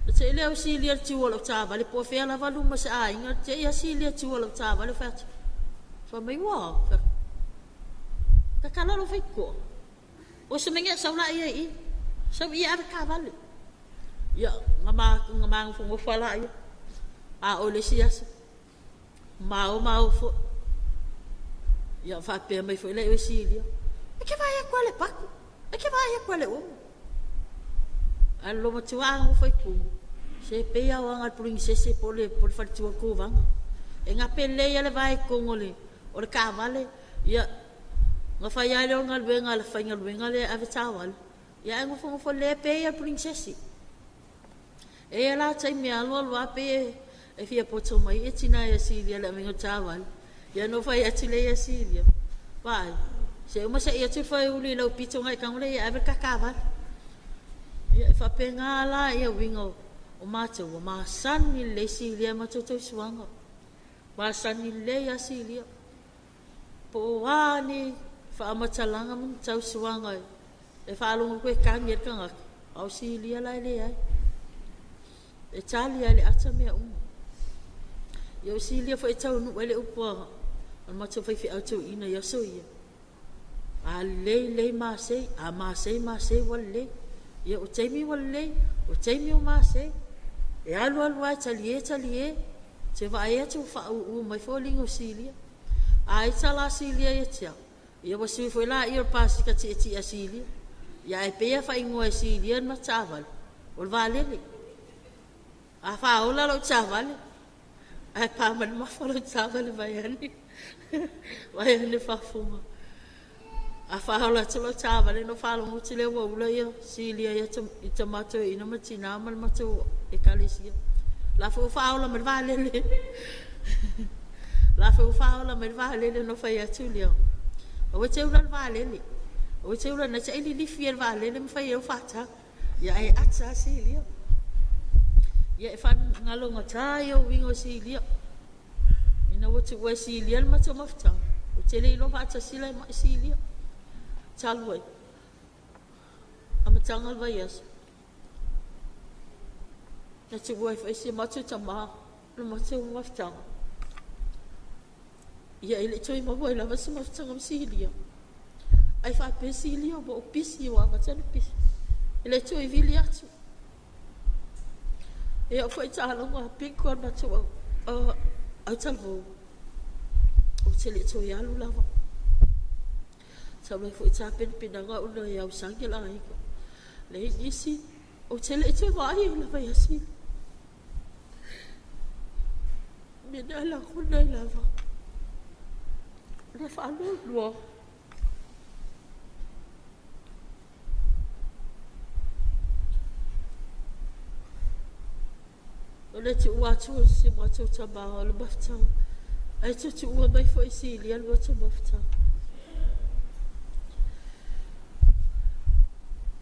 E te i le au Silia i le tiu o lau taavale, po o fea lava luma o se aiga, te i lava Silia i le tiu o lau taavale, fai atu, fai mai, ua, fai atu, tatala lou faitotoa. O se mea sau laia i i, sau i i e ave taavale. Ia, na ma nofonofo lava laia. A oo i le isi aso, ma o ma o foi. Ia faapea mai foi lea o Silia, e te vaai atu lava i le patu, e te vaai atu lava i le umu. Ae o le loomatua a nofo i tuma, se pei lava o aga a le puluinisese po o le faletua o le Kovaga. E gape lelei lava le vae i totonu o le taavale, ia, ona fai lava lea o le galuega a le faigaluega lea e ave taavale, ia ae nofonofo lelei lava pei lava o le puluinisese. E i ai la taimi e alu alu lava pei e fia poto mai le tina ia Silia i le avega o taavale. Ia ona ou fai atu lea ia Silia, vaai, se uma sei atu le foeuli i lau pito ona e tago lea e ave le ta taavale. Ia e faapena la ia uiga o matou, ua masani lelei Silia i a matou tausuaga. Masani lelei lava Silia. Po o a ni faamatalaga ma ni tausuaga e faalogo atu e tagi ai le tagata, a o Silia la e leai. E tali lava i le ata mea uma. Ia o Silia foi e taunuu ai le upu a le matou faifeau toeaina i aso ia, a lelei lelei masei, a masei masei ua lelei. Ia o taimi ua lelei, o taimi ua masei. E alu alu lava e talie talie, toe vaai atu ua faaūū mai foliga o Silia. A ita la Silia ia te au, ia ua sui foi laia o le pasika tietie a Silia. Ia ae pei e faaigoa e Silia le ma taavale, o le vaalele. A faaola lau taavale, ae pa mai le mafa o lau taavale vaeane, vaeane le faafofoga. A faaola atu lau taavale ona ou faalogo atu lea ua ula ia Silia i tama toeaina ma tina ma le matou ekalesia. O la foi ua faaola mai le vaalele. O la foi ua faaola mai le vaalele ona fai atu lea, aua e te ula i le vaalele, aua e te ula na te ai lilifi e le vaalele ma fai ai au faatau. Ia ae ata lava Silia. Ia e faagalogata ia uiga o Silia. Ina ua tuua e Silia le matou mafutaga, ou te le iloa faatasi la e mai Silia. Talu ai, amataga o le vaiaso, na tuua ai foi si o matou tamā le matou mafutaga. Ia e le i toe maua ai lava se mafutaga ma Silia. Ae faapea Silia ua ou pisi ua amata ona pisi. E le toe vili atu. E oo foi i taaloga a bingo a le matou autalavou, ou te le i toe alu lava. Talu ai foi tapenapenaga ona e ausagi le aiga. Leai nisi, ou te le i toe vaai ai lava ia Silia. O le mea e lagona ai lava, o le faanoanoa. O le tuua atu o si o matou tama o le mafutaga, ae toe tuua mai foi e Silia le matou mafutaga.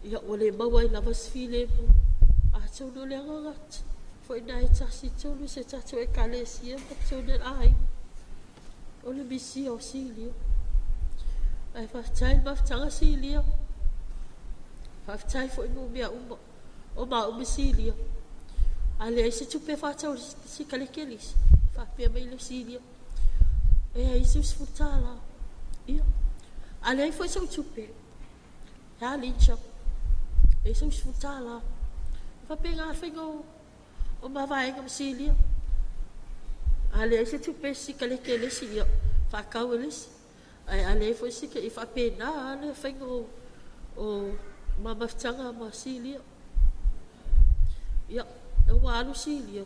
Ia, ua le maua ai lava se filemu. Atonu o le agaga foi lena e tasi tonu se tatou ekalesia ma totonu o le aiga, o le misia o Silia. Ae faafetai i le mafutaga Silia, faafetai foi mo mea uma, o maua ma Silia, a leai se tupe e faatau ai le sikaleki a Lisa, faapea mai lea o Silia, e ai se $10. Ia, a leai foi sou tupe, e a Lisa, e ai sou $10. E faapena le faiga o ma vaega ma Silia. A leai se tupe i le sikaleki a le isi, ia faatau e le isi. Ae a leai foi se e faapena lava le faiga o ma mafutaga ma Silia. Ia, ua alu Silia,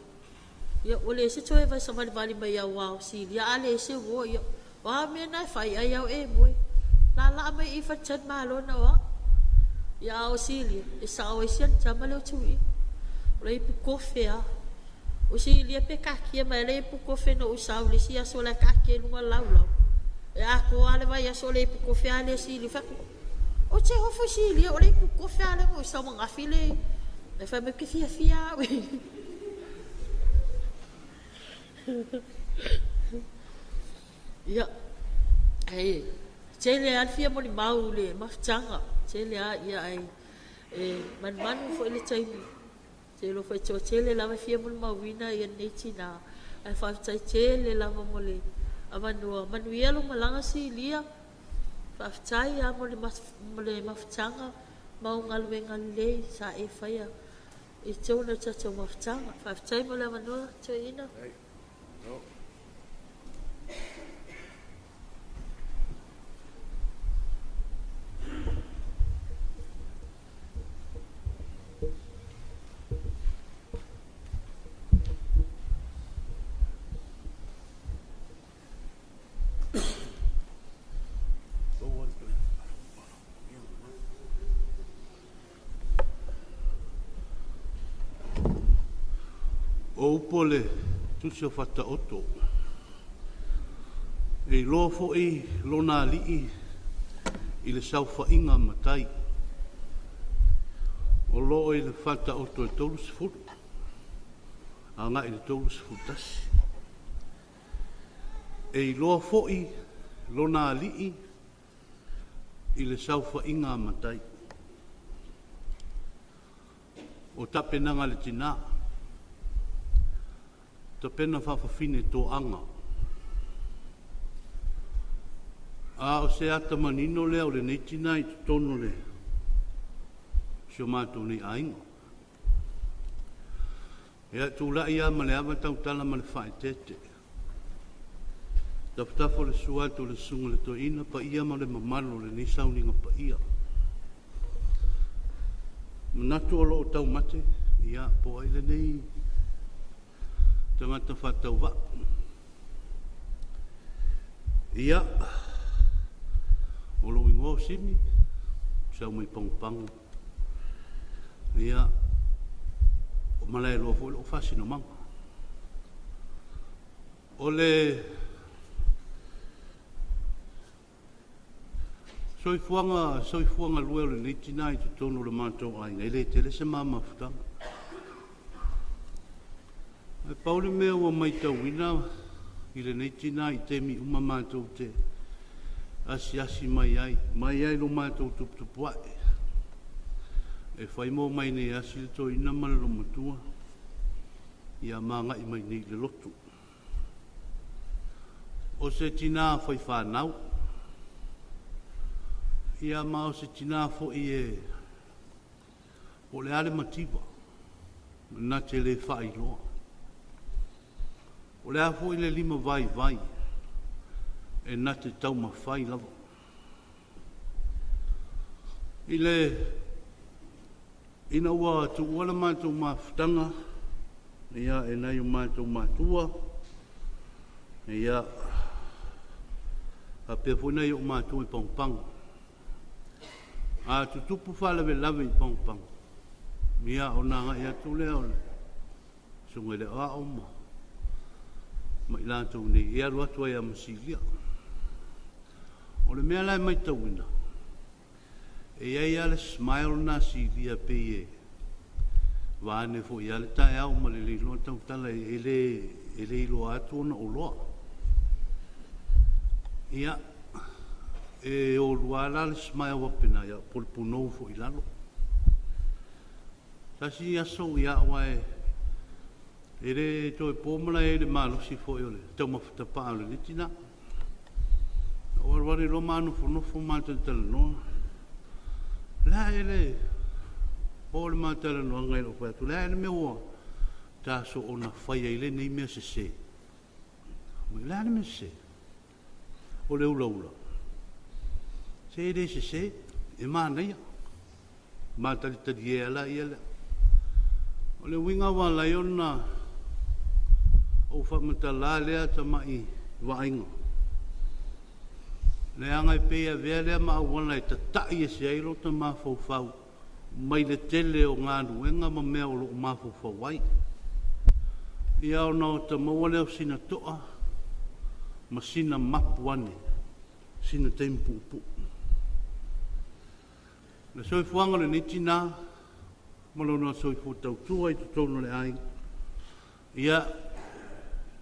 ia ua leai se toe savalivali mai aua o Silia a leai se uo, ia o a mea na e fai, ai lava o e moe. Laalaa mai i i faletalimalo na o au. Ia a o Silia, e sao ai si ana tama lea o Tuia. O le ipu kofe lava. O Silia pe taatia mai lava le ipu kofe na ou sau i le isi aso o la e taatia i luga o le laulau, e atoa lava le vaiaso o le ipu kofe lava lea a Silia. Ou fai atu, ou te ofo i Silia, o le ipu kofe lava lea na ou sau ananafi le… Ae fai mai, ou te fiafia lava au. Ia, ae tele lava le fia molimau i le mafutaga, tele lava, ae manumanu foi i le taimi, ou te iloa foi e toatele lava e fia molimauina lenei tina, ae faafetai tele lava mo le avanoa. Manuia lau malaga Silia, faafetai lava mo le mafutaga ma au galuega lelei sa e faia i totonu o le tatou mafutaga. Faafetai mo le avanoa toeaina. O upu o le Tusi o Faataoto, e iloa foi lona alii i le saofaiga a matai. O lo o i le Faataoto e 30 agai i le 31. E iloa foi lona alii i le saofaiga a matai. O tapenaga a le tina, tapena faafafine toaga. A o se ata manino lea o lenei tina i totonu o le si o matou nei aiga. Ia, tulai lava ma le ava tautala ma le faaeteete. Tafatafa o le susu atu o le susuga i le toeaina, paia ma le mamalu o lenei sauniga paia. Manatu o lo o taumate, ia po o ai lenei tagata faatauvaa. Ia, o lou igoa o Simi, sau mai Pagopago. Ia, o Malaeloa foi lou faasinomaga. O le soifuaga soifua galue o lenei tina i totonu o le matou aiga, e le tele se ma mafutaga. Ae pau le mea ua matauina i lenei tinā i taimi uma matou te asiasi mai ai, mai ai lo matou tuputupuaʻe. E fai mo mai nei asi le toeaina ma le olomatua, ia magai mai nei i le lotu. O se tinā fai fanau, ia ma o se tinā fo'i e o le a le mativa, na te le faailoa. O le a fo'i le lima vaivai, e na te taumafai lava. I le ina ua tuua le matou mafutaga, ia e nai o matou matua, ia faapea foi nai o matou i Pagopago. A tutupu faalavelave i Pagopago, ia ona agai atu lea o le susuga i le Aoao ma i latou nei e alu atu ai ia ma Silia. O le mea la e matauina, e iai lava le smile na Silia pei e vaane foi ia le taeao ma le leiloa tautala e le iloa atu ona oloa. Ia, e olua la le smile apena ia po le punou foi i lalo. Tasi aso ia aua e le toe po mala e le malosi foi o le taumafatapa'a o le tinā. O alu alu loa ma nofonofo ma talatalanoa. La e le o le matalanoaga i lou fai atu, le a le mea ua taso ona fai ai lenei mea sesē. Le a le mea sesē? O le ulaula. Se e le sesē, e manaia. Matalitali e ala ia lea. O le uiga ua ala ai ona ou faamatala lea tama'i vaaiga. Leaga e pei e avea lea ma auala e tata'i ese ai lo ta mafaufau mai le tele o galuega ma mea o loo mafaufau ai. Ia ona o ta maua lea o sina to'a ma sina mapu ane, sina taimi puupuu. Le soifuaga o lenei tinā ma lona soifua tautua i totonu o le aiga. Ia,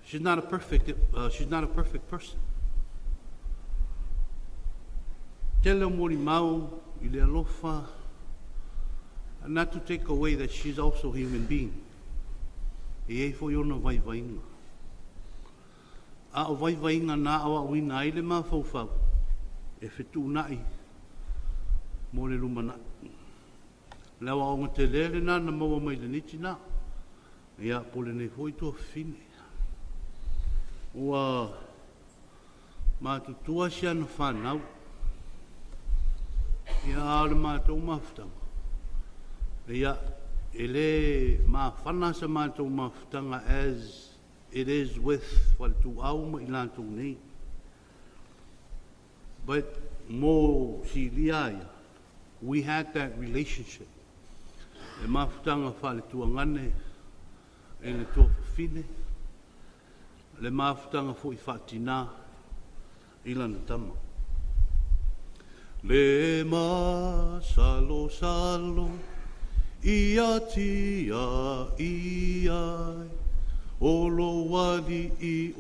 she's not a perfect person. Tele o molimau i le alofa, not to take away that she's also a human being. E iai foi ona vaivaiga. A o vaivaiga na aoaoina ai le mafaufau e fetuunai mo le lumanai. Le aoaoga tele lena na maua mai lenei tinā. Ia po o lenei foi tuafafine. Ua matutua si ana fanau. Ia a o le matou mafutaga. Ia e le mafana sa matou mafutaga as it is with faletuau ma i latou nei. But mo Silia ia, we had that relationship. E mafutaga faaletuagane e le tuafafine, le mafutaga foi faatinā i lana tama. Le masalosalo ia tia ia o lo wali i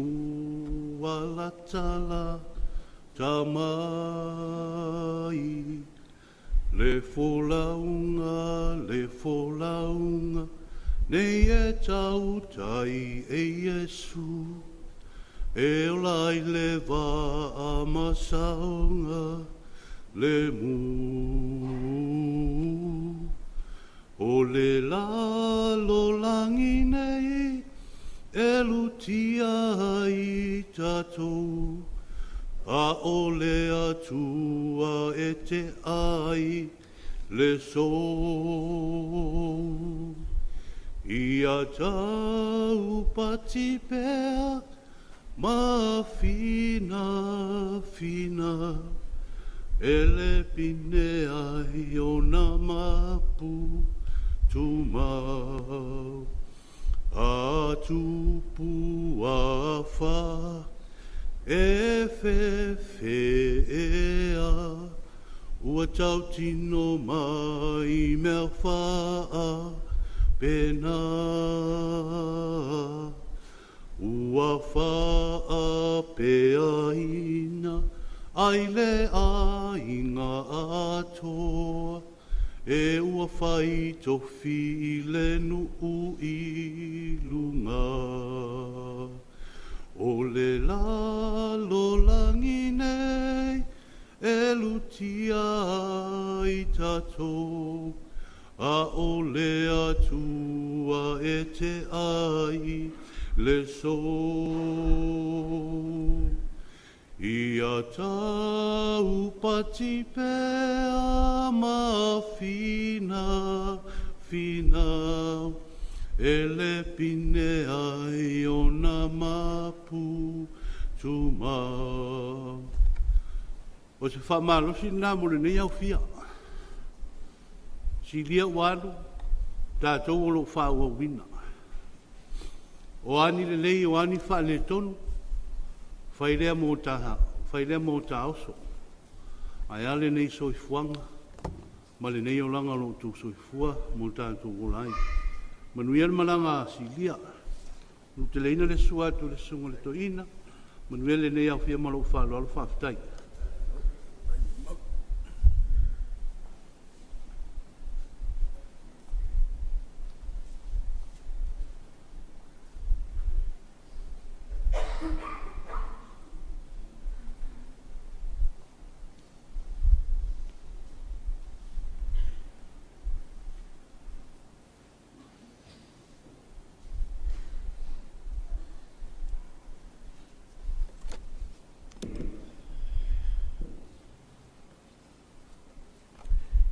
ualatala tamai le folauga nei e tautai e Iesu e ola ai le vaa masaoga le mu o le lalolagi nei e lutia ai tatou a o le Atua e te ai le sou. Ia tau pati pea ma fina fina e le pine ai o na mapu tumau. A tupu a fa e fe fe e a ua tautino mai mea faa pena ua faa. Tauapeaina ai le aiga atoa e ua fai tofi i le nuu i luga. O le lalolagi nei e lutia ai tatou, a o le Atua e te ai le so. Ia taupati pea ma fina fina e le pine ai ona mapu tuma. O se faamalosi lena mo lenei aofia. Silia ua alu, tatou o loo faaauauina. O a ni lelei o a ni faaletonu, fai lea mo ta, fai lea mo ta oso. Ae a lenei soifuaga ma lenei olaga o lo outou soifua mo tatou ola ai. Manuia le malaga a Silia. Luteleina le susu atu le susuga i le toeaina. Manuia lenei aofia ma lou faaaloalo faafetai.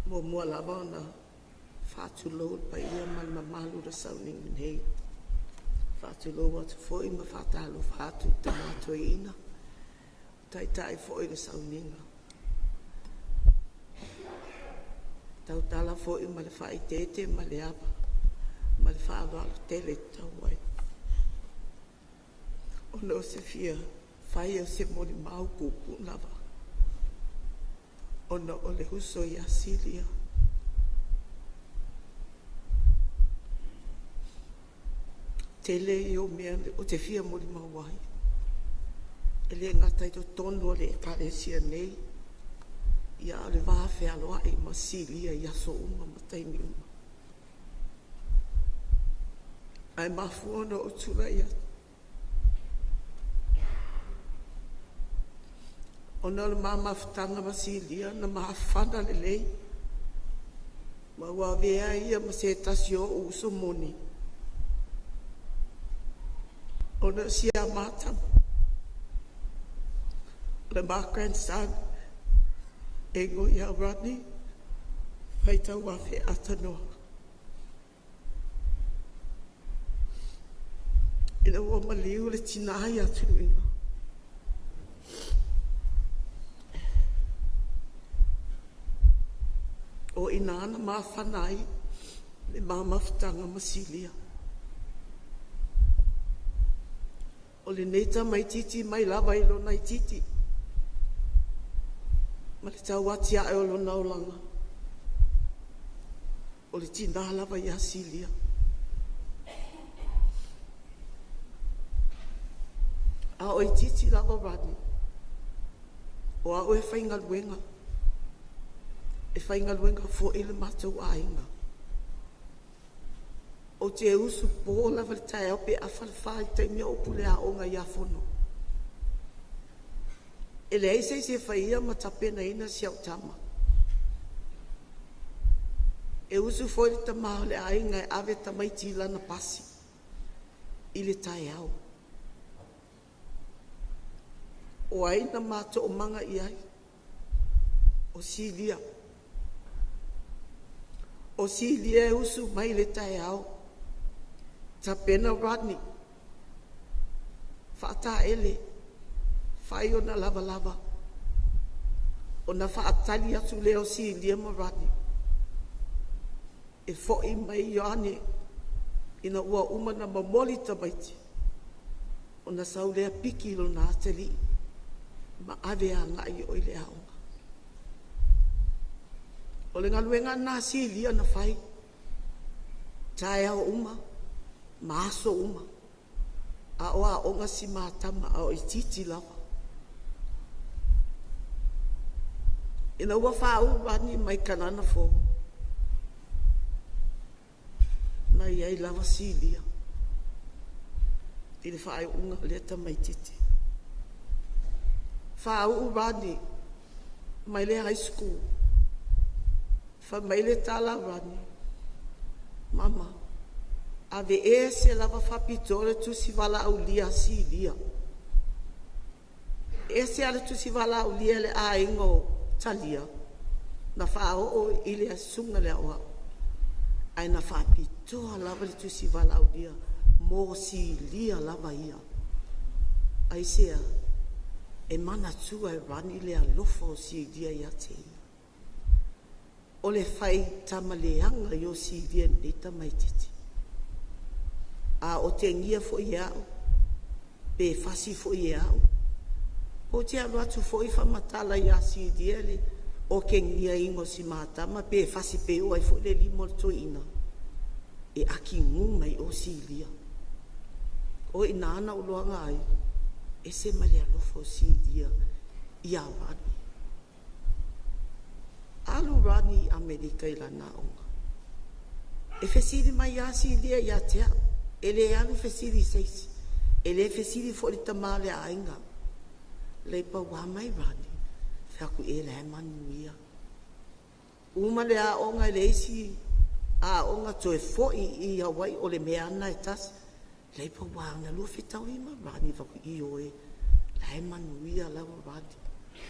Muamua lava ona faatulou le paia ma le mamalu o le sauniga nei. Faatulou atu foi ma faatalofa atu i tama toeaina, taitai foi le sauniga. Tautala foi ma le faaeteete ma le ava ma le faaaloalo tele e tatau ai. Ona o se fia fai o se molimau puupuu lava, ona o le uso ia Silia. Tele ia o mea ou te fia molimau ai, e le gata i totonu o le Ekalesia nei, ia a o le va fealoai ma Silia i aso uma ma taimi uma. Ae mafua ona ou tulai atu, ona o le ma mafutaga ma Silia na mafana lelei, ma ua avea ia ma se tasi o ou uso moni, ona o si a ma tama, o le ma grandson e igoa ia Rodney Faitauafe Atanor. Ina ua maliu le tina ia Tuuina, o ina na mafana ai le ma mafutaga ma Silia. O lenei tamaititi mai lava i lona itiiti ma le tau atiae o lona olaga, o le tina lava ia Silia. A o itiiti lava Rodney, o au e faigaluega, e faigaluega foi le matou aiga. Ou te usu po lava i le taeao pe afa le 4 i le taimi a o ou pule aoga i Afono. E leai se isi e faia ma tapenaina si au tama. E usu foi le tama o le aiga e ave tamaiti i lana pasi i le taeao. O ai na ma toomaga i ai? O Silia. O Silia e usu mai i le taeao, tapena Rodney, faataele, fai ona lavalava, ona faatali atu lea o Silia ma Rodney e foi mai Ioane ina ua uma ona momoli tamaiti, ona sau lea piki lona atalii ma ave agai i le aoga. O le galuega lena a Silia na fai, taeao uma ma aso uma, a o aoga si ma tama a o itiiti lava. Ina ua fāu'u Rani mai Kanana Fou, na i ai lava Silia i le faaiuga o lea tamaitiiti. Fāu'u Rani mai le high school, fai mai le tala a Rani, “Mama, aveese lava faapitoa le tusi valaaulia a Silia. E ese lava le tusi valaaulia a le aiga o Talia na faaoo i le susuga i le aoao, ae na faapitoa lava le tusi valaaulia mo Silia lava ia.” Aisea? E manatua e Rani le alofa o Silia ia te ia. O le faitama leaga ia o Silia i lenei tamaitiiti. A otegia foi e au pe fasi foi e au, ou te alu atu foi faamatala ia Silia le otegiaina o si ma tama pe fasi pe oo ai foi le lima o le toeaina, e akigu mai o Silia. O i ina na ou iloaga ai, e ese ma le alofa o Silia ia Rani. Alu Rani i Amerika i lana aoga, e fesili mai lava Silia ia te au, e le alu fesili i se isi, e le fesili foi i le tama o le aiga. Leipa, ua a mai Rani? Ou fai atu, e la e manuia. Uma le aoga i le isi aoga toe foi i Hawaii o le mea lava lena e tasi. Leipa, ua a na lua fetaui ma Rani? Ou fai atu, ioe, o la e manuia lava Rani.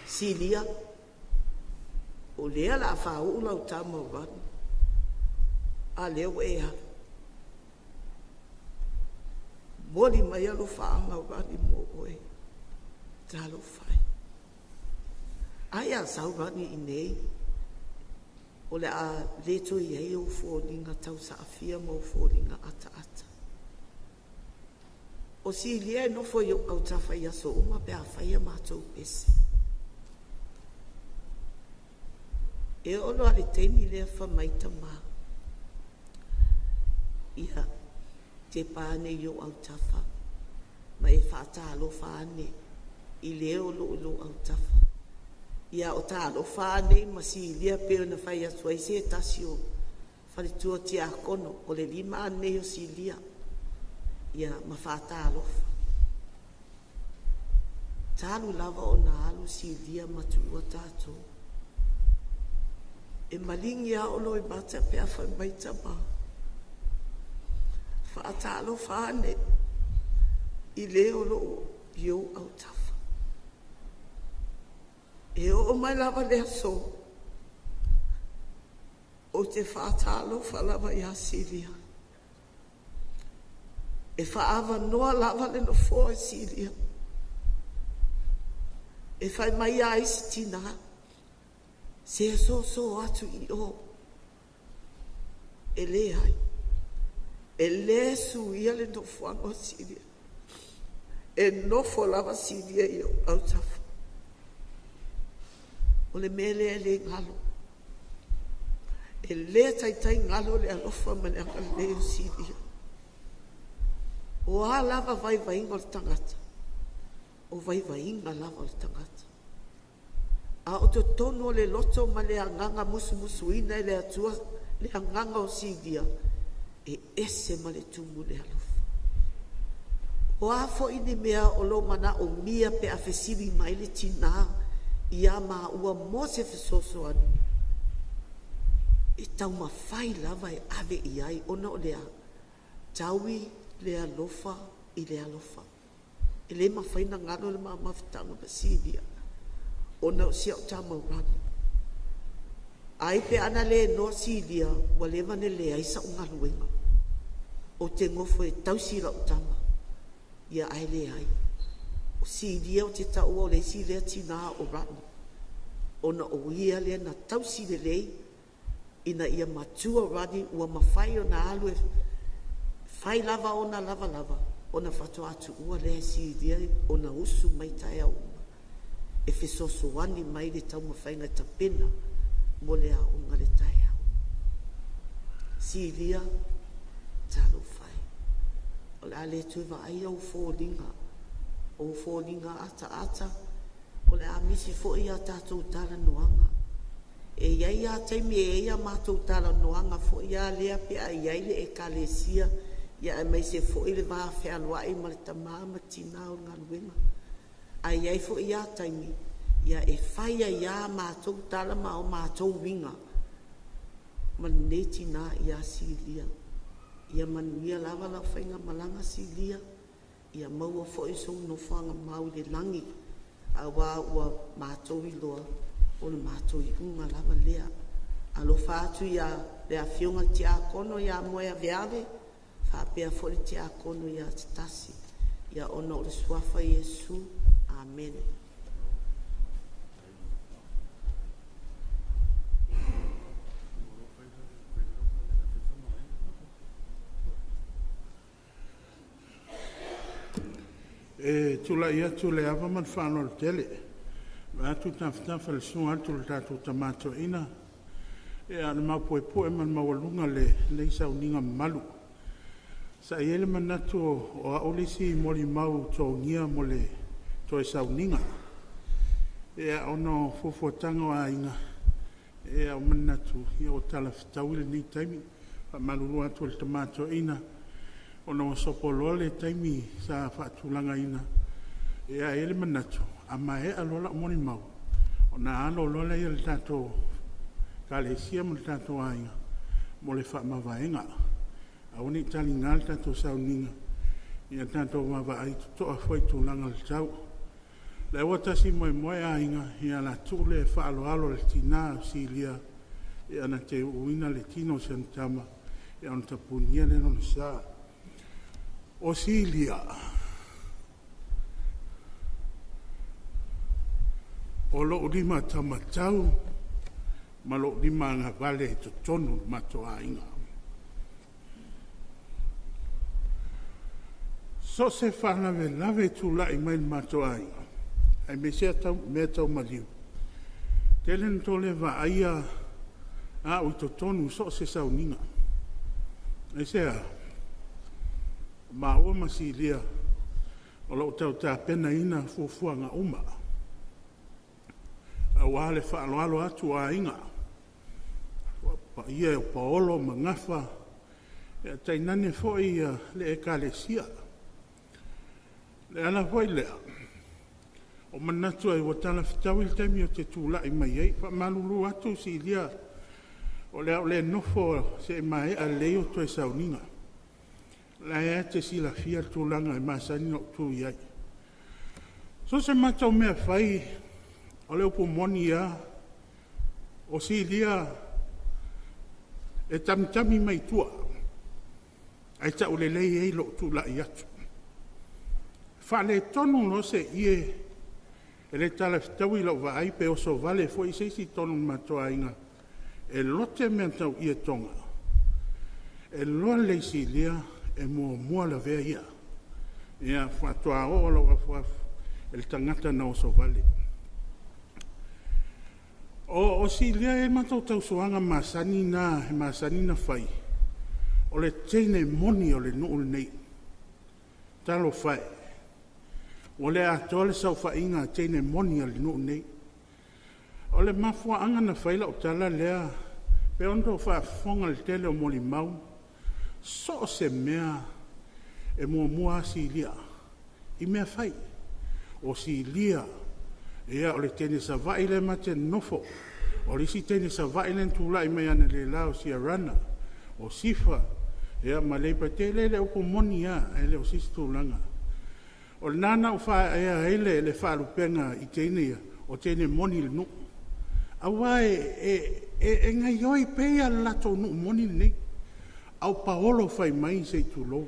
Silia, o lea o le a fāu'u lau tama o Rani, a o lea ua e alu. Momoli mai alofaaga o Rani mo oe. Talofa e. Ai a sau Rani i inei, o le a le toe i ai ou foliga tausaafia ma ou foliga ataata. O Silia e nofo i ou autafa i aso uma pe a fai a matou pese. E oo loa i le taimi lea fai mai tama, “Ia tepa ane i ou autafa ma e faatalofa ane i le o lo o i lou autafa.” Ia o talofa a nei ma Silia pei ona fai atu ai se tasi o faletua tiakono, o le lima a lenei o Silia, ia ma faatalofa. Talu lava ona alu Silia ma tuua tatou, e maligi lava ou loimata pe a fai mai tama, “Faatalofa ane i le o lo o i ou autafa.” E oo mai lava i le aso, ou te faatalofa lava ia Silia. E faaavanoa lava le nofoa i Silia. E fai mai lava isi tina, “Se soso atu i o.” E leai, e le suia le nofoaga o Silia. E nofo lava Silia i ou autafa. O le mea lea e le galo, e le taitai galo le alofa ma le agalelei o Silia. O a lava vaivaiga o le tagata, o vaivaiga lava o le tagata, a o totonu o le loto ma le agaga musumusuina e le Atua le agaga o Silia, e ese ma le tumu i le alofa. O a foi ni mea o lo o manaomia pe a fesili mai le tina ia maua mo se fesoasoani, e taumafai lava e ave i ai ona o le a? Taui le alofa i le alofa. E le mafai ona galo le ma mafutaga ma Silia ona o si au tama o Rani. Ai pe ana le iloa Silia, ua leva ona leai sau galuega. Ou te nofo e tausi lau tama, ia ae leai. O Silia ou te taua o le isi lea tina o Rani, ona o ia lea na tausi lelei ina ia matua Rani ua mafai ona alu e fai lava ona lavalava ona faatoa tuua lea e Silia ona usu mai taeao uma e fesoasoani mai i le taumafaiga e tapena mo le aoga i le taeao. Silia, talofa e, o le a le toe vaaia ou foliga, o ou foliga ataata, o le a misi foi a tatou talanoaga. E i ai lava taimi e i ai a matou talanoaga foi lea pe a i ai le Ekalesia, aemaise foi le va fealoai ma le tama ma tina o le galuega. Ae i ai foi lava taimi e fai ai lava a matou tala ma o matou uiga ma lenei tina ia Silia. Ia manuia lava lau faigamalaga Silia, ia maua foi sou nofoaga mau i le lagi, aua ua matou iloa o le matou iuga lava lea. Alofa atu i le Afioga i le Tiakono ia Moeaveave faapea foi le Tiakono ia Sitasi ona o le Suafa o Iesu. Amene. E tulai atu i le ava ma le faaaloalo tele, vaeatu tafatafa i le susu atu o le tatou Tama Toeaina, a o le maopuepue ma le maualuga o lenei sauniga mamalu. Sa i ai le manatu o au le isi molimau togia mo le toe sauniga. Ona o fuafuataga o aiga, ua manatu ua talafetaui lenei taimi. E faamalulu atu i le Tama Toeaina ona ua sopo loa le taimi sa faatulagaina. Ae i ai le manatu, a maea loa lau molimau, ona alo loa lea o le tatou Ekalesia ma le tatou aiga mo le faamavaega. Aua ne i taliga le tatou sauniga, ia tatou vaavaai totoa foi i tulaga o le tau. O lea ua tasi moemoe aiga, ia o le a tuu le faaaloalo i le tina o Silia na te uuina le tino o si ana tama ona tapunia lea o lona sa. O Silia, o lou limataumatau ma lou limaagavale i totonu o le matou aiga. So o se faalavelave e tulai mai i le matou aiga, aemaise mea tau maliu, e tele ina outou le vaaia au i totonu i so o se sauniga. Aisea? O maua ma Silia o lo o tau tapenaina fuafuaga uma aua le faaaloalo atu o aiga, le paia o paolo ma gafa, tainane foi le Ekalesia. O le ala foi lea ua manatu ai ua talafetaui le taimi ou te tulai mai ai. E faamalulu atu Silia, o le a ou le nofo se i maea lelei ou toe sauniga. O la e te silafia le tulaga e masani ona ou tu i ai. So o se matou mea e fai, o le upu moni lava, o Silia e tagitagi mai tua ae taulelei ai lou tulai atu. E faaletonu loa se ie e le talafetaui i lau vaai pe osovale foi se isi i totonu o le matou aiga e lote mea tau ietoga, e iloa lelei e Silia e muamua lavea ia. Ia faatoa oo lau afuafu i le tagata na osovale. O Silia e i ai le matou tausoaga masani lena e masani ona fai, o le teine moni o le nuu lenei. Talofa e, ua le atoa le saofaiga a teine moni a le nuu lenei. O le mafuaaga na fai ai lau tala lea, pei ona outou faafofoga i le tele o molimau, so o se mea e muamua lava Silia i mea fai. O Silia, o le teine Savaii lea ma te nonofo, o le isi teine Savaii lea na tulai mai analeila o Siarana, o Sifa ma Leipatea. O le upu moni lava, e le o se isi tulaga. O lena na ou faaea ai le faalupega i teine ia, o teine moni i le nuu, aua e gaoioi pea le latou nuu moni lenei, a o paolo fai mai se i tulou.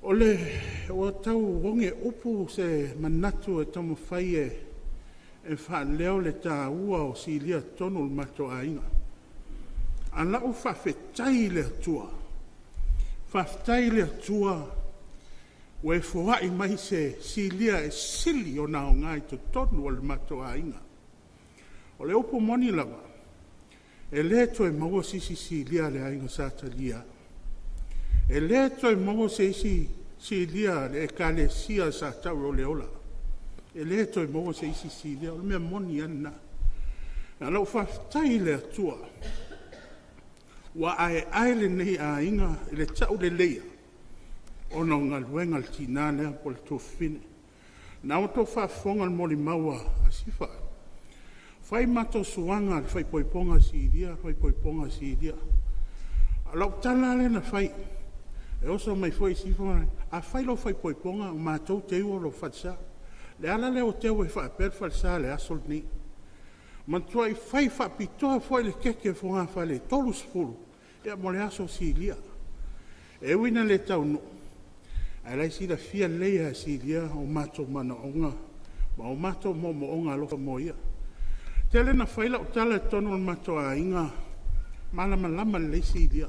Ua tau oge upu se manatu e taumafai e faaleo le taua o Silia i totonu o le matou aiga. Ae o lau faafetai i le Atua, faafetai i le Atua ua e foai mai se Silia e sili ona aoga i totonu o le matou aiga. O le upu moni lava, e le toe maua se isi Silia a le Aiga Sa Talia, e le toe maua se isi Silia a le Ekalesia Sa Tau o le Ola, e le toe maua se isi Silia. O le mea moni lava lena. Na lou faafetai i le Atua, ua aeae lenei aiga i le tauleleia ona o galuega a le tina lea po o le tuafafine. O lena ua outou faafofoga i le molimau a Sifa. Fai matou suaga i le faaipoipoga a Silia, faaipoipoga a Silia. A o lau tala lava lea na fai, e oso mai foi Sifa, a fai lau faaipoipoga matou teuina lou falesa. O le ala lea ua teu ai faapea le falesa i le aso lenei. Matuai fai faapitoa foi le keke fogafale e 30 mo le aso Silia. E ui ina le taunuu, ae o la e silafia lelei lava e Silia o matou manaoga ma o matou moomooga alofa mo ia. E tele ina fai lau tala i totonu o le matou aiga, e malamalama lelei Silia.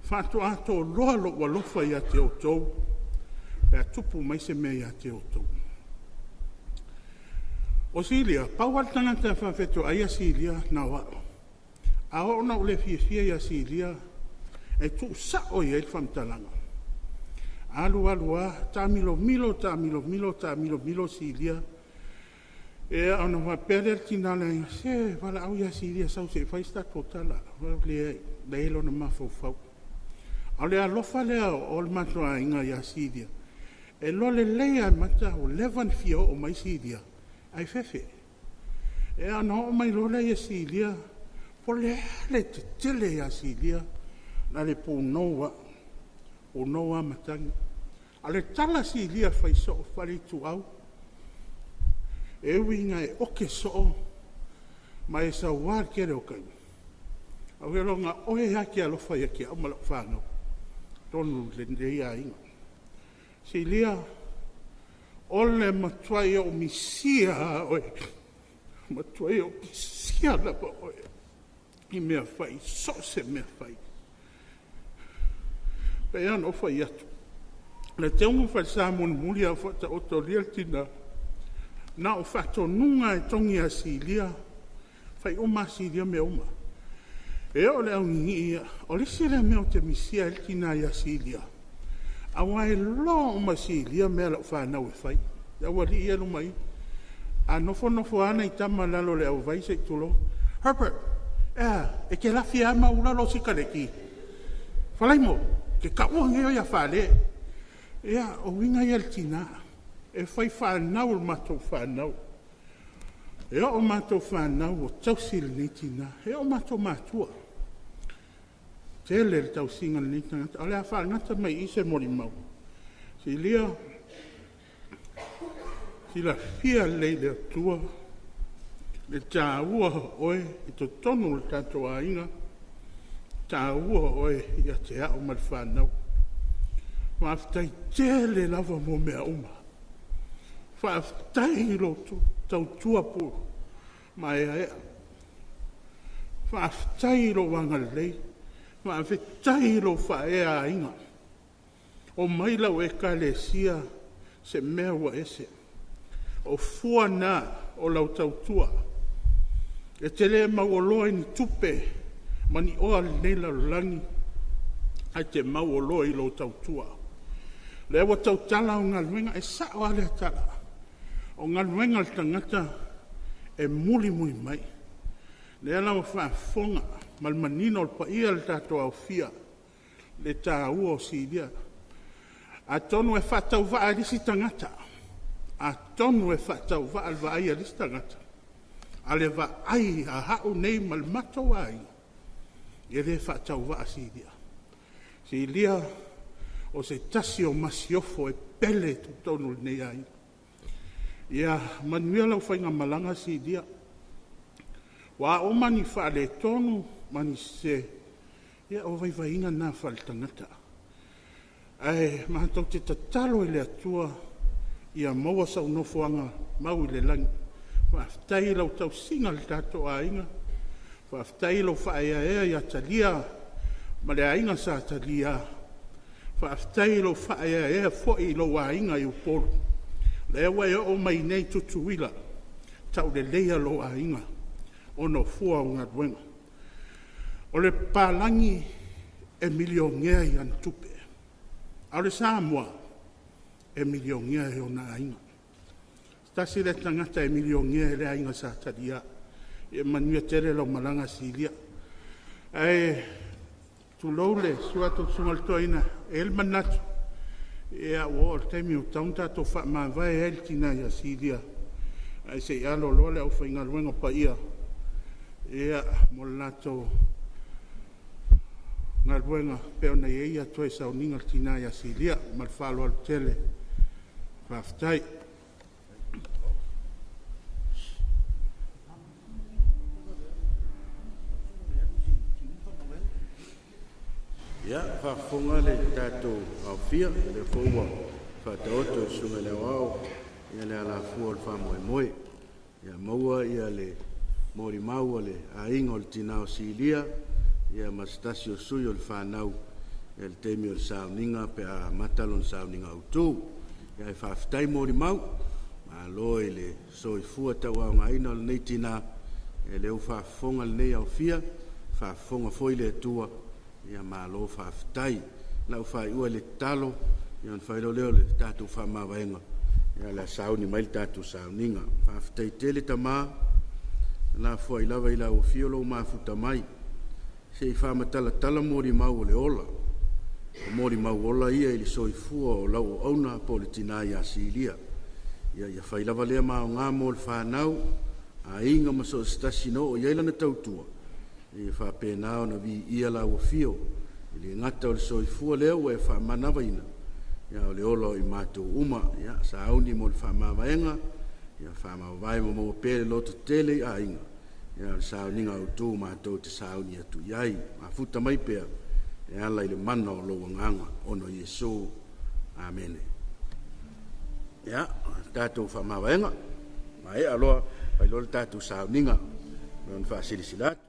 Faatoa toloa lou alofa ia te outou pe a tupu mai se mea ia te outou. O Silia, pau lava le tagata e faafetoaia Silia na o au. A oo ina ou le fiafia ia Silia, e tuusao i ai le faamatalaga. Alu alu lava taamilomilo, taamilomilo, taamilomilo Silia, ia ona faapea lea o le tina o le aiga, se valaau ia Silia e sau se i fai se tatou tala. Ou fai atu, leai, o la e i ai lona mafaufau. A o le alofa lea o le matou aiga ia Silia, e iloa lelei lava e mata ua leva ona fia oo mai Silia ae fefe. Ia ona oo mai loa lea o Silia, po o le a le tetele ia Silia, na o le punou lava, punou lava matagi. A o le tala a Silia e fai soo, Fale Ituau, e ui ina e oke soo ma e saua i le tele o taimi, ae ou te iloa na o oe lava e te alofa ia te au ma lau fanau i totonu o lenei aiga. Silia, o le matuai ou misia lava o oe, matuai ou misia lava oe i mea fai, so o se mea e fai. E pei lava ona ou fai atu, o le teuga falesa mulimuli a o faataotolia le tina, na o faatonuga lava e togi ia Silia, fai uma lava e Silia mea uma. E oo i le auninii ia, o le isi lea mea ou te misia ai le tina ia Silia, aua e iloa uma e Silia mea a lau fanau e fai, le aualii ia e i luma i i. A nofonofo lava nai tama i lalo o le auvai se i tulou, Herbert, e a, e te lafi lava maula lou sikaleki? Falaimo, ou te taua nei oe ia Fale. Ia, o uiga ia o le tina, e fai fanau i le matou fanau. E oo i matou fanau ua tausi e lenei tina, e oo i matou matua, tele le tausiga a lenei tagata. Ae o le a faagata mai i i se molimau. Silia, silafia lelei e le Atua le taua o oe i totonu o le tatou aiga, taua o oe ia te au ma le fanau. Faafetai tele lava mo mea uma. Faafetai i lou tautua maeaea, faafetai i lou agalelei, faafetai i lou faaea aiga. Omai lau Ekalesia, o se mea ua ese. O fua na o lau tautua, e te le mauoloa i ni tupe ma ni oa o lenei lalolagi, ae e te mauoloa i lou tautua. O lea ua tautala au galuega, e sao lava lea tala, o galuega a le tagata e mulimuli mai. O lea la ua faafofoga ma le manino le paia o le tatou aofia i le taua o Silia. Atonu e faatauvaa e le isi tagata, atonu e faatauvaa i le vaai a le isi tagata, a o le vaai a au nei ma le matou aiga, e le faatauvaa Silia. Silia, o se tasi o masiofo e pele i totonu o lenei aiga. Ia manuia lau faigamalaga Silia, o a uma ni faaletonu ma ni sese, ia o vaivaiga na faaletagata. Ae matou te tatalo i le Atua ia maua sau nofoaga mau i le lagi. Faafetai i lau tausiga o le tatou aiga, faafetai i lou faaeaea ia Talia ma le aiga Sa Talia, faafetai i lou faaeaea foi i lou aiga i Upolu, lea ua e oo mai nei i Tutuila, tauleleia lou aiga ona o fua o galuega. O le papalagi e milionea i ana tupe, a o le Samoa, e milionea i ona aiga. Tasi lea tagata e milionea i le aiga Sa Talia. Ia manuia tele lau malaga Silia. Ae tulou le susu atu o le Susuga i le Toeaina, e i ai le manatu, ia ua oo i le taimi ua tatau ona tatou faamavae ai le tina ia Silia, ae se i alo loa le aufaigaluega paia mo le latou galuega pei ona i ai toe sauniga o le tina ia Silia. Ma le faaaloalo tele. Faafetai. Ia, faafofoga le tatou aofia, o lea foi ua faataoto e le Susuga i le Aoao le alafua o le faamoemoe. Ia maua le molimau a le aiga o le tina o Silia ma se tasi o sui o le fanau i le taimi o le sauniga pe a amata lona sauniga autu. Ae faafetai molimau, malo i le soifua tauaogaina o lenei tina, ia lea ua faafofoga lenei aofia, faafofoga foi le Atua, malo faafetai. O le a ou faaiua i le tatalo ona fai loa lea o le tatou faamavaega, o le a sauni mai le tatou sauniga. Faafetai tele tama, lafoai lava i lau afio lou mafuta mai se i faamatalatala molimau o le ola, o molimau ola ia i le soifua o lau auauna po o le tina ia Silia. Ia fai lava lea ma aoga mo le fanau, aiga ma so o se tasi na oo i ai lana tautua, ia faapena ona viia lau afio, e le gata o le soifua lea ua e faamanavaina, a o le ola o i matou uma. Ia sauni mo le faamavaega, ia faamavae ma maua pea le lototele i aiga, a o le sauniga autu matou te sauni atu i ai. Mafuta mai pea e ala i le mana o lou Agaga ona o Iesu. Amene. Ia, tatou faamavaega, maea loa fai loa le tatou sauniga e pei ona faasilasila atu.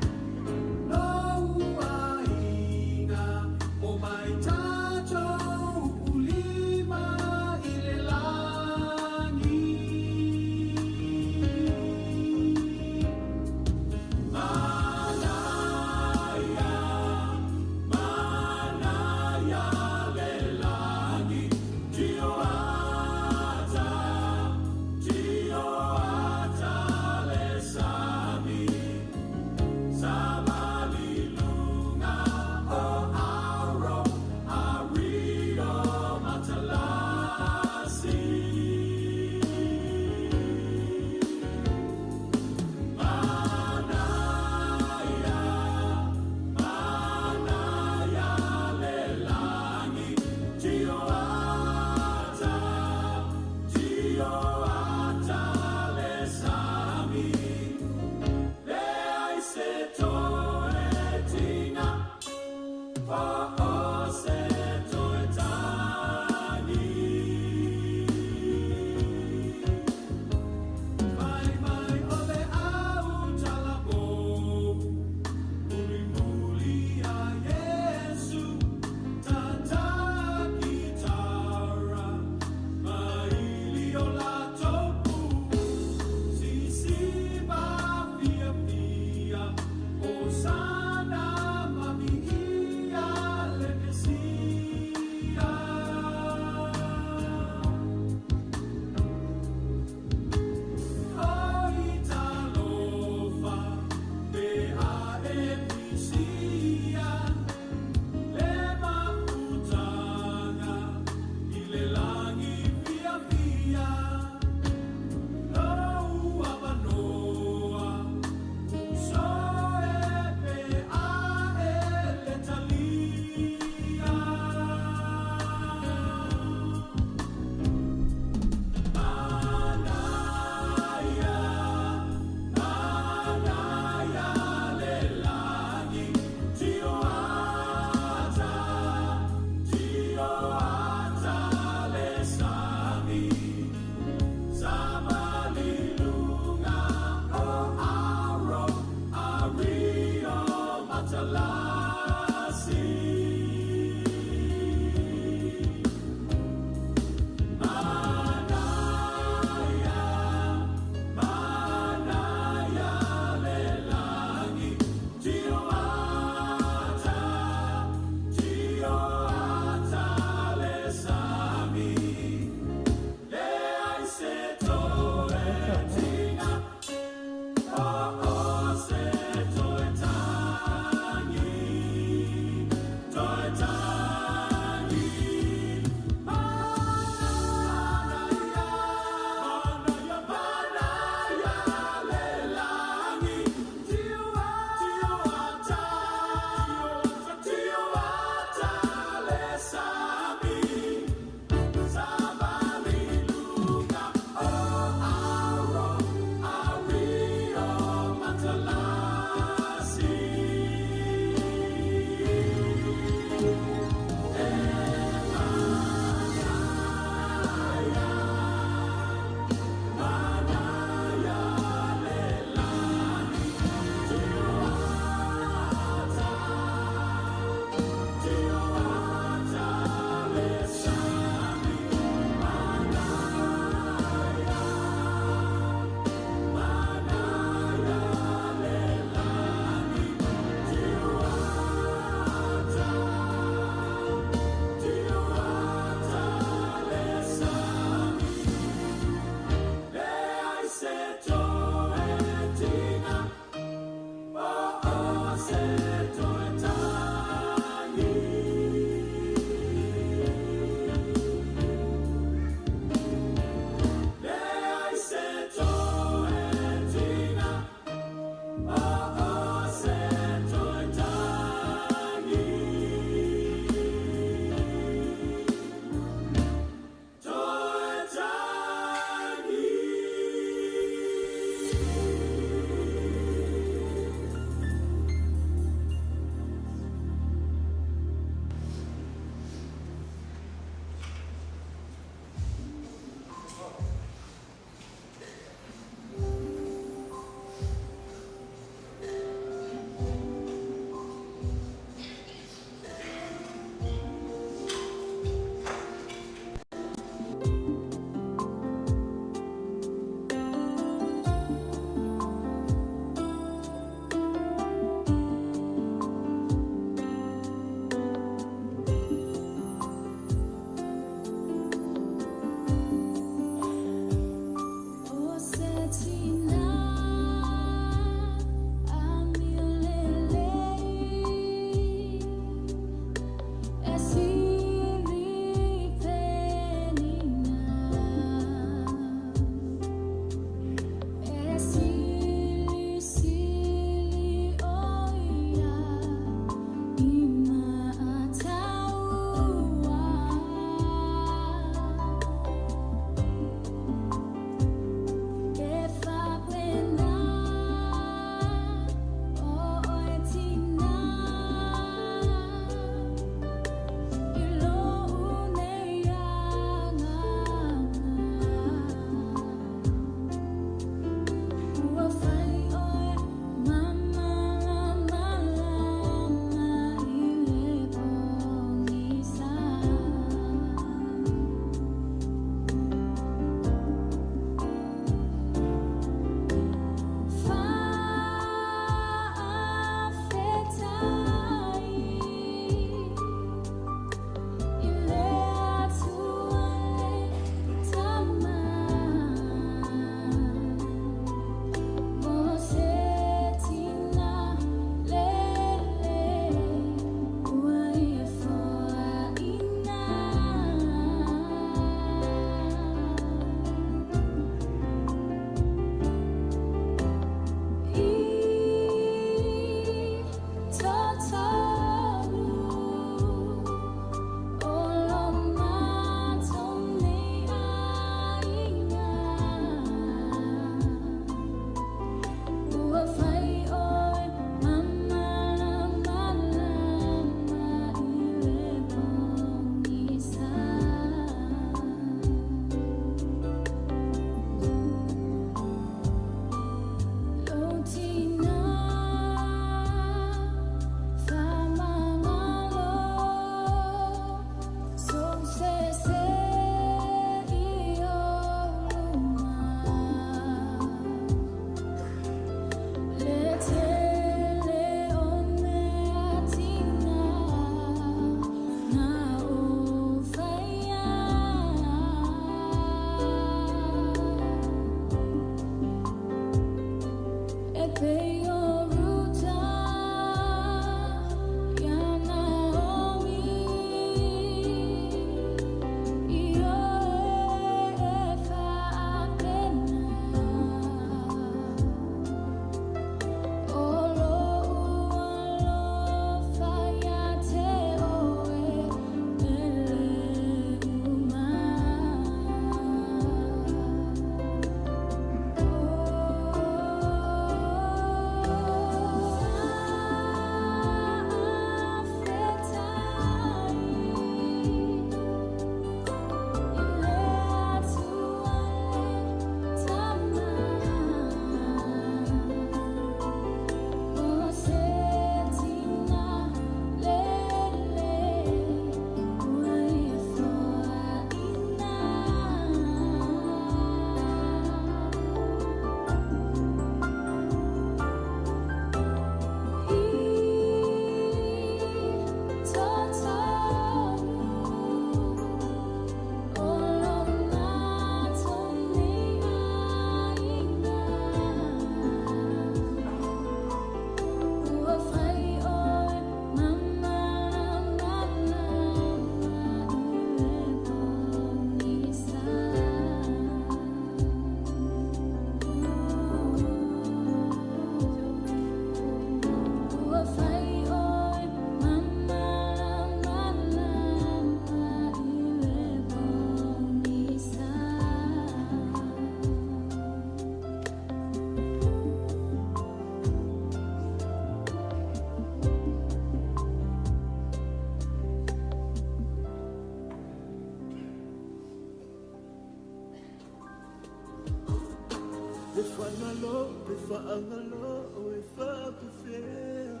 Whangalo, pe whaangalo, o e whapewhea.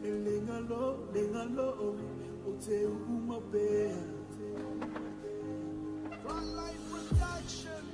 E lengalo, lengalo, o te uuma pea. Frontline Production.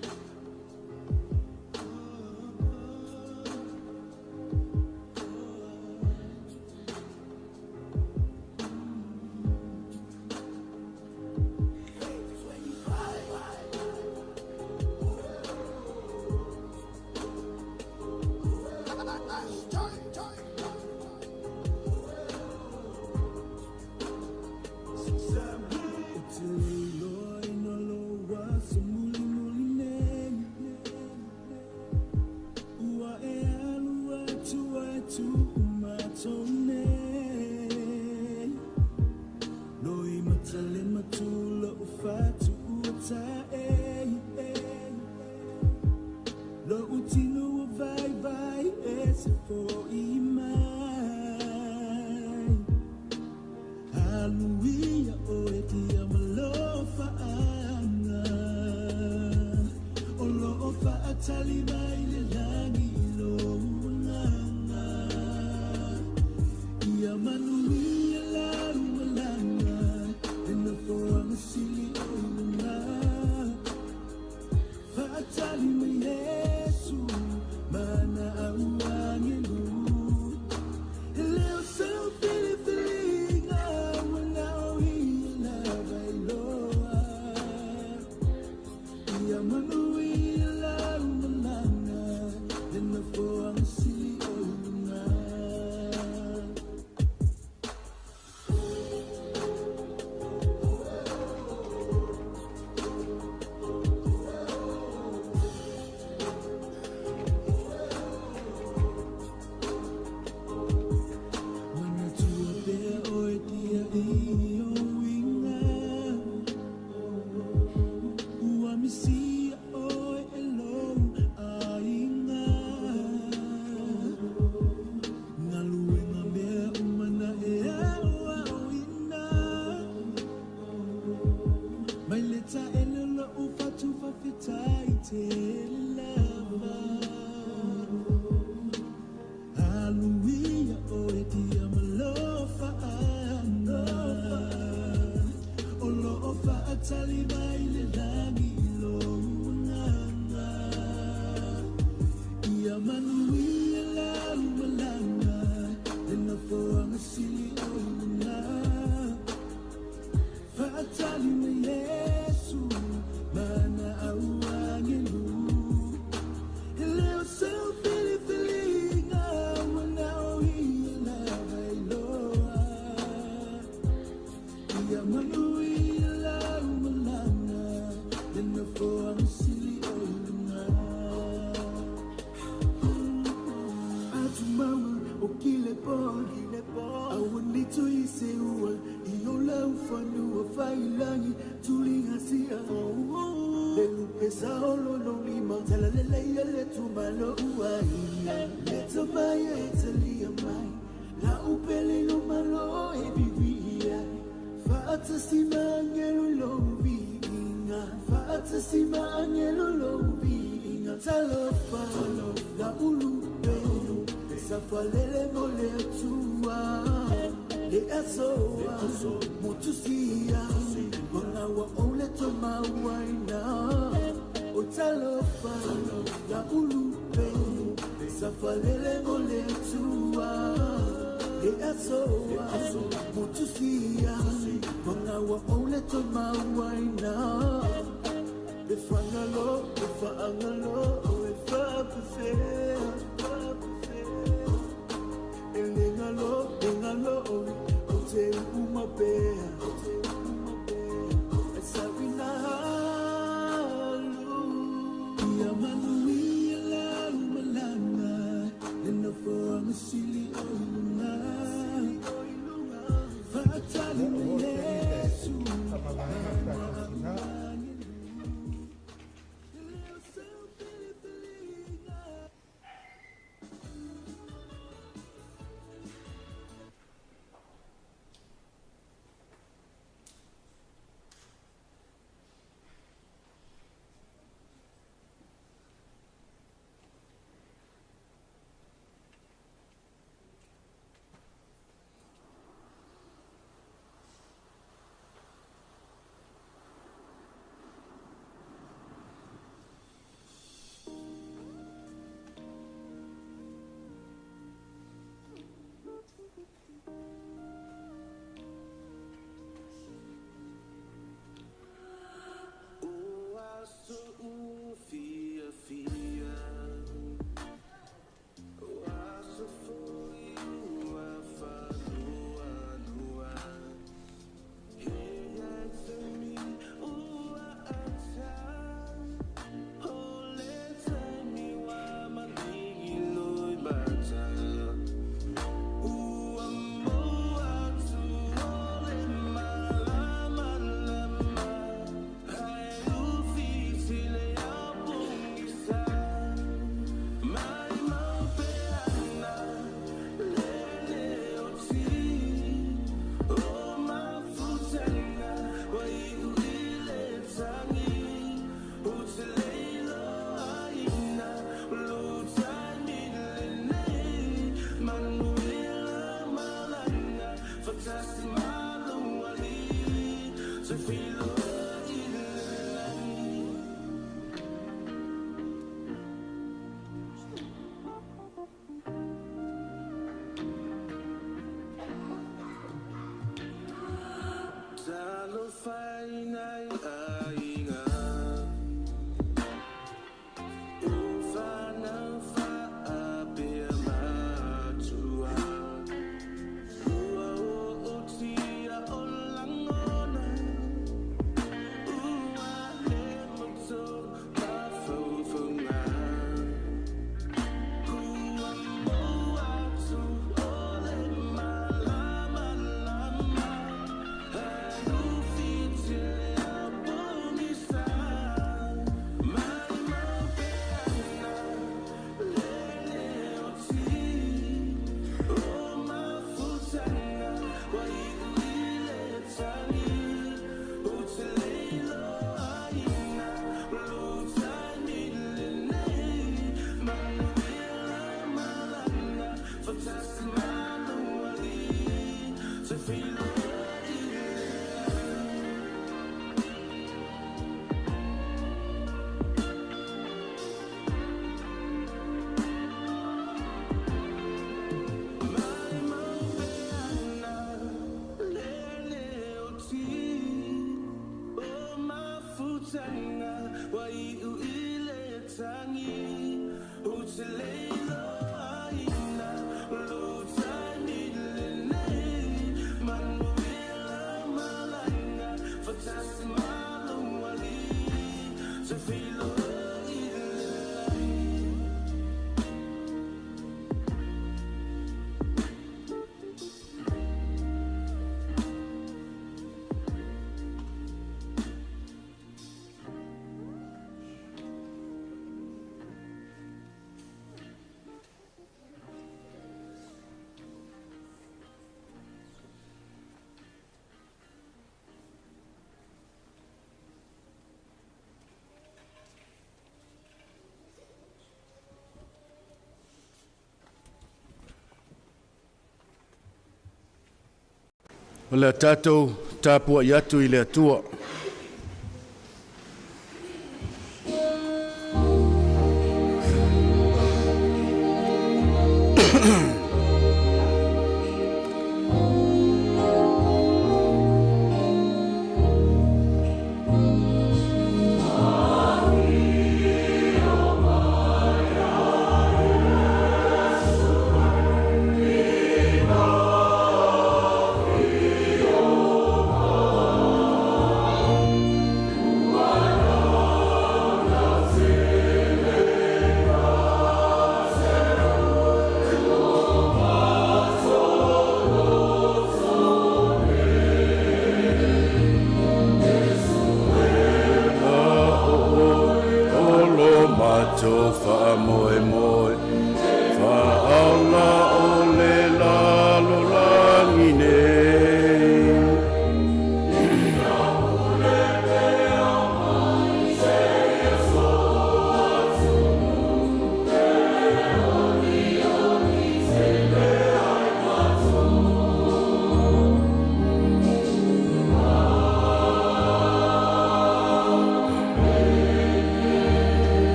O le tatou tapuai atu i le Atua.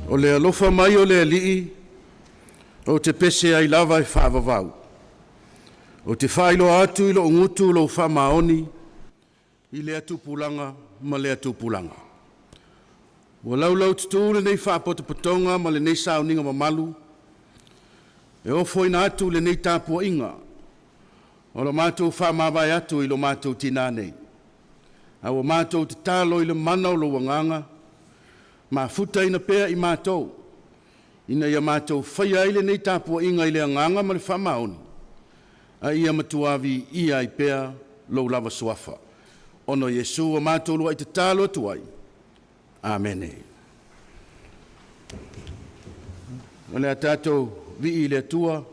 O le alofa mai o le Alii, o te pese ai lava e faavavau. O te faailoa atu i lou gutu lou faamaoni i lea tupulaga ma lea tupulaga. Ua laulau tutū lenei faapotopotoga ma lenei sauniga mamalu, e ofoina atu lenei tapuaiga o lo matou faamavae atu i lo matou tinā nei. A ua matou tatalo i le mana o lou agaga, mafutaina pea i matou, ina ia matou faia ai lenei tapuaiga i le agaga ma le faamaoni, a ia matua viia ai pea lou lava suafa. Ona o Iesu ua matou luai tatalo atu ai. Amene. O le a tatou vii i le Atua,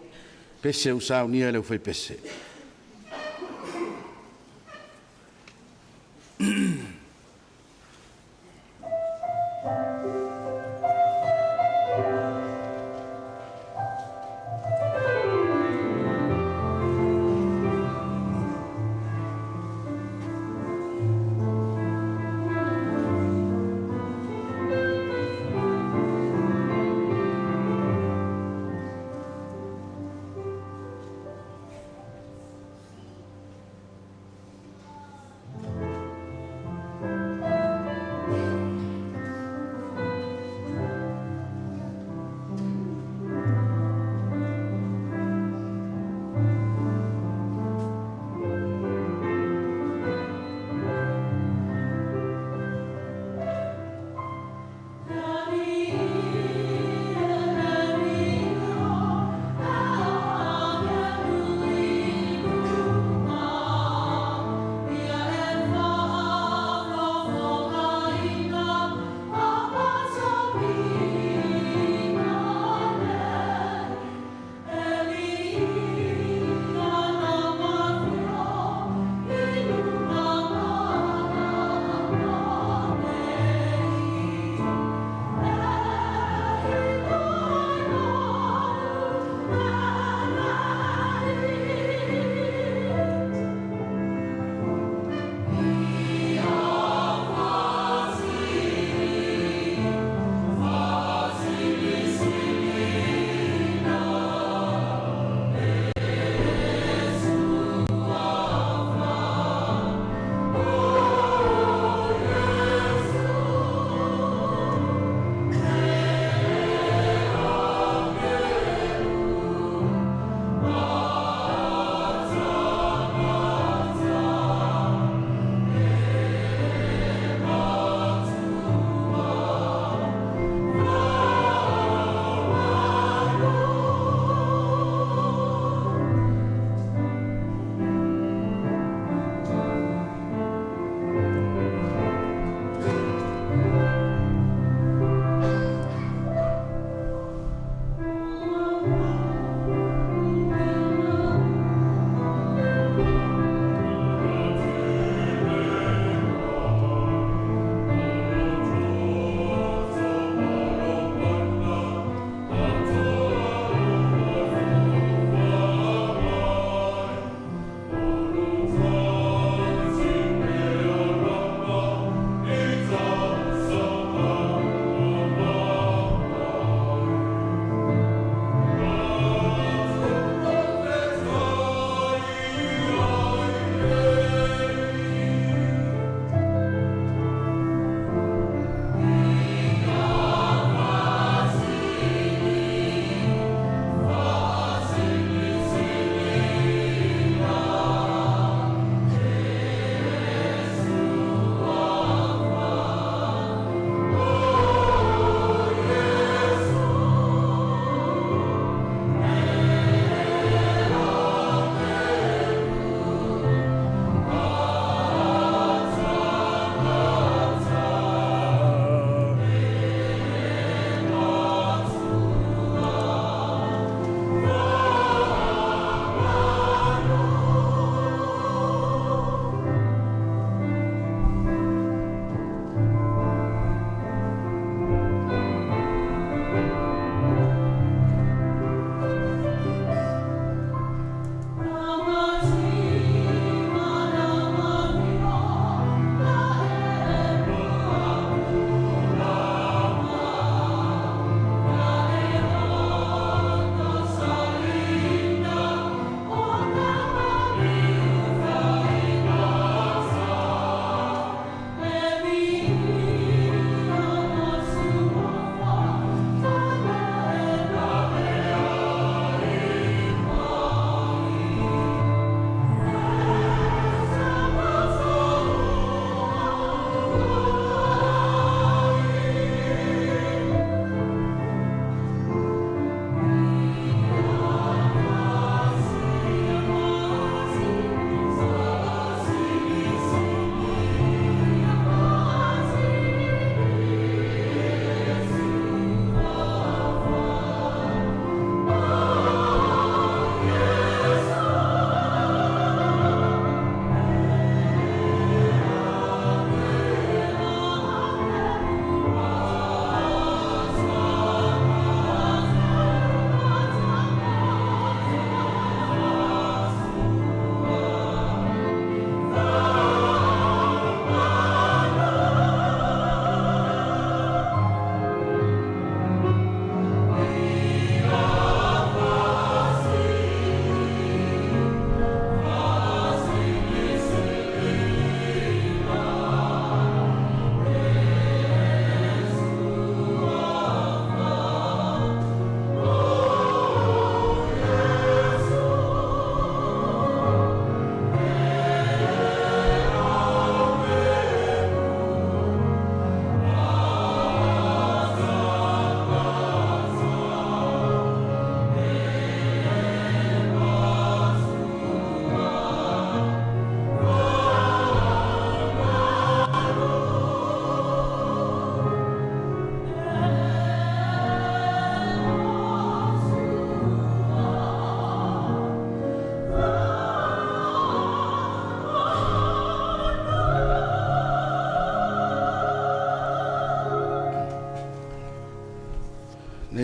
pese ua saunia e le aufaipese.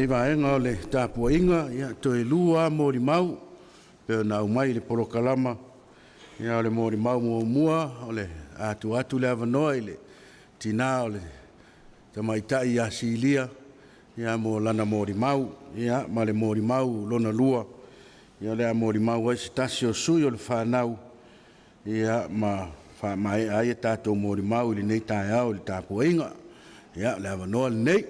vaega o le tapuaiga, ia toe lua lava molimau pei ona aumai i le polokalama. Ia o le molimau muamua, o le a tuu atu le avanoa i le tinã o le tamaitai ia Silia mo lana molimau. Ia ma le molimau lona lua, o le a molimau ai se tasi o sui o le fanau, ma faamaea ai a tatou molimau i lenei taeao i le tapuaiga. Ia, o le avanoa lenei.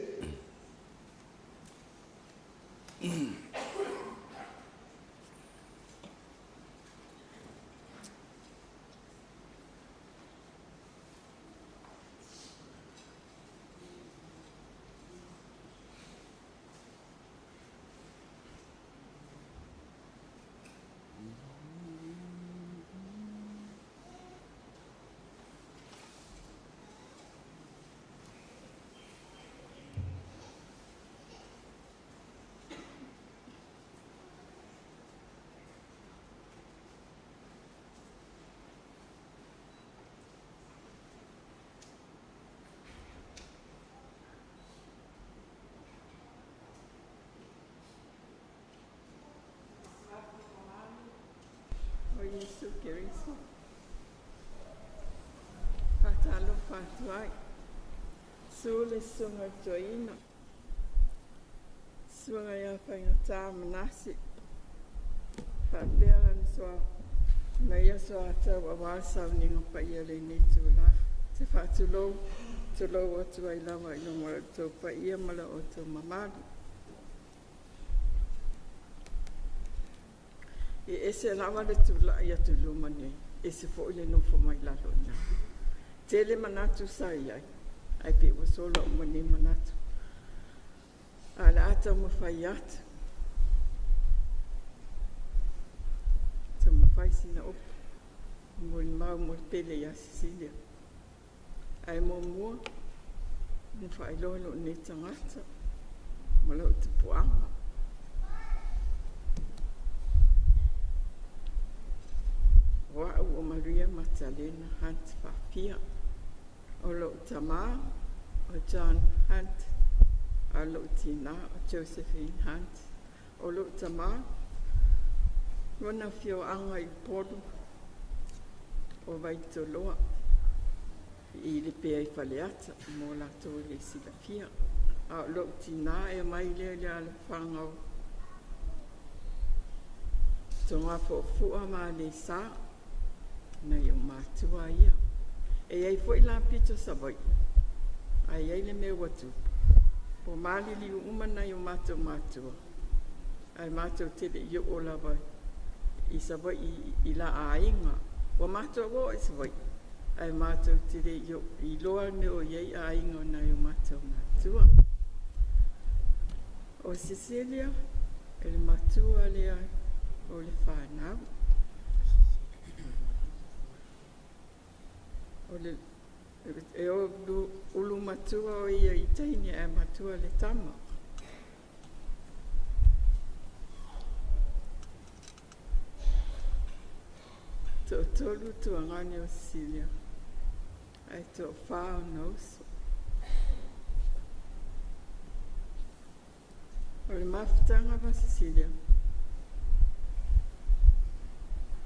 O Iesu Keriso. Faatalofa atu ai. Susu le Susuga i le Toeaina, Susuga ia Faigata Manase faapea lana ma ia soatau aua le sauniga paia i lenei itula. Ou te faatulou, tulou atu ai lava i luma o lo outou paia ma lo outou mamalu. E ese lava le tulai atu i luma nei, ese foi le nofo mai lalo i ina. Tele manatu sa i ai, ae pei ua sola uma nei manatu. Ae o le a taumafai atu, taumafai sina upu e molimau mo le pele ia Cecilia. Ae muamua ona faailoa lou nei tagata ma lou tupuaga. O au o Maria Matalena Hunt Faafia. O lou tama o John Hunt, a o lou tinā o Josephine Hunt. O lou tama, lona afioaga i Upolu o Vaitoloa i Lepea i Faleata mo latou e le silafia. A o lou tinā e aumai lea i le alaalafaga o Togafuafua ma Aleisa, nai ou matua ia. E i ai foi la pito Savaii, ae i ai le mea ua tupu, ua maliliu uma nai o matou matua, ae matou te le i oo lava i Savaii i la aiga. Ua matou oo i Savaii, ae matou te le i iloa le mea o i ai aiga o nai o matou matua. O Cecilia, o le matua lea o le fanau. E ulumatua o ia i teine ae matua le tama. Toatolu tuagane o Cecilia, ae toafa ona uso. O le mafutaga ma Cecilia,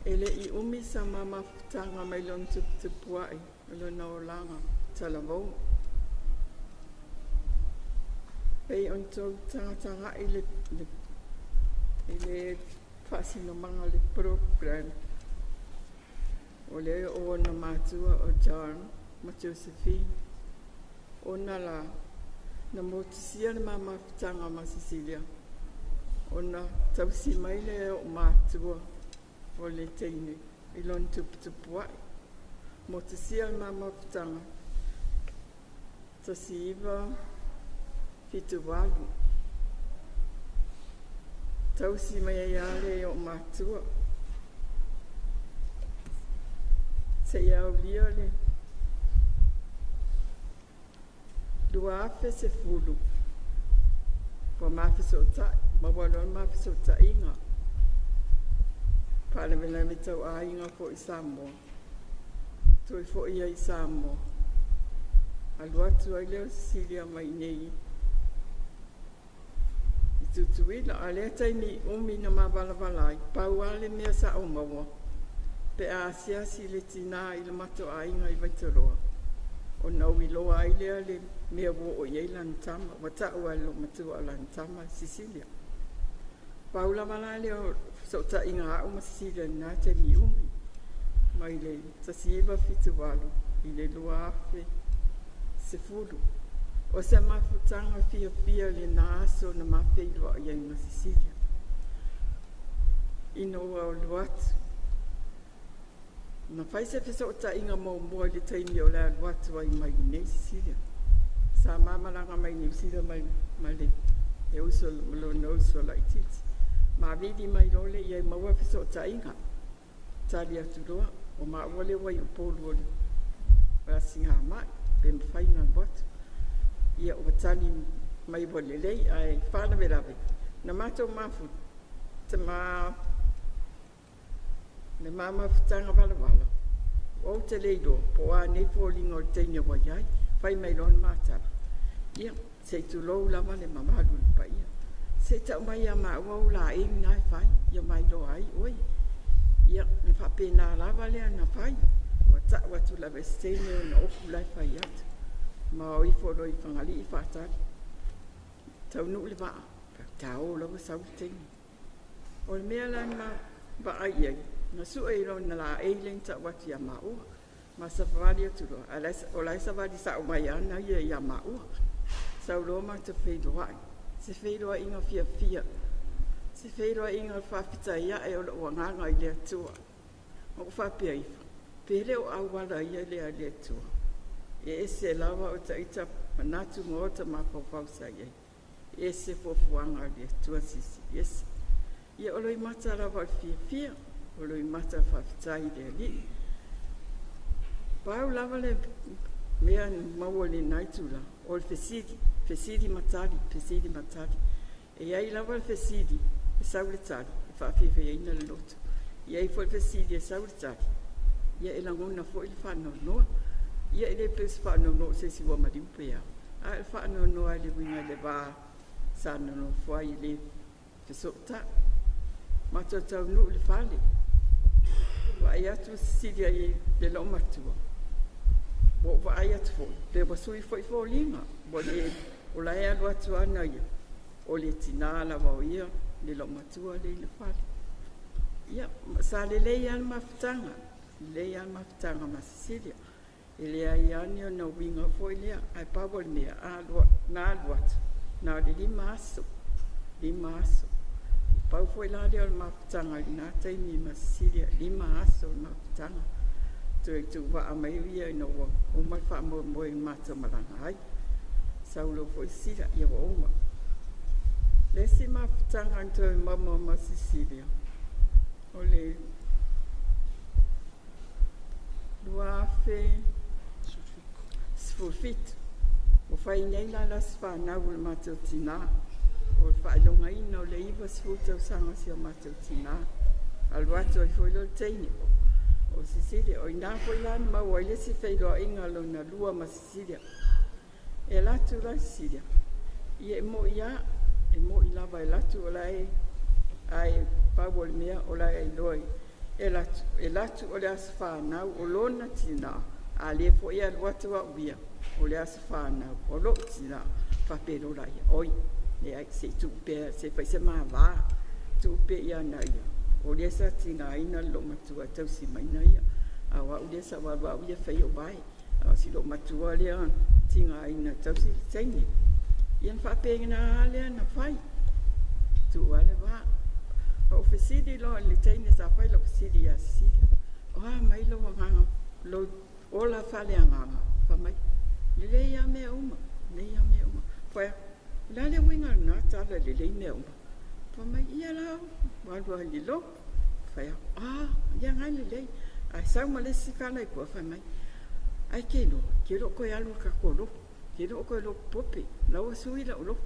e le i umi sa ma mafutaga mai lona tuputupua'i o lona olaga talavou. Pei ona outou tagatagai i le faasinomaga o le program, o lea o ona matua o John ma Josephine. Ona la na motusia le ma mafutaga ma Cecilia ona tausi mai lea e o'u matua o le teine i lona tuputupua'i. Motusia le ma mafutaga 1978, tausi mai ai lava lea e o'u matua seia aulia le 2010 ua ma fesootai, maua loa le ma fesootaiga. Faalavelave tauaiga foi i Samoa, toe foi ai i Samoa, alu atu ai lea o Cecilia mai i inei. Tutuila. A o lea taimi umi na ma valavala ai, pau lava le mea sa ou maua pe a asiasi le tinā i le matou aiga i Vaitoloa, ona ou iloa ai lea le mea ua oo i ai lana tama, ua ta'u lava e le loomatua o lana tama Sisilia. Pau lava la lea o feso'otaiga a a'u ma Sisilia i lena taimi umi mai le 1978 i le 2010. O se mafutaga fiafia lena aso na ma feiloai ai ma Sisilia ina ua alu atu na fai se feso'otaiga muamua i le taimi o le alu atu ai mai i inei Sisilia. Sa ma malaga mai Niu Sila ma le uso ma lona uso laitiiti, mavili mai loa lea i ai maua feso'otaiga. Tali atu loa, o ma'ua lea ua i Upolu o le asigamai, pe mafai ona alu atu. Ia ua tali mai ua lelei, ae faalavelave na matou mafuta ma le ma mafutaga valavala. Ou te le iloa po o a nei foliga o le teine ua iai. Fai mai loa le ma tala, ia se i tulou lava le mamalu i le paia, se i ta'u mai ia maua ou laei na e fai ia mailoa ai oe. Ia na faapena lava lea na fai, ua ta'u atu lava e se teine ona ofu la e fai atu, ma o ifo loa i Fagalii faatali, taunuu le vaa, tao loa ua sau le teine. O le mea la na vaai i ai, na su'e i lona laei lea na ta'u atu ia maua ma savali atu loa, ae o la e savali sa'o mai ana ia iā maua. Sau loa matou feiloai, se feiloaiga fiafia, se feiloaiga o le faafetai a'e o lo'u agaga i le Atua. Ou faapea ifo, pe le o auala ia lea a le Atua, e ese lava o ta'ita manatu ma ota mafaufau sa i ai, ese fuafuaga a le Atua silisili ese. Ia o loimata lava o le fiafia, o loimata o le faafetai i le Alii. Pau lava le mea na maua i lena itulā o le fesili, fesili ma tali, fesili ma tali. E i ai lava le fesili e sau le tali e faafiafiaina le loto. E i ai foi le fesili e sau le tali, ia e lagona foi le faanoanoa. Ia e le pei o se faanoanoa o se isi ua maliu pe a, a o le faanoanoa i le uiga i le va sa nonofo ai e le fesootai. Matou taunuu i le fale, vaai atu Sisilia i le loomatua, ua ou vaai atu foi pe ua sui foi foliga, ua le o la e alu atu ana ia, o le tinā lava o ia le loomatua lea i le fale. Ia sa lelei lava le mafutaga, lelei lava le mafutaga ma Sisilia. E leai lava ni ona uiga foi lea, ae pau o le mea na alu atu na o le 5 aso, 5 aso. Pau foi la lea o le mafutaga i lena taimi ma Sisilia, 5 aso le mafutaga. Toe tuuvaa mai ia ina ua uma le faamoemoe na matou malaga ai. Sau loa foi Sisilia, ia ua uma. Le isi mafutaga na toe maua ma Sisilia o le 2017. Ua fai nei la le aso fanau o le matou tinā, o le faailogaina o le 90 tausaga o si o matou tinā. Alu atu ai foi lea o le teine o Sisilia. O i ina foi la na maua ai le isi feiloaiga lona lua ma Sisilia. E alu atu la Sisilia, ia e mo'i a, e mo'i lava e alu atu o la e, ae pau o le mea o la e iloa e alu atu o le aso fanau o lona tinā, a lea foi e alu atu a'u ia o le aso fanau o lo'u tinā. Faapea loa laia, oi leai, se i tuu pea se i fai se ma va, tuu pea ia na ia, o lea sa tigaina le loomatua e tausi mai ia, a o a'u lea sa ou alu a'u ia fai o'u vae, a o si loomatua lea tigaina e tausi le teine. Ia na faapena lava lea na fai, tuu lava le va. Ou fesili loa i le teine sa fai la'u fesili ia Sisilia, o a mai lou agaga, lou ola faaleagaga? Fai mai, lelei a mea uma, lelei a mea uma. Fai atu, o le a le uiga o lena tala, lelei mea uma? Fai mai, ia la ua alu lava i le lotu. Fai atu, a ia na e lelei. Ae sau ma le isi tala i tua, fai mai, ae ke iloa ke le o toe alu i le tatou lotu, ke le o toe lotu pope, la ua sui la'u lotu.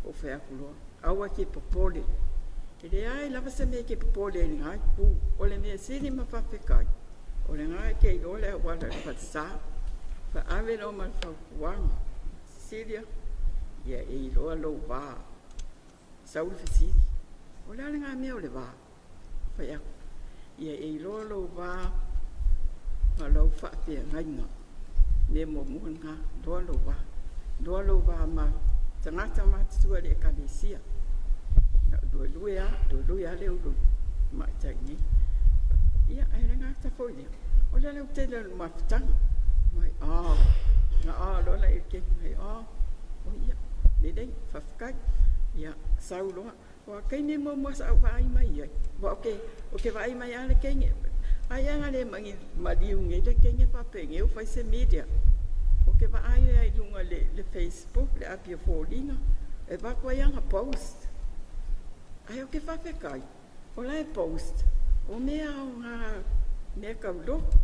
Ou fai atu loa, aua e te popole, e leai lava se mea e te popole ai i lena itu. O le mea sili ma faafetai o lena e te iloa le auala i le falesa. Faave loa ma le fautuaga, Sisilia, ia e iloa lou va. Sau le fesili, o le a lagā mea o le va? Fai atu, ia e iloa lou va ma lau faafeagaiga. Mea muamua lena, iloa lou va. Iloa lou va ma tagata matutua i le ekalesia. Luelue lava, luelue lava le ulu tamaitai nei. Ia, ae le gata foi i lea, o le lautele o le mafutaga. Mai, na loa la i le keiki mai, o ia, lelei, faafetai. Ia, sau loa. O a kaimi muamua sa ou vaai mai ai. Ua o ke vaai mai lava le keine. Ai anga le mangi maliu nei le keine faapea o fai se media. O ke vaai ai i luga le Facebook, le apia foliga, e vaku ai anga post. Ai o ke faafekai, o la e post, o mea o ngā mea kau lotu,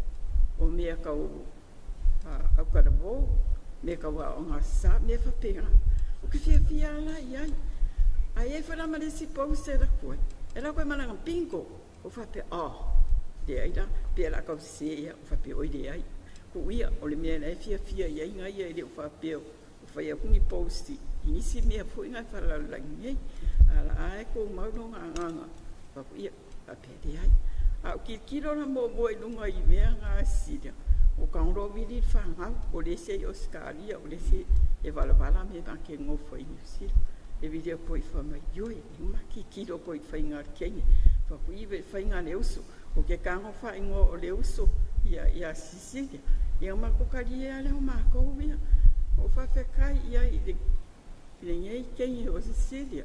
o mea kau au kalavou, mea kau a o ngā sa, mea faapea. O ke fiafia ala i ai. Ai e whala ma le si post e la koe. E la koe malanga bingo. O faapea, oh, le ai la, pe la kau se ia, o faapea, oi le ai. Ku ia, o le mea la e fiafia i ai ngai ia i le o faapea, o whai a kungi posti, i nisi mea fo i ngai whalalangi nei. Ala ae ko mau no ngā nganga. Faku ia, faapea le ai. A o kilokilo la mo mo i lunga i mea ngā silia. O kaungro vili le whangau, o le se i Australia, o le se e walawala me ma ke ngofo i New Zealand. E vili ko i wha mai, yoi, i ma kilo ko i whainga le kenge. Faku iwe whainga le uso, o ke kango whaingo o le uso ia, ia Sicilia. Ia mako kari e ale o mākou ia. O whawhekai ia i le ngei kenge o Sicilia.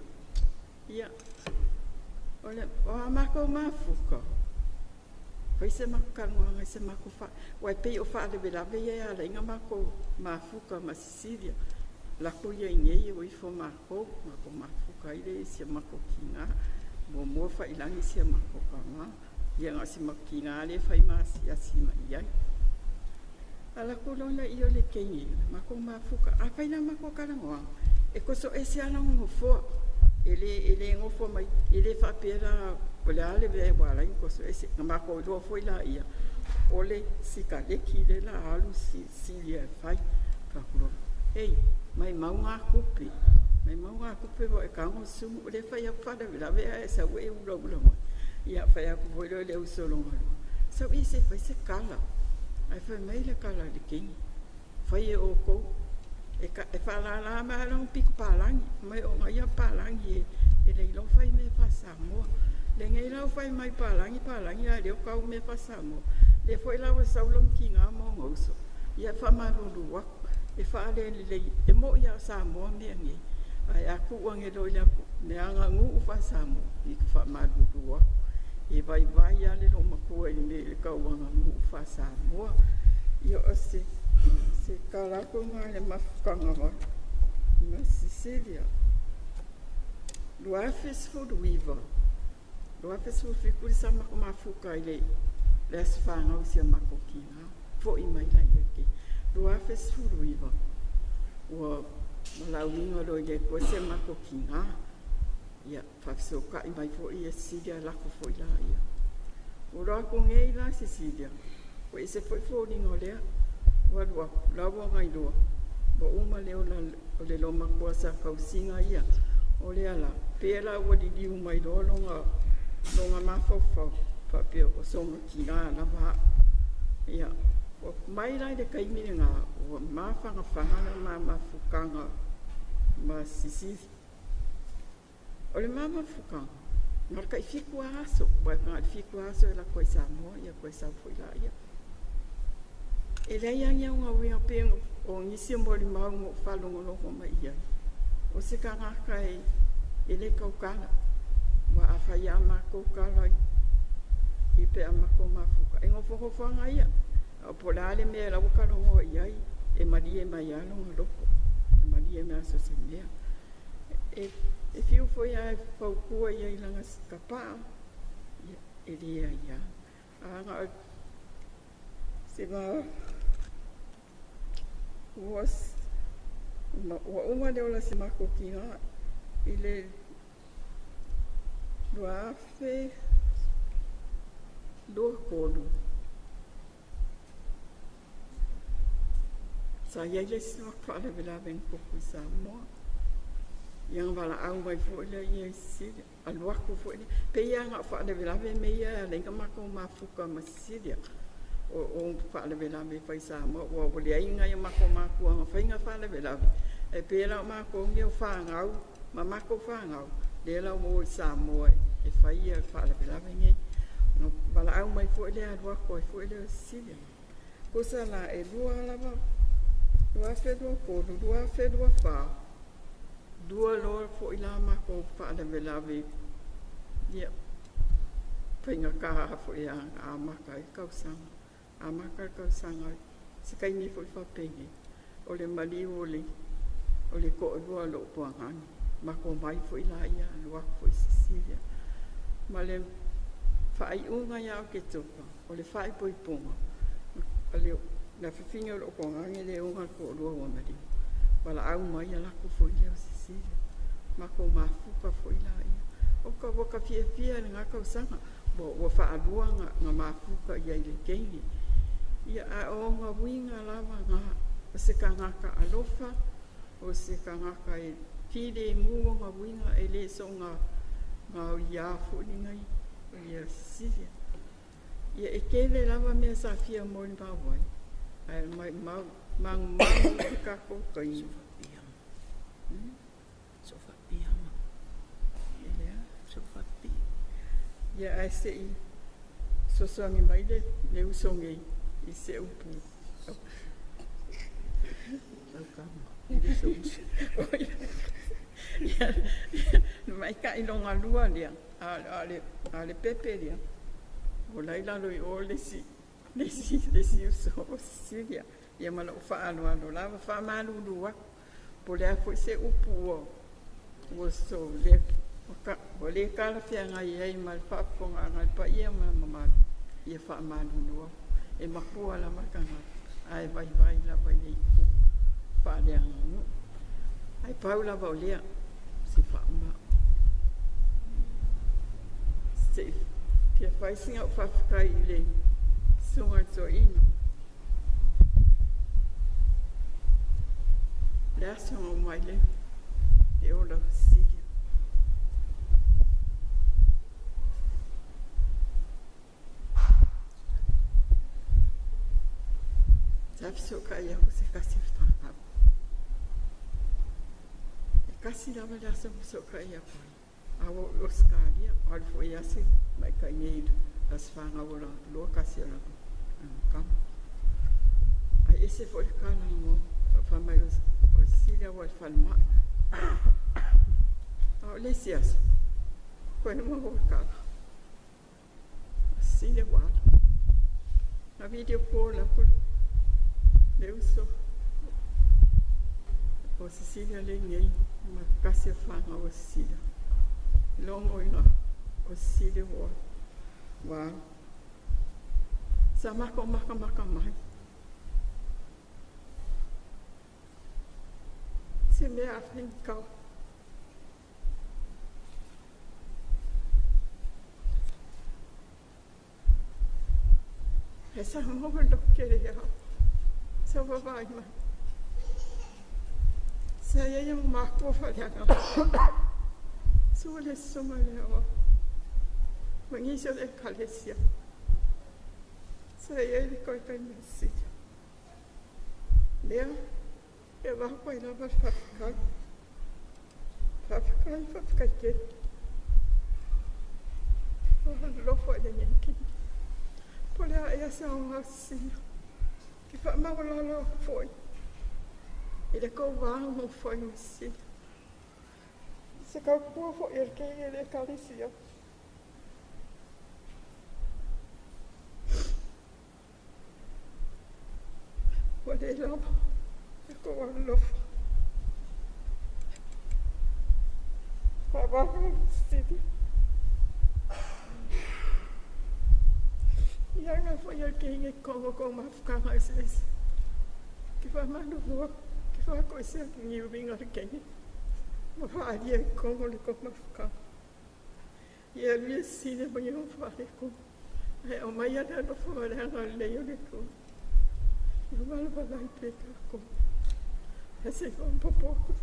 Ia, o le, o a mākou mafuka. Fai se mako kalongoaga i se mako fa wai pei o faalavelave ia e ala i ga makou mafuka ma Sisilia lako ia i nei o ifo makou mako mafuka ai le sia mako kigā muamua failagi sia mako kagā ia ga o si mako kigā le fai ma asiasi mai ai ala ku lona i o le keigi mako mafuka a fai la mako kalagoaga e koso ese ala gofoa e le gofo mai e le faapea la o le a le mea e ua ala ai ona koso ese na makou iloa foi laia o le sikaleki le la alu Sisilia e fai fakuloa ei mai mau gā kupe mai mau gā kupe ua e kago sumu o le fai aku faalavelave ae sau e ulaula mai ia fai aku foi lea i le uso logalua sau i se fai se kala ae fai mai le kala a le keigi fai e oukou e e faalālā mai lava lona piko palagi mai o gaia palagi e le iloa fai mea faa-Samoa. Lenei la ua fai mai palagi palagi a o lea ua kau mea faa-Samoa. Lea foi la ua sau lona kigā ma ona uso. Ia e faamalulu atu, e faalelelei, e mo'i lava o Samoa mea nei. Ae a tuu ane loa i le le aganuu faa-Samoa, ia te faamalulu atu. E vaivai lava le loomatua i le mea i le tau aganuu faa-Samoa. Ia o se se tala atu lena i le mafutaga ma Sisilia. 2019, 2017 le sa matou mafuta i le le aso fanau i si a matou tinā, fo'i mai laia i te 2019 ua valaauina loa i le Atua si a matou tinā, ia faafesootai mai foi e Sisilia lako foi laia. Ua loa atu nei la Sisilia, ua ese foi foliga o lea, ua alu atu, la ua gailoa, ua uma le ola o le loomatua sa tausiga ia, o lea la, pe la ua liliu mai loa lona lona mafaufau, faapea o soga tinā lava a'u. Ia, ua mai la i le taimi lenā, ua mafagafaga le ma mafutaga ma Sisili. O le ma mafutaga, na o le taifitu lava aso, aua na o le 7 lava aso e alu atu ai i Samoa, ia toe sau foi laia. E leai lava ni auga uiga pei o nisi o molimau na ou faalogologo mai i ai, o se tagata e le tautala, aua a fai lava matou tala i pe a matou mafuta, e nofonofo lava ia, a po o le a le mea la ua talanoa i ai, e malie mai lava lona loto, e malie mai lava so o se mea. E fiu foi lava e fautua i ai i lana tapaa, ia, e leai lava. A na o se va ua ua uma le ola o si matou tinā i le 2023. Sa i ai le isi faalavelave na tupu i Samoa. Ia na valaau mai foi lea ia i Sisilia. Alu atu foi lea. Pei lava na o faalavelave mea ia e ala ai ona matou mafuta ma Sisilia. O faalavelave fai Samoa ua leai nai o matou matua na faia faalavelave. Ae pei la o matou nei o fanau ma matou fanau lea la ua o i Samoa e fai ia faalavelave nei. Na valaau mai foi lea alu atu ai foi lea o Sisilia. Tusa la e lua lava 2023, 2024, lua loa foi la matou faalavelave ia faigata foi a amata ai le tausaga. Amata le tausaga se taimi foi faapenei, o le maliu o le toalua o lou tuagane, matou omai foi laia alu atu foi i Sisilia. Ma le faaiuga ia Oketopa, o le faaipoipoga, o le afafine o lou tuagane lea e ona le toalua ua maliu. Valaau mai alu atu foi lea o Sisilia. Matou mafuta foi laia. O ka ua ka fiafia i lena tausaga, ua faalua na mafuta i ai i le teine. Ia a o ona uiga lava na, o se tagata alofa, o se tagata e filemu ona uiga, e le soona gaoiā foi lenei ia Sisilia. Ia e tele lava mea sa fia molimau ai, ae maumau manumanu i le tatou taimi. Ia ae se i fesoasoani mai le uso nei i se upu. Ia, le maita'i logalua lea, a o le pepe lea, o la e i lalo i o le isi uso o Sisilia. Ia ma lou faaaloalo lava, faamalulu atu, po o le a foi se upu ua le talafeagai ai ma le faafofogaaga a le paia ma le mamalu, ia faamalulu atu. E matua lava le tagata, ae vaivai lava i le itu faaleaganuu. Ae pau lava o lea, se faauma. Se i fia fai sina ou faafetai i le susuga i le toeaina. Le aso na uma ai le ola o Sisilia. Sa fesootai atu se tasi o fanau. E tasi lava le aso na fesootai atu ai, a ua oo i Ausetalia, o alu foi lava si tamaitai nei i le aso fanau o lona lua tasi o lana tama. Ae ese foi le tala na fai mai o Sisilia ua i le falemai. A o le isi aso, toe maua le tala, o Sisilia ua alu. Na video call atu le uso o Sisilia lea i inei ma tasi o fanau a Sisilia. Logo ina o Sisilia ua alu. Sa matou matamata mai. Se mea a faigata. Ae sa maua le tele ia sa vaavaai mai. Sa i ai ma matua faaleagaga. Sua le susuga lea o ma nisi o le ekalesia. Sa i ai le koetai ma Sisilia. Lea e avatu ai lava le faafetai. Faafetai, faafetai tele. O alofa i lenei kini. Po o le a ea se aoga o Sisilia. Ke faamaualalo atu foi i le tou va nonofo ai ma Sisilia. Se tautua foi a le keiki i le ekalesia. Ua le lava le tou alolofa. Faavavau Sisilia. Ia aga foi a le keiki i totonu o kou mafutaga eseese. Ke faamalulu atu, ke faatoese atu i uiga o le keiki. Ma faaalia i totonu o le tou mafutaga. Ia alu ia Sisilia ma ia faaletonu. Ae aumaia le alofa ma le agalelei o le Atua. Ia valavala ai pea tatou. Ae se i faaopoopo atu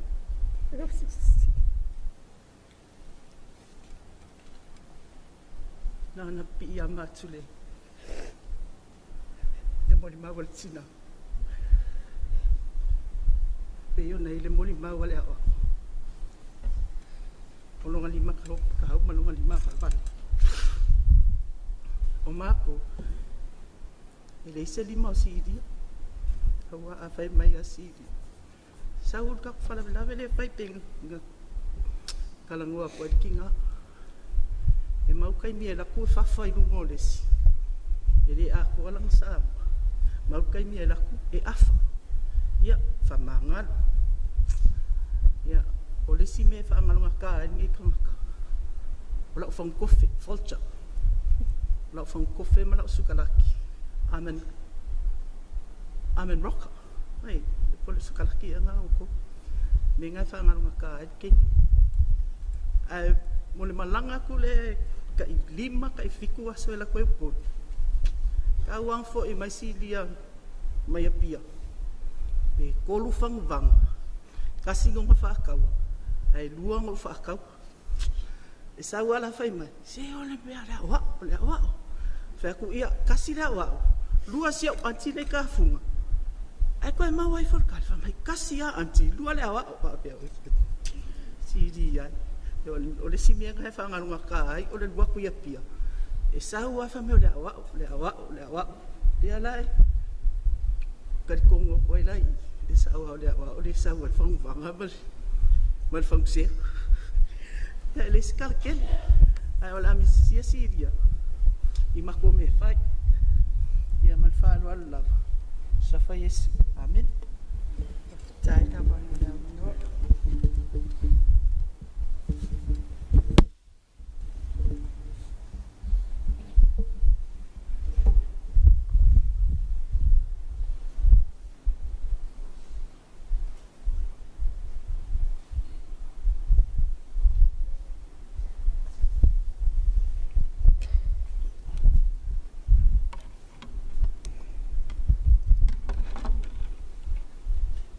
e au Sisilia. Na ona piiama atu le le molimau a le tina. Pei ona i le molimau a le aoao. O loga lima ka hau ma loga lima valevale. O mākou, e leai se lima o Silia. Auā a fai mai a Silia. Sau le taku faalavelave le fai pe talanoa atu ai le tina. E mau taimi e laku e fafa i luga o le isi. E le atoa lana Samoa. Mau taimi e laku e afa. Ia, faamagalo. Ia, o le isi mea e faagalogata ai lenei tagata, o lau fagukofe, Folger. O lau fagukofe ma lau sukalaki, Almond, Almond Rocker. Ai, po o le sukalaki ea lena outou. Mea na e faagalogata ai le keiki. Ae mo le malaga atu lea tai 5 tai 7 aso e alu atu ai Upolu, tau foi mai Silia mai Apia, pe 3 faguvaga, tasi lona faataua, ae 2 na ou faataua. E sau lava la fai mai, se o le mea o le aoao, o le aoao. Fai atu, ia, tasi le aoao, 2 si au aunty la e i Tafuga, ae toe maua ifo le tali, fai mai, tasi lava aunty, 2 le aoao. Faapea, sili ai. O le isi mea lena e faagalogata ai o le alu atu i Apia, e sau lava fai mai o le aoao, o le aoao, o le aoao. Lea la e talitonu atu ai la i i, e sao lava o le aoao lea e sau ai le faguvaga ma le fagusea. Ia e leai se tala tele, ae o le a misia Silia i matou mea e fai. Ia ma le faaaloalo lava. Suafa Iesu. Amene. Faafetai lava mo le avanoa.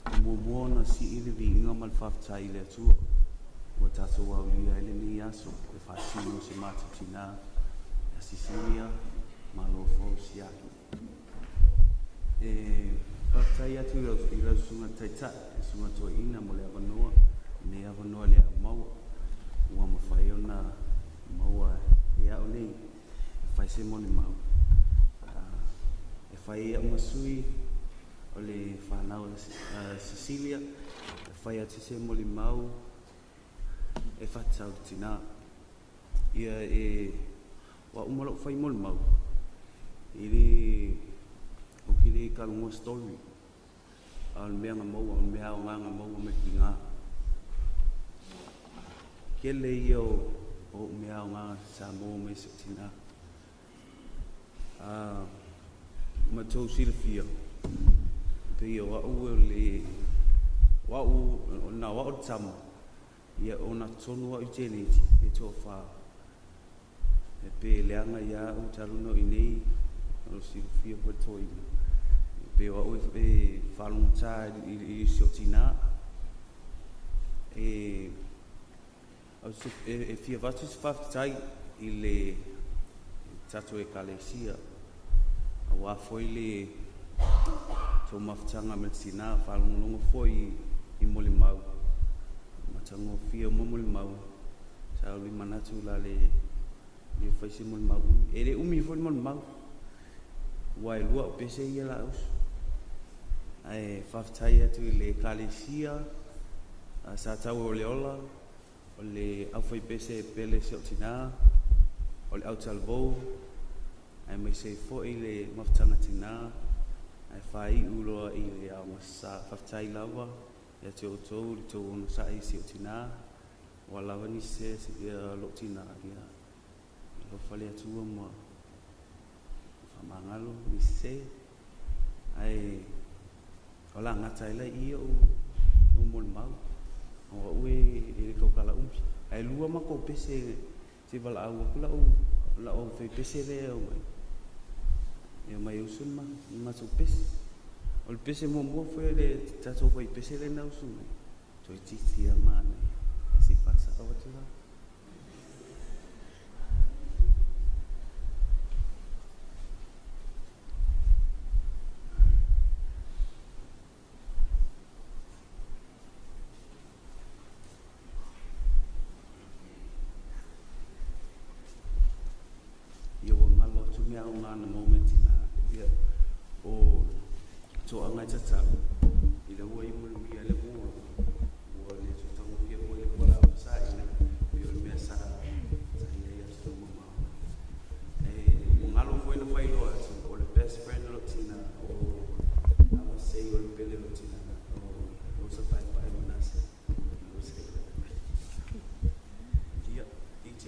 E muamua ona sii le viiga ma le faafetai i le Atua ua tatou aulia ai lenei aso e faasino se matou tinā ia Sisilia Malofou Siaki. E faafetai atu i lau Susuga i le Taitai, le Susuga Toeaina mo le avanoa, lenei avanoa lea ua maua ua mafai ona maua e au nei e fai se molimau e fai ai au ma sui o le fanau a Sisilia e fai atu se molimau e faatatau i le tinā. Ia e ua uma lou fai molimau e le ou te le talanoa story a o le mea na maua o le mea aoga na maua mai le tinā. Tele ia o ou mea aoga sa maua mai si ou tinā. Ma tou silafia, pei o au o le o au na o au le tama, ia ona tonu au i teneti e toafa. E pe leaga ia au talu na o i nei, o silafia foi le toeaina. E pei o au e faalogotā i si ou tinā. E e fia avatu se faafetai i le tatou Ekalesia auā foi le tou mafutaga ma le tinā, faalogologo foi i molimau, matagofie uma molimau. Sa ou le manatu o le a le fai se molimau umi. E le umi foi le molimau, aua e lua au pese ia o le a usu. Ae faafetai atu i le Ekalesia sa tau o le ola, o le aufaipese pele si ou tinā, o le autalavou, aemaise ai foi le mafutaga tinā, ae faaiu loa i le aoga sa. Faafetai lava ia te outou le tou onosai i si ou tinā, ua lava nisi se lou tinā, ia alofa le Atua ma faamagalo nisi se. Ae o le a gata ai la i i ou molimau, o au e le tautala umi. Ae lua matou pese se i valaau atu lau aufaipese lea e omai, e omai e usu le matou pese. O le pese muamua foi a le tatou faipese lea na usu mai, toeitiiti lava manaia. Se i faasao atu la. va na maua mai le tinā. Ia, o toaga e tatalo, i le ua iu manuia ai le uo, ua le toe taugofie foi le fualaau faasāina, pei o le mea sa sa i ai atu taumamao. E ua galo foi na faailoa atu, o le best friend o lou tinā, o Amasei o le pele o lou tinā, o Rosa Paepae Manase. Ia, DJ.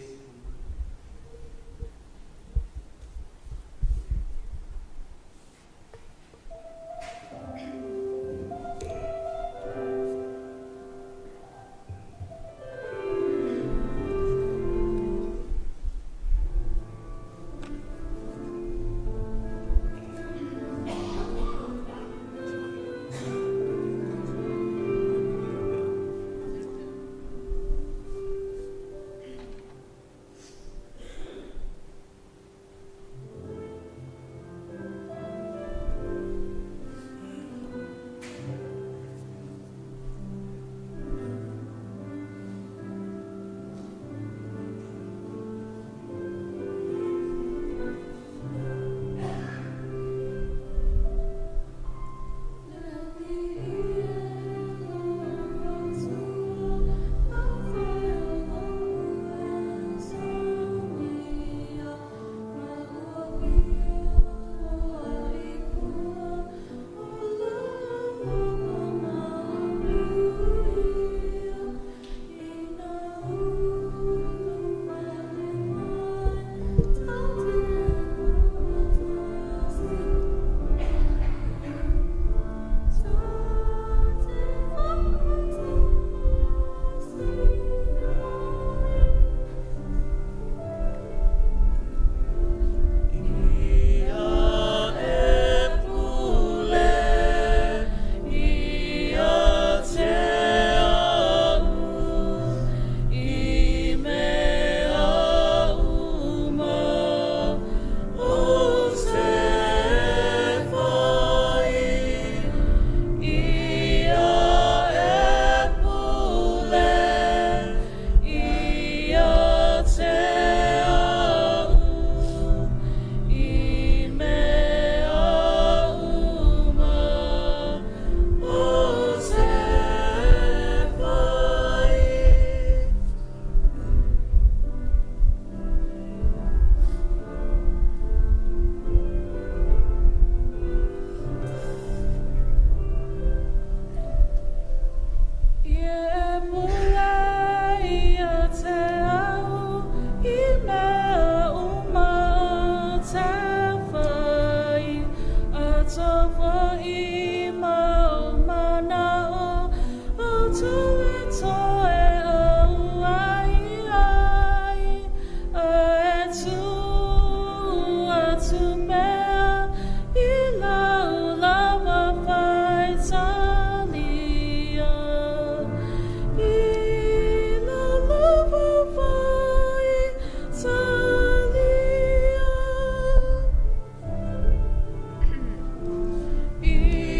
I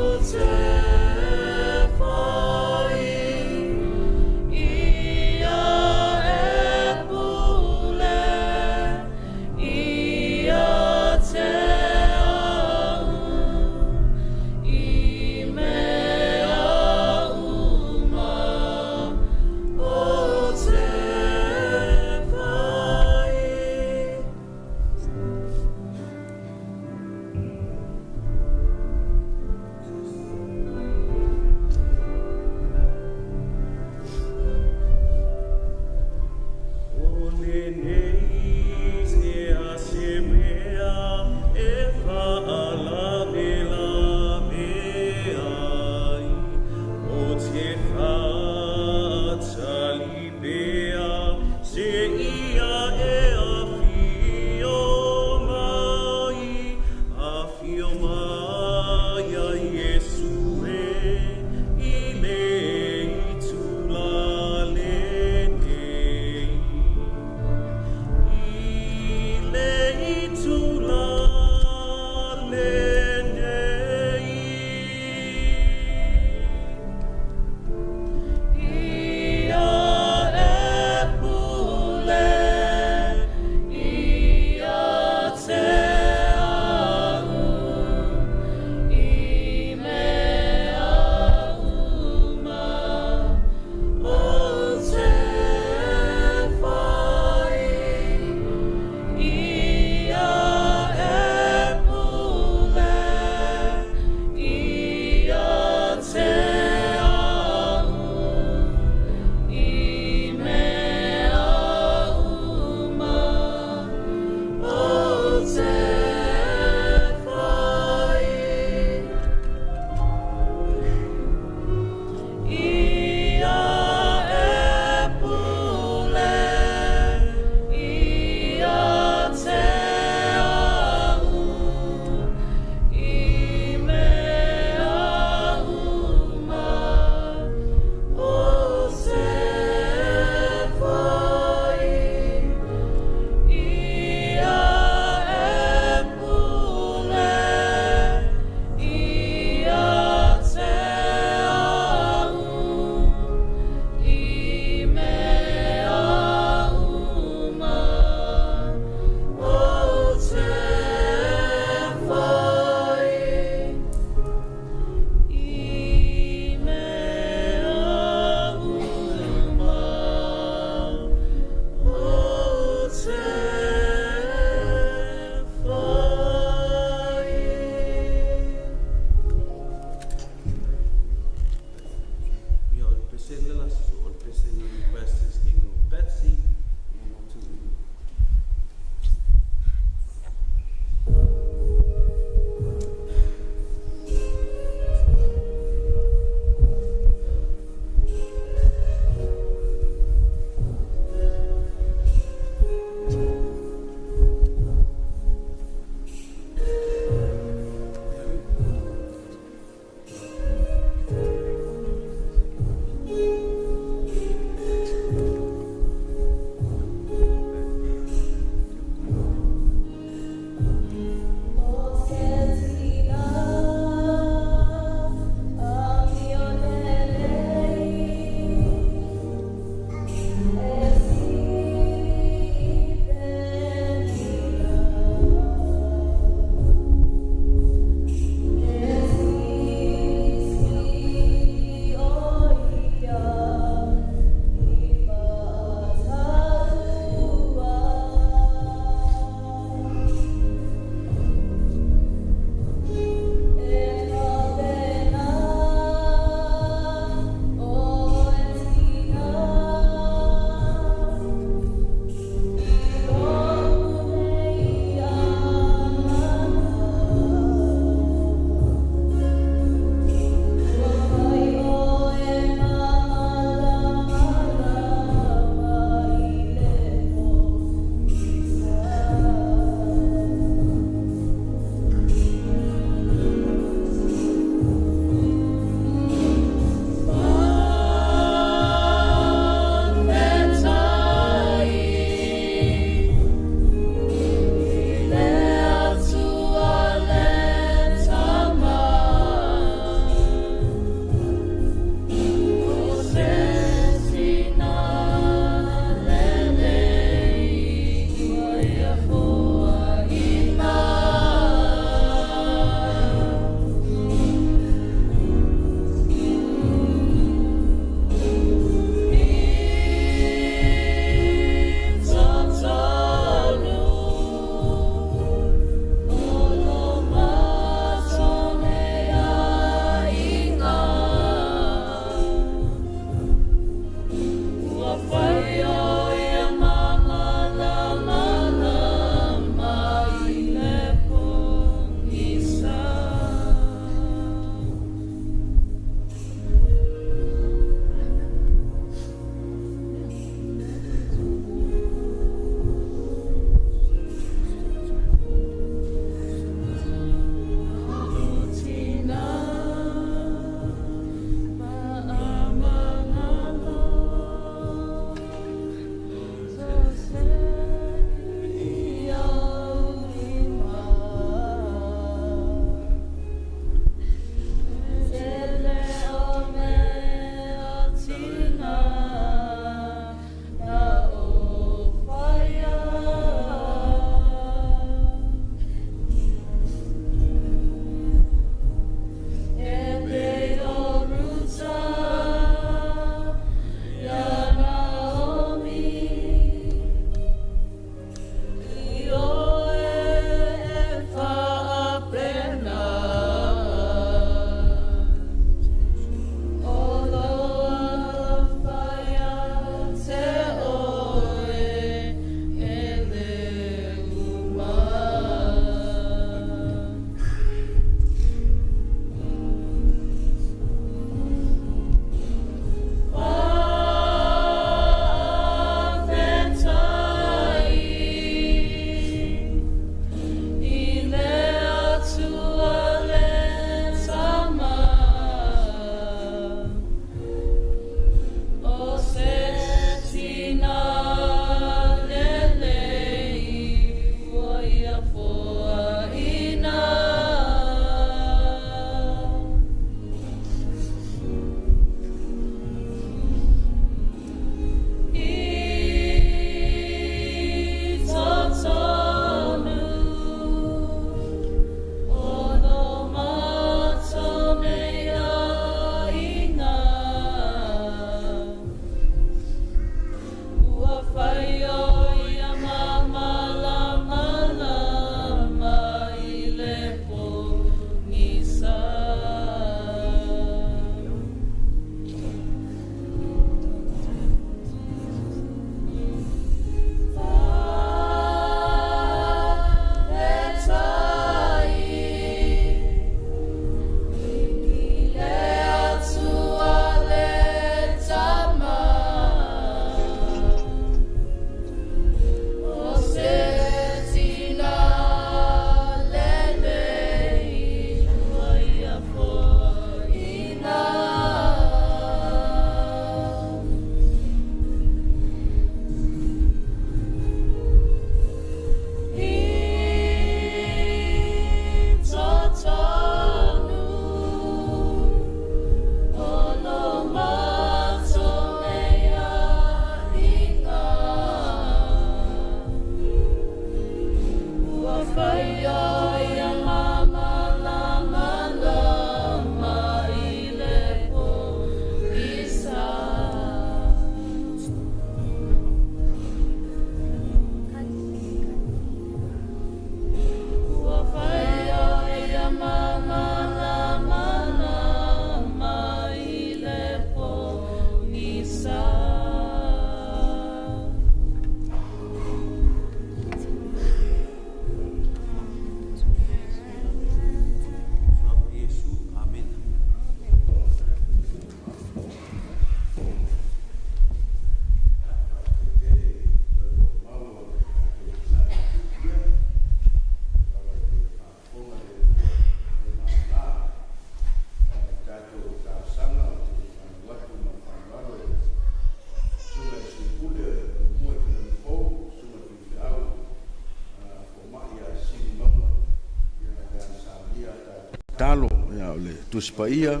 O le Tusi Paia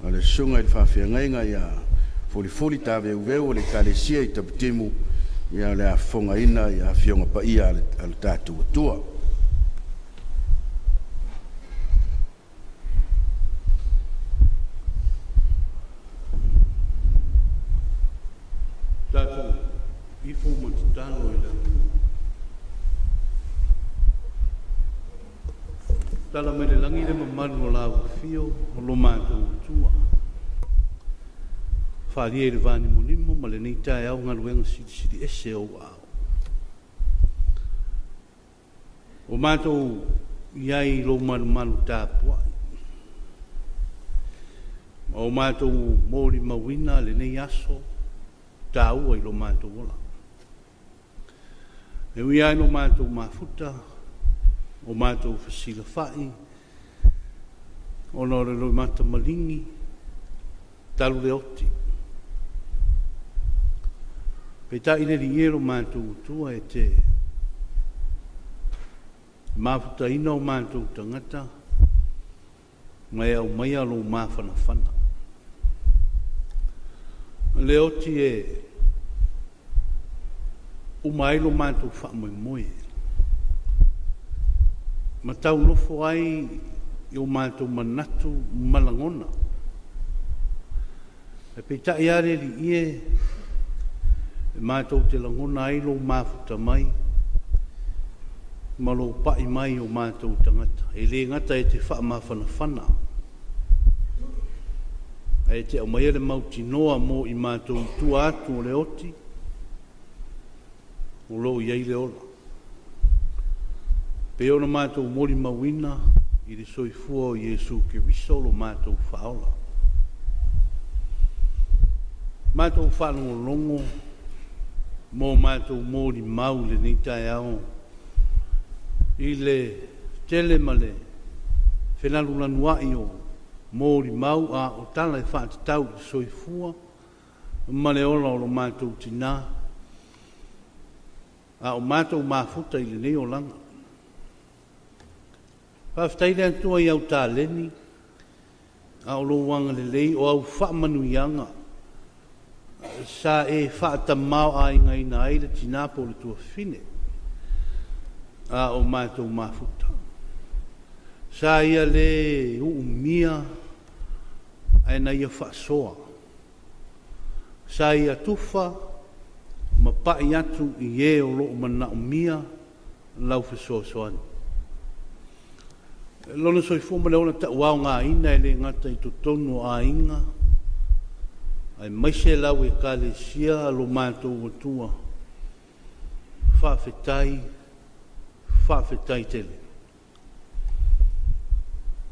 a le Susuga i le Faafeagaiga ia Fulifuli Taveuveu o le Ekalesia i Tapitimu, o le a fofogaina Afioga Paia a le tatou Atua. Tatou ifo ma tatalo i le Atua. Tala mai le lagi le mamalu o lau afio o lo matou Atua. Faalia i le vanimonimo ma lenei taeao galuega silisili ese o ou aao. O matou i ai i lou malumalu tapuai, ma o matou molimauina lenei aso taua i lo matou ola. E ui lava ina matou mafuta, o matou fesilafai, ona o le loimata maligi talu le oti. Peitai le Alii e lo matou Atua e te mafutaina o matou tagata ma e aumaia lou mafanafana. Le oti e uma ai lo matou faamoemoe, ma taunofo ai i o matou manatu ma lagona. E peitai lava le Alii e, e matou te lagona ai lou mafuta mai ma lou pai mai o matou tagata. E le gata e te faamafanafana, ae te aumaia le mautinoa mo i matou i tua atu o le oti, o lo o i ai le ola. Pei ona matou molimauina i le soifua o Iesu Keriso lo matou faaola. Matou faalogologo mo matou molimau i lenei taeao i le tele ma le felanulanuai o molimau a o tala e faatatau i le soifua ma le ola o lo matou tinā, a o matou mafuta i lenei olaga. Faafetai le Atua i au taleni a o lou agalelei o au faamanuiaga sa e faatamaoaigaina ai le tinā po o le tuafafine a o matou mafuta. Sa ia le uumia ae na ia faasoa. Sa ia tufa ma pai atu i e o lo o manaomia lau fesoasoani. Lona soifua ma le ola tauaogaina e le gata i totonu o aiga, aemaise lau Ekalesia lo matou Atua, faafetai, faafetai tele.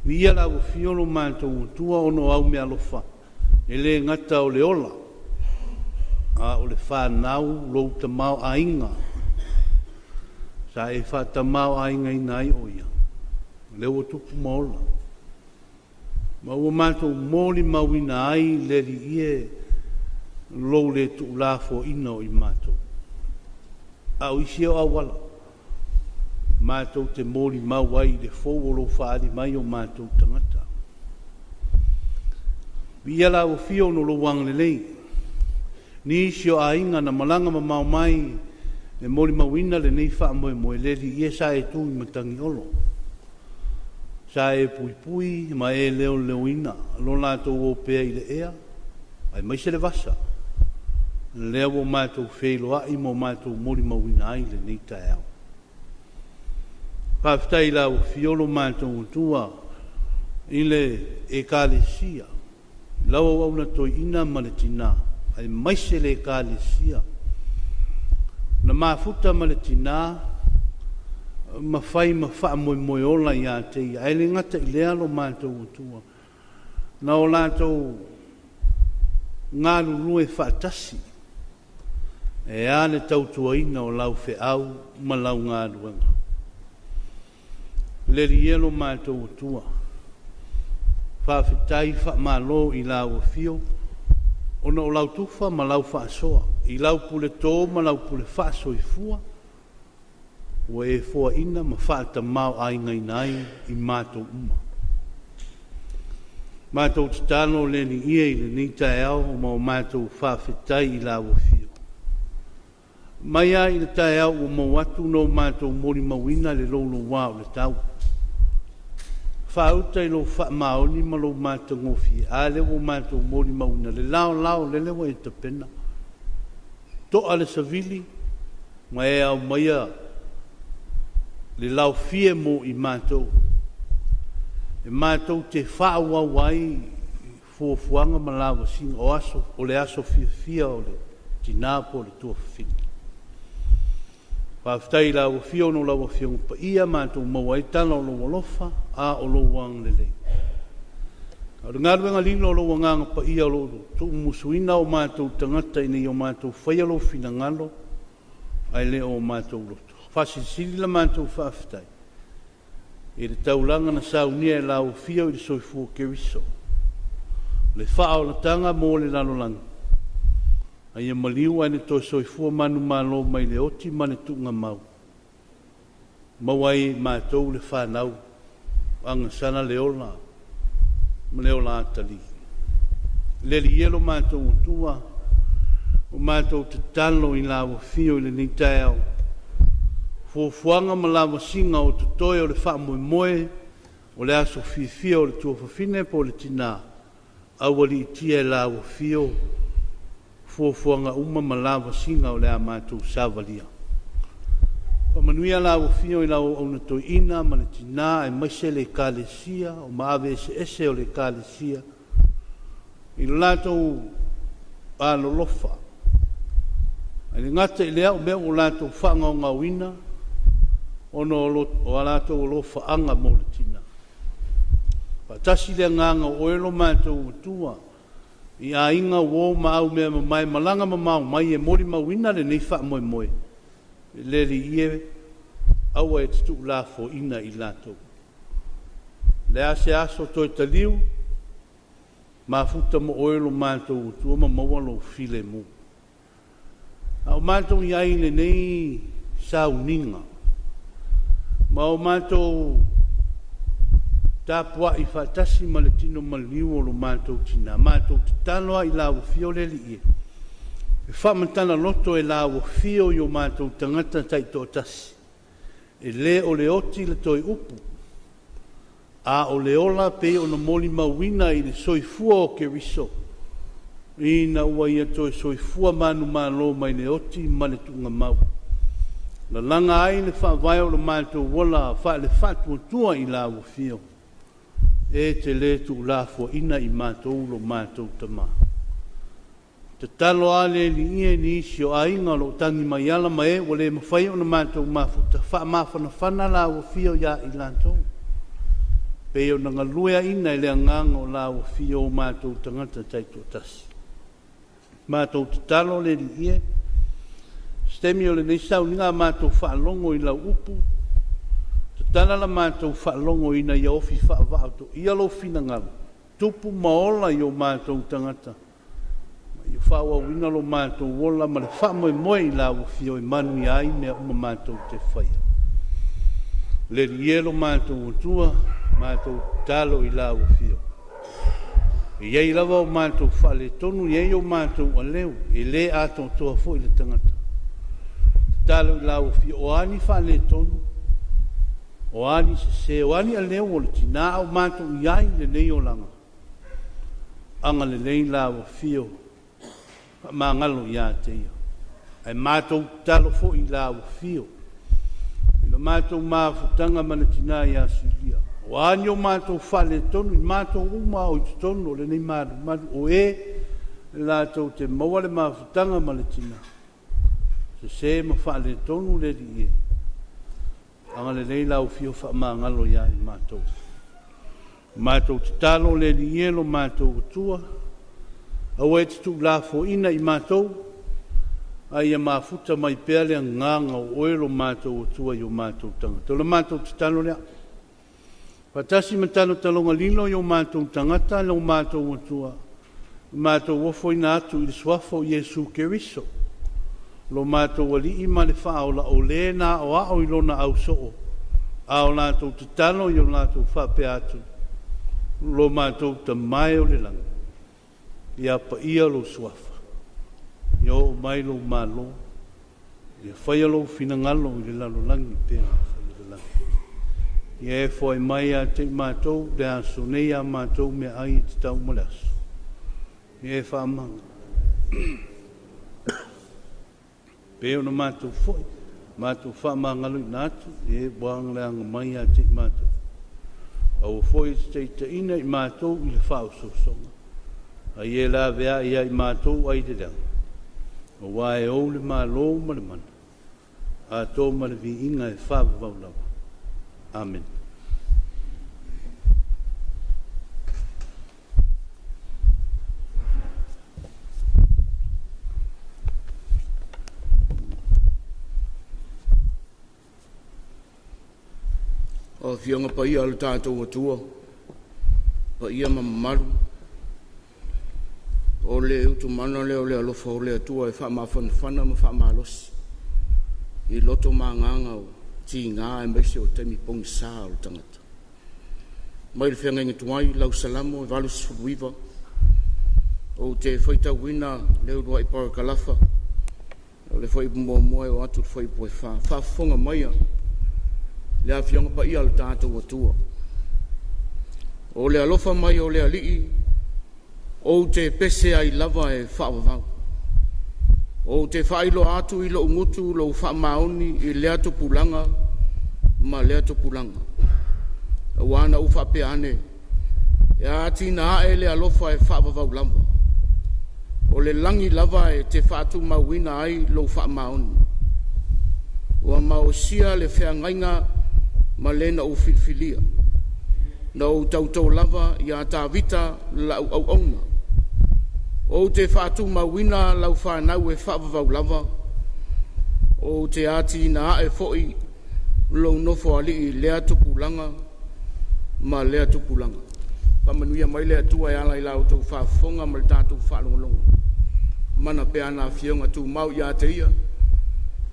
Viia lau afio lo matou Atua ona o au meaalofa, e le gata o le ola, a o le fanau lou tamaoaiga, sa e faatamaoaigaina ai o ia, lea ua tupu ma ola. Ma ua matou molimauina ai le Alii e lou le tuulafoaiina o i matou. A o isi o auala, matou te molimau ai i le fou o lou faaali mai o matou tagata. Viia lau afio ona o lou agalelei. Nisi o aiga na malaga mamao mai e molimauina lenei faamoemoe, le Alii e sa e tu i matagi olo. Sa e puipui ma e leoleoina lo latou o pea i le ea, aemaise le vasa. Lea ua matou feiloai ma o matou molimauina ai lenei taeao. Faafetai lau afio lo matou Atua i le Ekalesia, lau auauna toeaina ma le tinā, aemaise le Ekalesia. Na mafuta ma le tinā, ma fai ma faamoemoe ola ia te ia. Ae le gata i lea lo matou Atua, na o latou galulue faatasi, e a le tautuaina o lau feau ma lau galuega. Le Alii e lo matou Atua, faafetai faamalo i lau afio, ona o lau tufa ma lau faasoa, i lau puleto ma lau pule faasoifua, ua e foaina ma faatamao aigaina ai i matou uma. Matou tatalo le Alii e i lenei taeao ma o matou faafetai i la ua afio. Mai lava i le taeao ua maua atu na o matou molimauina le louloua o le tau. Faauta i lou faamaoni ma lou matagofie, a lea ua matou molimauina le laolao lele ua e tapena. To'a le savili ma e aumaia le laofie mo i matou, e matou te faaauau ai fuafuaga ma lavasiga o aso o le aso fiafia o le tinā po o le tuafafine. Faafetai i lau Afio ona o lau Afioga Paia matou maua ai tala o lou alofa a o lou agalelei. A o le galuega lilo a lou Agaga Paia o lo o tuumumusuina o matou tagata ina ia matou faia lou finagalo ae le o matou loto. Faasilisili la matou faafetai i le taulaga na saunia e lau Afio i le soifua o Keriso, le faaolataga mo le lalolagi, a ia maliu ae na toe soifua manumalo mai le oti ma le tuugamau, maua ai e i matou le fanau agasala le ola ma le ola atalii. Le Alii e lo matou Atua, ua matou tatalo i lau Afio i lenei taeao, fuafuaga ma lavasiga o totoe o le faamoemoe o le aso fiafia o le tuafafine po o le tinā, aualiitia e lau Afio fuafuaga uma ma lavasiga o le a matou savalia. Faamanuia lau Afio i lau Auauna Toeaina ma le Tina aemaise le Ekalesia o maave eseese o le Ekalesia i lo latou alolofa. Ae le gata i lea o mea ua latou faagaogaoina ona o a latou alofaaga mo le Tina. Faatasi le Agaga o oe lo matou Atua i aiga, uo ma aumeamamae malaga mamao mai e molimauina lenei faamoemoe, le Alii e, aua e te tuulafoaina i latou. O le a se aso toe taliu, mafuta ma oe lo matou Atua ma maua lou filemu. A o matou i ai i lenei sauniga ma o matou tapuai faatasi ma le tino maliu o lo matou tina, matou tatalo lava i lau Afio le Alii e, e faamatala loto e lau Afio i o matou tagata taitoatasi, e le o le oti le toe upu, a o le ola pei ona molimauina i le soifua o Keriso ina ua Ia toe soifua manumalo mai le oti ma le tuugamau, lalaga ai le faavae o lo matou ola faale-Faatuatua i lau Afio, e te le tuulafoaina i matou lo matou Tama. Tatalo lava le Alii e i nisi o aiga o lo o tagi mai ala ma e ua le mafai ona matou mafuta, faamafanafana lau Afio ia i latou, pei ona galueaina e le Agaga o lau Afio o matou tagata taitoatasi. Matou tatalo le Alii e, se taimi o lenei sauniga a matou faalogo i lau upu, tatala la matou faalogo ina ia ofi faavaotoia lou finagalo, tupu ma ola i o matou tagata, ma ia faaauauina lo matou ola ma le faamoemoe i lau Afio e manuia ai mea uma matou te faia. Le Alii e lo matou Atua, matou tatalo i lau Afio. E i ai lava o matou faaletonu, e i ai o matou aleu, e le atoatoa foi le tagata. Tatalo i lau Afio, o a ni faaletonu, o a ni sese, o a ni aleu o le tina a o matou i ai i lenei olaga, agalelei lau Afio, faamagalo ia te Ia. Ae matou tatalo foi i lau Afio i le matou mafutaga ma le tina ia Silia, o a ni o matou faaletonu, i matou uma o i totonu o lenei malumalu, o e latou te maua le mafutaga ma le tina, sese ma faaletonu le Alii e, agalelei lau Afio faamagalo ia i matou. Matou tatalo le Alii e lo matou Atua, aua e te tuulafoaina i matou, a ia mafuta mai pea le Agaga o oe lo matou Atua i o matou tagata. O le matou tatalo lea. Faatasi ma talotaloga lilo i o matou tagata lo matou Atua, matou ofoina atu i le suafa o Iesu Keriso, lo matou Alii ma le Faaola, o le na aoao i lona ausoo, a o latou tatalo i o latou faapea atu, Lo matou Tama e o le lagi, ia paia lou suafa, ia oo mai lou malo, ia faia lou finagalo i le lalolagi pei ona faia i le lagi. Ia e foai mai ia te i matou le aso nei a matou meaai e tatau mo le aso. Ia e faamagalo pei ona matou foi matou faamagaloina atu i e ua agaleaga mai ia te i matou. Aua foi e te taitaiina i matou i le faaosoosoga, a ia laveai ia i matou ai le leaga, auā e ou le Malo ma le mana, atoa ma le viiga e faavavau lava. Amene. O Afioga Paia a lo tatou Atua, paia ma mamalu, o le utumana lea o le alofa o le Atua e faamafanafana ma faamalosi i loto ma agaga o tiga aemaise o taimi pogisa o le tagata. Mai le feagaiga tuai lau Salamo 89, ou te faitauina le uluai parakalafa o le fuaiupu 1 e oo atu i le fuaiupu 4. Faafofoga maia le Afioaga Paia a lo tatou Atua, “O le alofa mai o le Alii ou te pese ai lava e faavavau. Ou te faailoa atu i lo'u gutu lou faamaoni i lea tupulaga ma lea tupulaga. Auā na ou faapea ane, e ati'ina a'e le alofa e faavavau lava. O le lagi lava e te faatumauina ai lou faamaoni. Ua maosia le feagaiga ma le na ou filifilia. Na ou tautō lava ia Tavita lau auauna. Ou te faatumauina lau fanau e faavavau lava. Ou te ati'ina a'e foi lou nofoalii i lea tupulaga ma lea tupulaga.” Faamanuia mai le Atua e ala i la outou faafofoga ma le tatou faalogologo. Mana pea ana Afioga tumau ia te Ia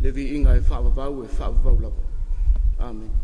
le viiga e faavavau, e faavavau lava. Amene.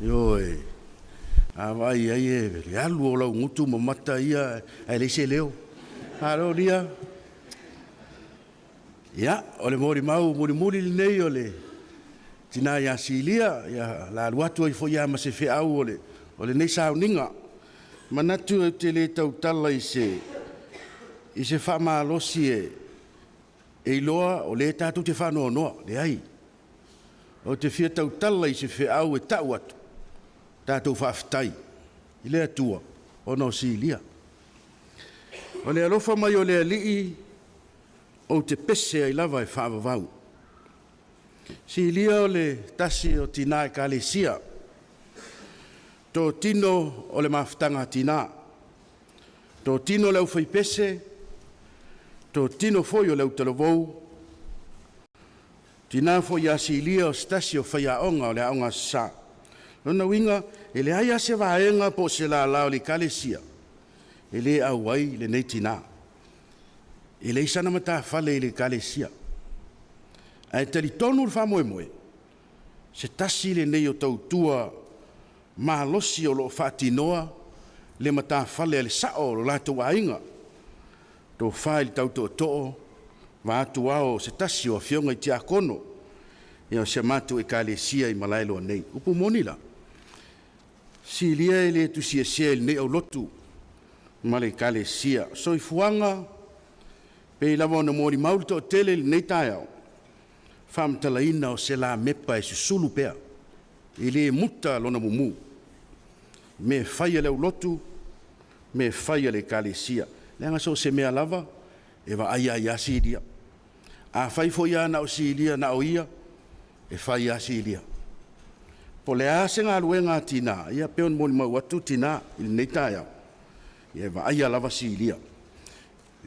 Ioe, a vaai i ai e le alu o lau gutu ma mata ia ae leai se leo. Malo Lia. Ia, o le molimau mulimuli lenei o le tinā ia Silia, ia la alu atu ai foi lava ma se feau o le o lenei sauniga. Manatu ou te le tautala i se i se faamalosi e e iloa o lea tatou te faanoanoa, leai. Ou te fia tautala i se feau e tau atu, tatou faafetai i le Atua ona o Silia. O le alofa mai o le Alii ou te pese ai lava e faavavau. Silia o le tasi o tinā Ekalesia, totino o le mafutaga a tinā, totino o le aufaipese, totino foi o le autalavou, tinā foi ia Silia o se tasi o faiaoga o le Aoga Aso Sa. Lona uiga, e leai lava se vaega po o se lala o le Ekalesia e le auai lenei tinā. E leai sana matafale i le Ekalesia. Ae talitonu le faamoemoe, se tasi lenei o tautua malosi o lo o faatinoa le matafale a le sao o lo latou aiga, tofa i le tau tootoo, vaeatu ao o se tasi o afioga i tiakono o si a matou Ekalesia i Malaeloa nei. Upu moni la, Silia e le tusiesea i lenei aulotu ma le Ekalesia. Soifuaga pei lava ona molimau le toatele i lenei taeao, faamatalaina o se lamepa e susulu pea, e le muta lona mumu. Mea e fai a le aulotu, mea e fai a le Ekalesia. Leaga so o se mea lava, e vaaia ai lava Silia. Afai foi lava na o Silia na o ia, e fai lava Silia. Po o le a se galuega a tinā, ia pei ona molimau atu tinā i lenei taeao, ia e vaaia lava Silia.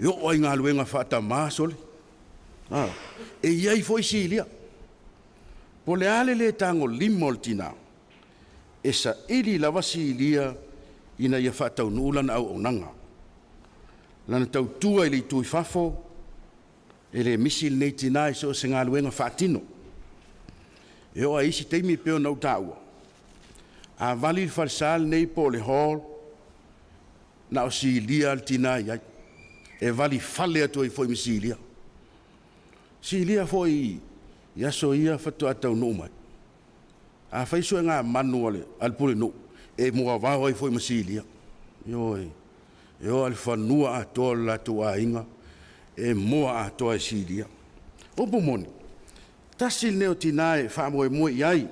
E oo lava i galuega faatamā, sole, a, e i ai foi Silia. Po o le a le lē tagolima o le tinā, e saili lava Silia ina ia faataunuu lana auaunaga, lana tautua i le itu i fafo. E le misi lenei tinā i so o se galuega faatino. E oo lava i isi taimi pei ona ou taua, a vali le falesa lenei po o le hall, na o Silia lava le tinā e i ai, e vali fale atu ai foi ma Silia. Silia foi i aso ia faatoa taunuu mai, a fai suegamanu a le pulenuu, e moavao ai foi ma Silia. Ioe, e oo lava i le fanua atoa o le latou aiga, e moa atoa e Silia. Upu moni, tasi lenei o tinā e faamoemoe i ai,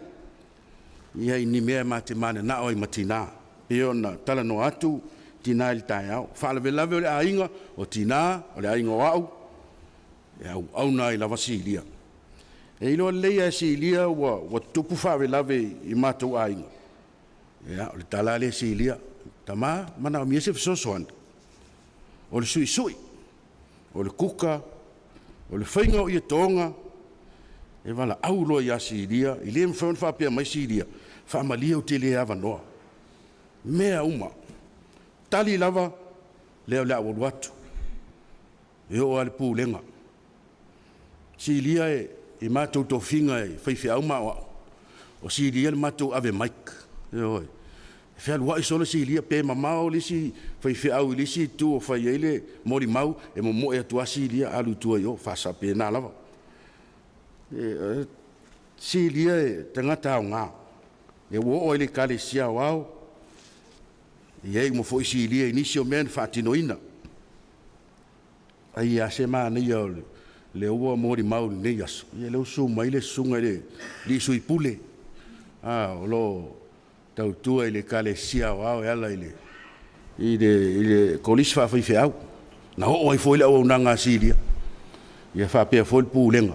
ia i ni mea ma te mananao ai ma tinā, pei ona talanoa atu tinā i le taeao. Faalavelave o le aiga, o tinā, o le aiga o au, e auauna ai lava Silia. E iloa lelei lava e Silia ua tutupu faalavelave i matou aiga. Ia, o le tala lava lea a Silia, tama, manaomia se fesoasoani, o le suisui, o le kuka, o le faiga o ietoga, e valaau loa ia Silia, e le mafai ona faapea mai Silia, faamalie ou te le avanoa. Mea uma, tali lava, lea o le a ou alu atu. E oo lava i le pulega. Silia i matou tofiga e faifeau ma aoao, o Silia le matou ave mic. Ioe. E fealuai solo Silia, pe mamao le isi faifeau i le isi itu o fai ai le molimau, e momoe atu lava Silia alu i tua i o, faapena lava. Silia e tagata aoga. Lea ua oo ai i le Ekalesia Aoao, e i ai uma foi Silia i nisi o mea na faatinoina. Ai lava se manaia o lea ua molimau i lenei aso, ia lea ua susu mai le susuga i le alii sui pule, o lo o tautua i le Ekalesia Aoao e ala i le Kolisi Faafaifeau. Na oo ai foi le auaunaga a Silia, ia faapea foi le pulega.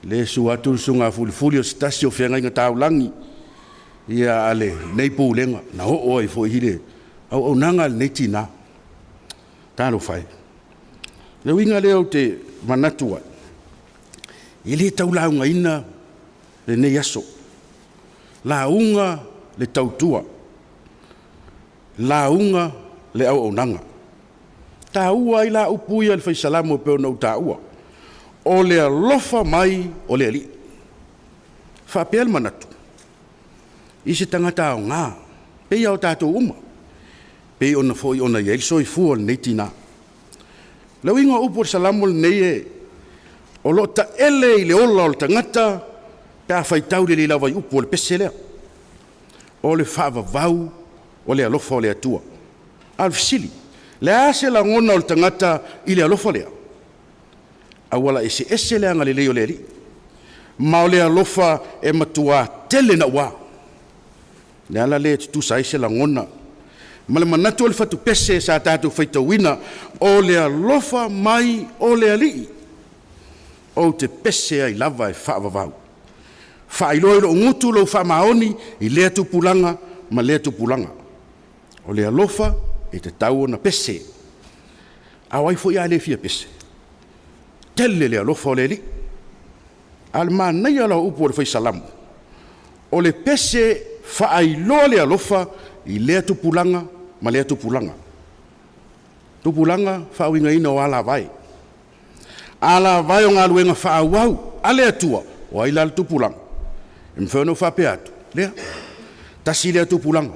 Lea e susu atu le susuga a Fulifuli o se tasi o feagaiga taulagi ia a lenei pulega, na oo ai foi le auaunaga a lenei tinā. Talofa e. O le uiga lea ou te manatu ai, e le tau laugaina lenei aso. Lauga le tautua, lauga le auaunaga. Taua ai la upu ia a le Fai Salamo e pei ona ou taua, o le alofa mai o le Alii. Faapea le manatu. i se tagata aoga, pei a o tatou uma, pei ona foi ona i ai le soifua o lenei tinā. Le uiga o upu o le Salamo lenei e o loo taele i le ola o le tagata pe a faitau lelei lava i upu o le pese lea. O le faavavau o le alofa o le Atua. A o le fesili, le a se lagona o le tagata i le alofa lea? Auala eseese le agalelei o le Alii, ma o le alofa e matuā tele nauā. Le ala lea e tutusa ai se lagona ma le manatu o le fatupese sa tatou faitauina, o le alofa mai o le Alii, ou te pese ai lava e faavavau. Faailoa i lou gutu lou faamaoni i lea tupulaga ma lea tupulaga. O le alofa e tatau ona pese. A o ai foi a le fia pese? Tele le alofa o le Alii. A o le manaia la o upu o le fai Salamo, o le pese faailoa le alofa i lea tupulaga ma lea tupulaga. Tupulaga faauigaina o alavae. Alavae o galuega faaauau a le Atua, o ai la le tupulaga? E mafai ona ou faapea atu, lea, tasi lea tupulaga.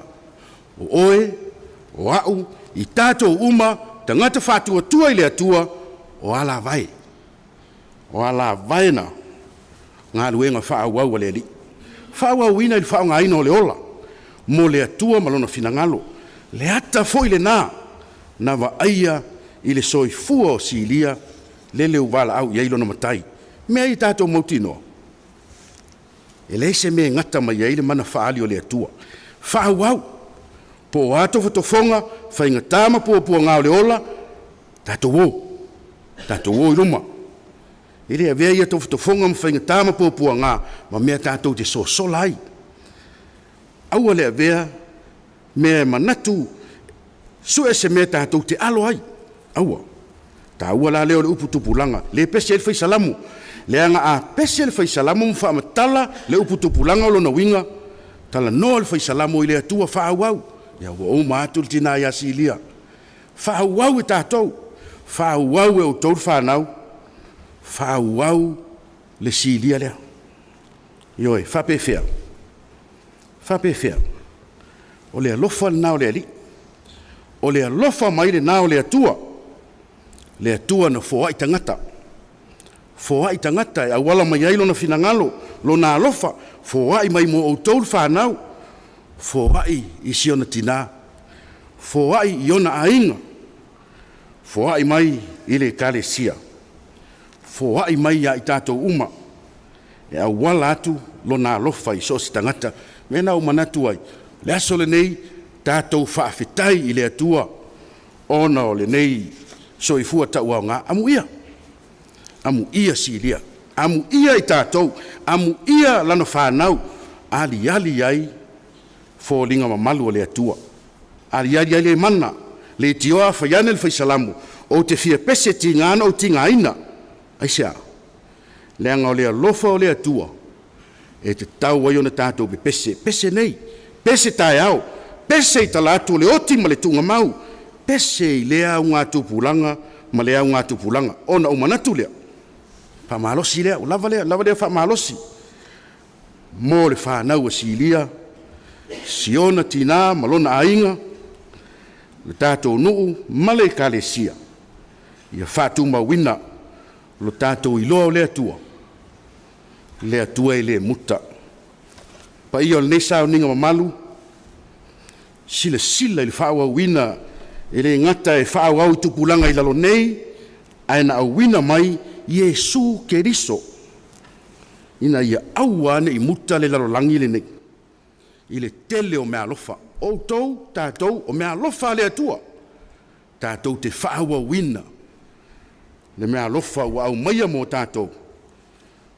O oe, o au, i tatou uma, tagata faatuatua i le Atua, o alavae. O alavae na galuega faaauau a le Alii. Faaauauina i le faaaogaina o le ola mo le Atua ma lona finagalo. Le ata foi lena na vaaia i le soifua o Silia lele ua valaau i ai lona matai. Mea ia tatou mautinoa, e leai se mea e gata mai ai le mana faaali o le Atua. Faaauau, po o a tofotofoga, faigata ma puapuaga o le ola, tatou o, tatou o i luma. E le avea ia tofotofoga ma faigata ma puapuaga ma mea tatou te sosola ai. Aua le avea mea e manatu sue se mea tatou te alo ai. Aua. Taua la lea o le upu tupulaga, le pese ai le fai Salamo. Leaga a pese le fai Salamo ma faamatala le upu tupulaga o lona uiga, talanoa le fai Salamo i le Atua faaauau. Ia ua uma atu le tina ia Silia. Faaauau e tatou, faaauau e outou le fanau, faaauau le Silia lea. Ioe, faapefea? Faapefea? O le alofa lena o le Alii. O le alofa mai lena o le Atua. Le Atua na foai tagata. Foai tagata e auala mai ai lona finagalo, lona alofa, foai mai mo outou le fanau, foai i si ona tina, foai i ona aiga, foai mai i le ekalesia, foai mai ia i tatou uma, e auala atu lona alofa i so o se tagata. Mea na ou manatu ai, le aso lenei, tatou faafetai i le Atua, ona o lenei soifua tauaoga. Amuia, amuia Silia, amuia i tatou, amuia lana fanau, aliali ai foliga mamalu o le Atua. Aliali ai le mana, le tioa fai ane le fai Salamo, ou te fia pese tiga na ou tigaina. Aisea? Leaga o le alofa o le Atua, e te tau ai ona tatou pepese. Pese nei, pese taeao, pese i tala atu o le oti ma le tuugamau, pese i lea augatupulaga ma le augatupulaga. Ona ou manatu lea, faamalosi lea, ua lava lea, lava lea faamalosi. Mo le fanau a Silia, siona tina ma lona aiga, le tatou nuu ma le ekalesia, ia faatumauina lo tatou iloa o le Atua, le Atua e le muta. Paia o lenei sauniga mamalu, silasila i le faaauauina e le gata e faaauau i tupulaga i lalo nei, ae na auina mai Iesu Keriso, ina ia aua ne i muta le lalolagi lenei, i le tele o meaalofa. Outou, tatou, o meaalofa a le Atua, tatou te faaauauina le meaalofa ua aumaia mo tatou,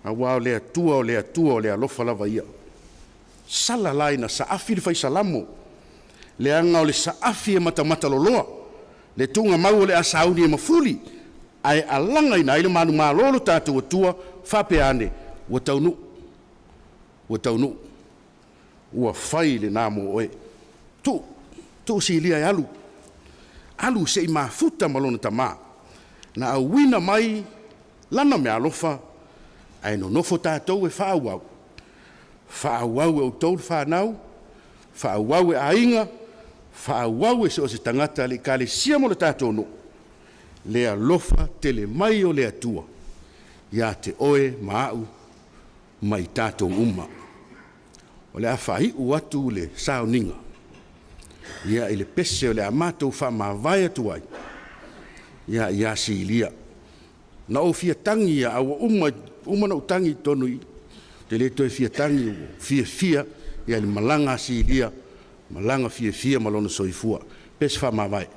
auā o le Atua, o le Atua o le alofa lava ia. Sala la ina saafi le fai Salamo, leaga o le saafi e matamata loloa, le tuugamau o le a sauni e mafuli, ae alagaina ai le manumalo lo tatou Atua, faapea ane, ua taunuu, ua taunuu, ua fai lena mo oe. Tuu, tuu Silia e alu, alu se i mafuta ma lona tamā, na auina mai lana meaalofa, ae nonofo tatou e faaauau. Faaauau e outou le fanau, Faaauau e aiga, faaauau e so o se tagata le Ekalesia ma lo tatou nuu, le alofa tele mai o le Atua ia te oe ma au ma i tatou uma. O le a faaiu atu le sauniga ia i le pese o le a matou faamavae atu ai ia ia Silia. Na ou fia tagi a ua uma, uma ona ou tagi i totonu i, ou te le toe fia tagi, ua fiafia ia i le malaga a Silia, malaga fiafia ma lona soifua. Pese faamavae.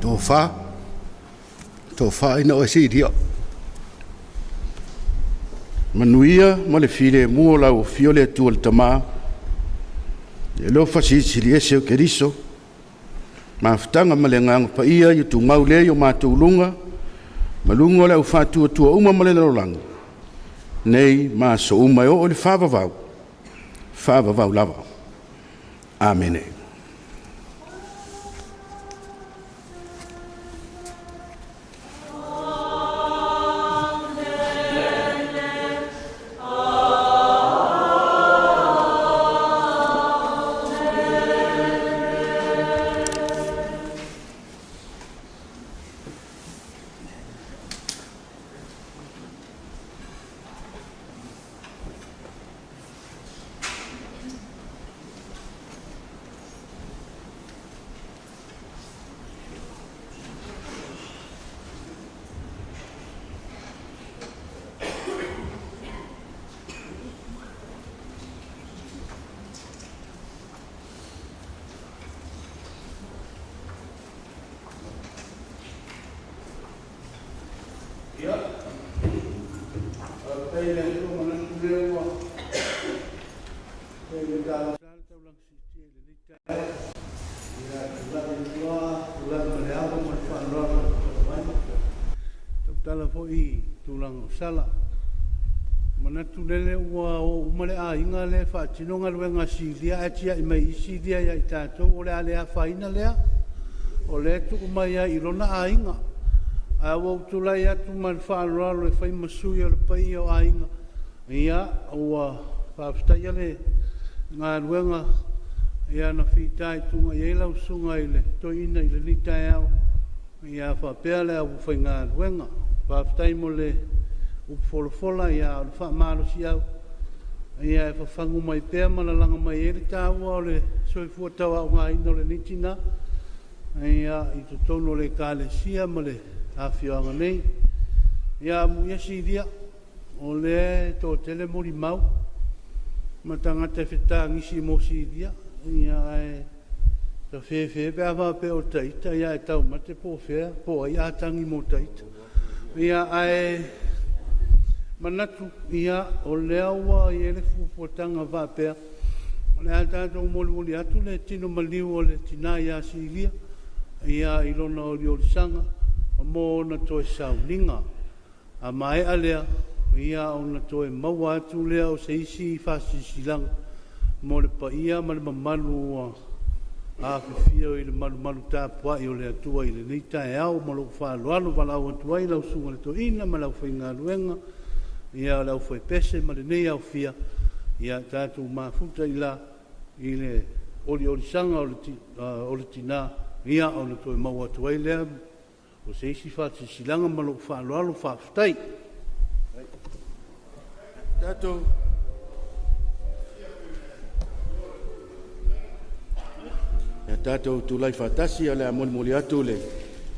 Tofa, tofa ina oe Silia. Manuia ma le filemu o lau Afio le Atua le Tamā, le alofa silisili ese o Keriso, mafutaga ma le Agaga Paia ia tumau lea i o matou luga, ma luga o le aufaatuatua uma ma le lalolagi, nei ma aso uma e oo i le faavavau, faavavau lava. Amene. Ia, faafetai i le Atua, manatu lea ua le talosa le taulaga siitia i lenei taeao. Ia, tulai atu lava, tulai ma le ava ma le faaaloalo e tatalo mai. Tautala foi i tulaga o sala. Manatu lele ua o uma le aiga lea e faatino galuega a Silia ae tiai mai i i Silia ia i tatou, o le a le afaina lea. O lea e tuu mai ai i lona aiga. Ae ua ou tulai atu ma le faaaloalo e fai ma sui o le paia o aiga. Ia, ua faafetaia le galuega ia na fitaituga i ai lau susuga i le toeaina i lenei taeao, ia faapea le aufaigaluega. Faafetai mo le upu folafola, ia o le faamalosiau ia e fafagu mai pea ma lalaga mai ai le taua o le soifua tauaogaina o lenei tina ia i totonu o le Ekalesia ma le afioaga nei. Ia amuia Silia, o lea e toatele molimau ma tagata e fetagisi mo Silia, ia ae tafefe pe a faapea o taita, ia ae taumate po o fea, po o ai a tagi mo taita. Ia ae manatu, ia o lea ua i ai le fuafuataga faapea, o le a tatou molimoli atu le tino maliu o le tina ia Silia, ia i lona oliolisaga mo ona toe sauniga. A maea lea, ia ona toe maua atu lea o se isi faasilasilaga mo le paia ma le mamalu ua afifio i le malumalu tapuai o le Atua i lenei taeao. Ma lou faaaloalo valaau atu ai lau susuga i le toeaina ma le aufaigaluega, ia le aufaipese ma lenei aofia, ia tatou mafuta i la i le oliolisaga o le tina, ia ona toe maua atu ai lea o se isi faasilasilaga ma lou faaaloalo. Faafetai. Tatou Ia tatou tulai faatasi, o le a molimoli atu le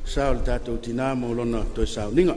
sa o le tatou tinā mo lona toe sauniga.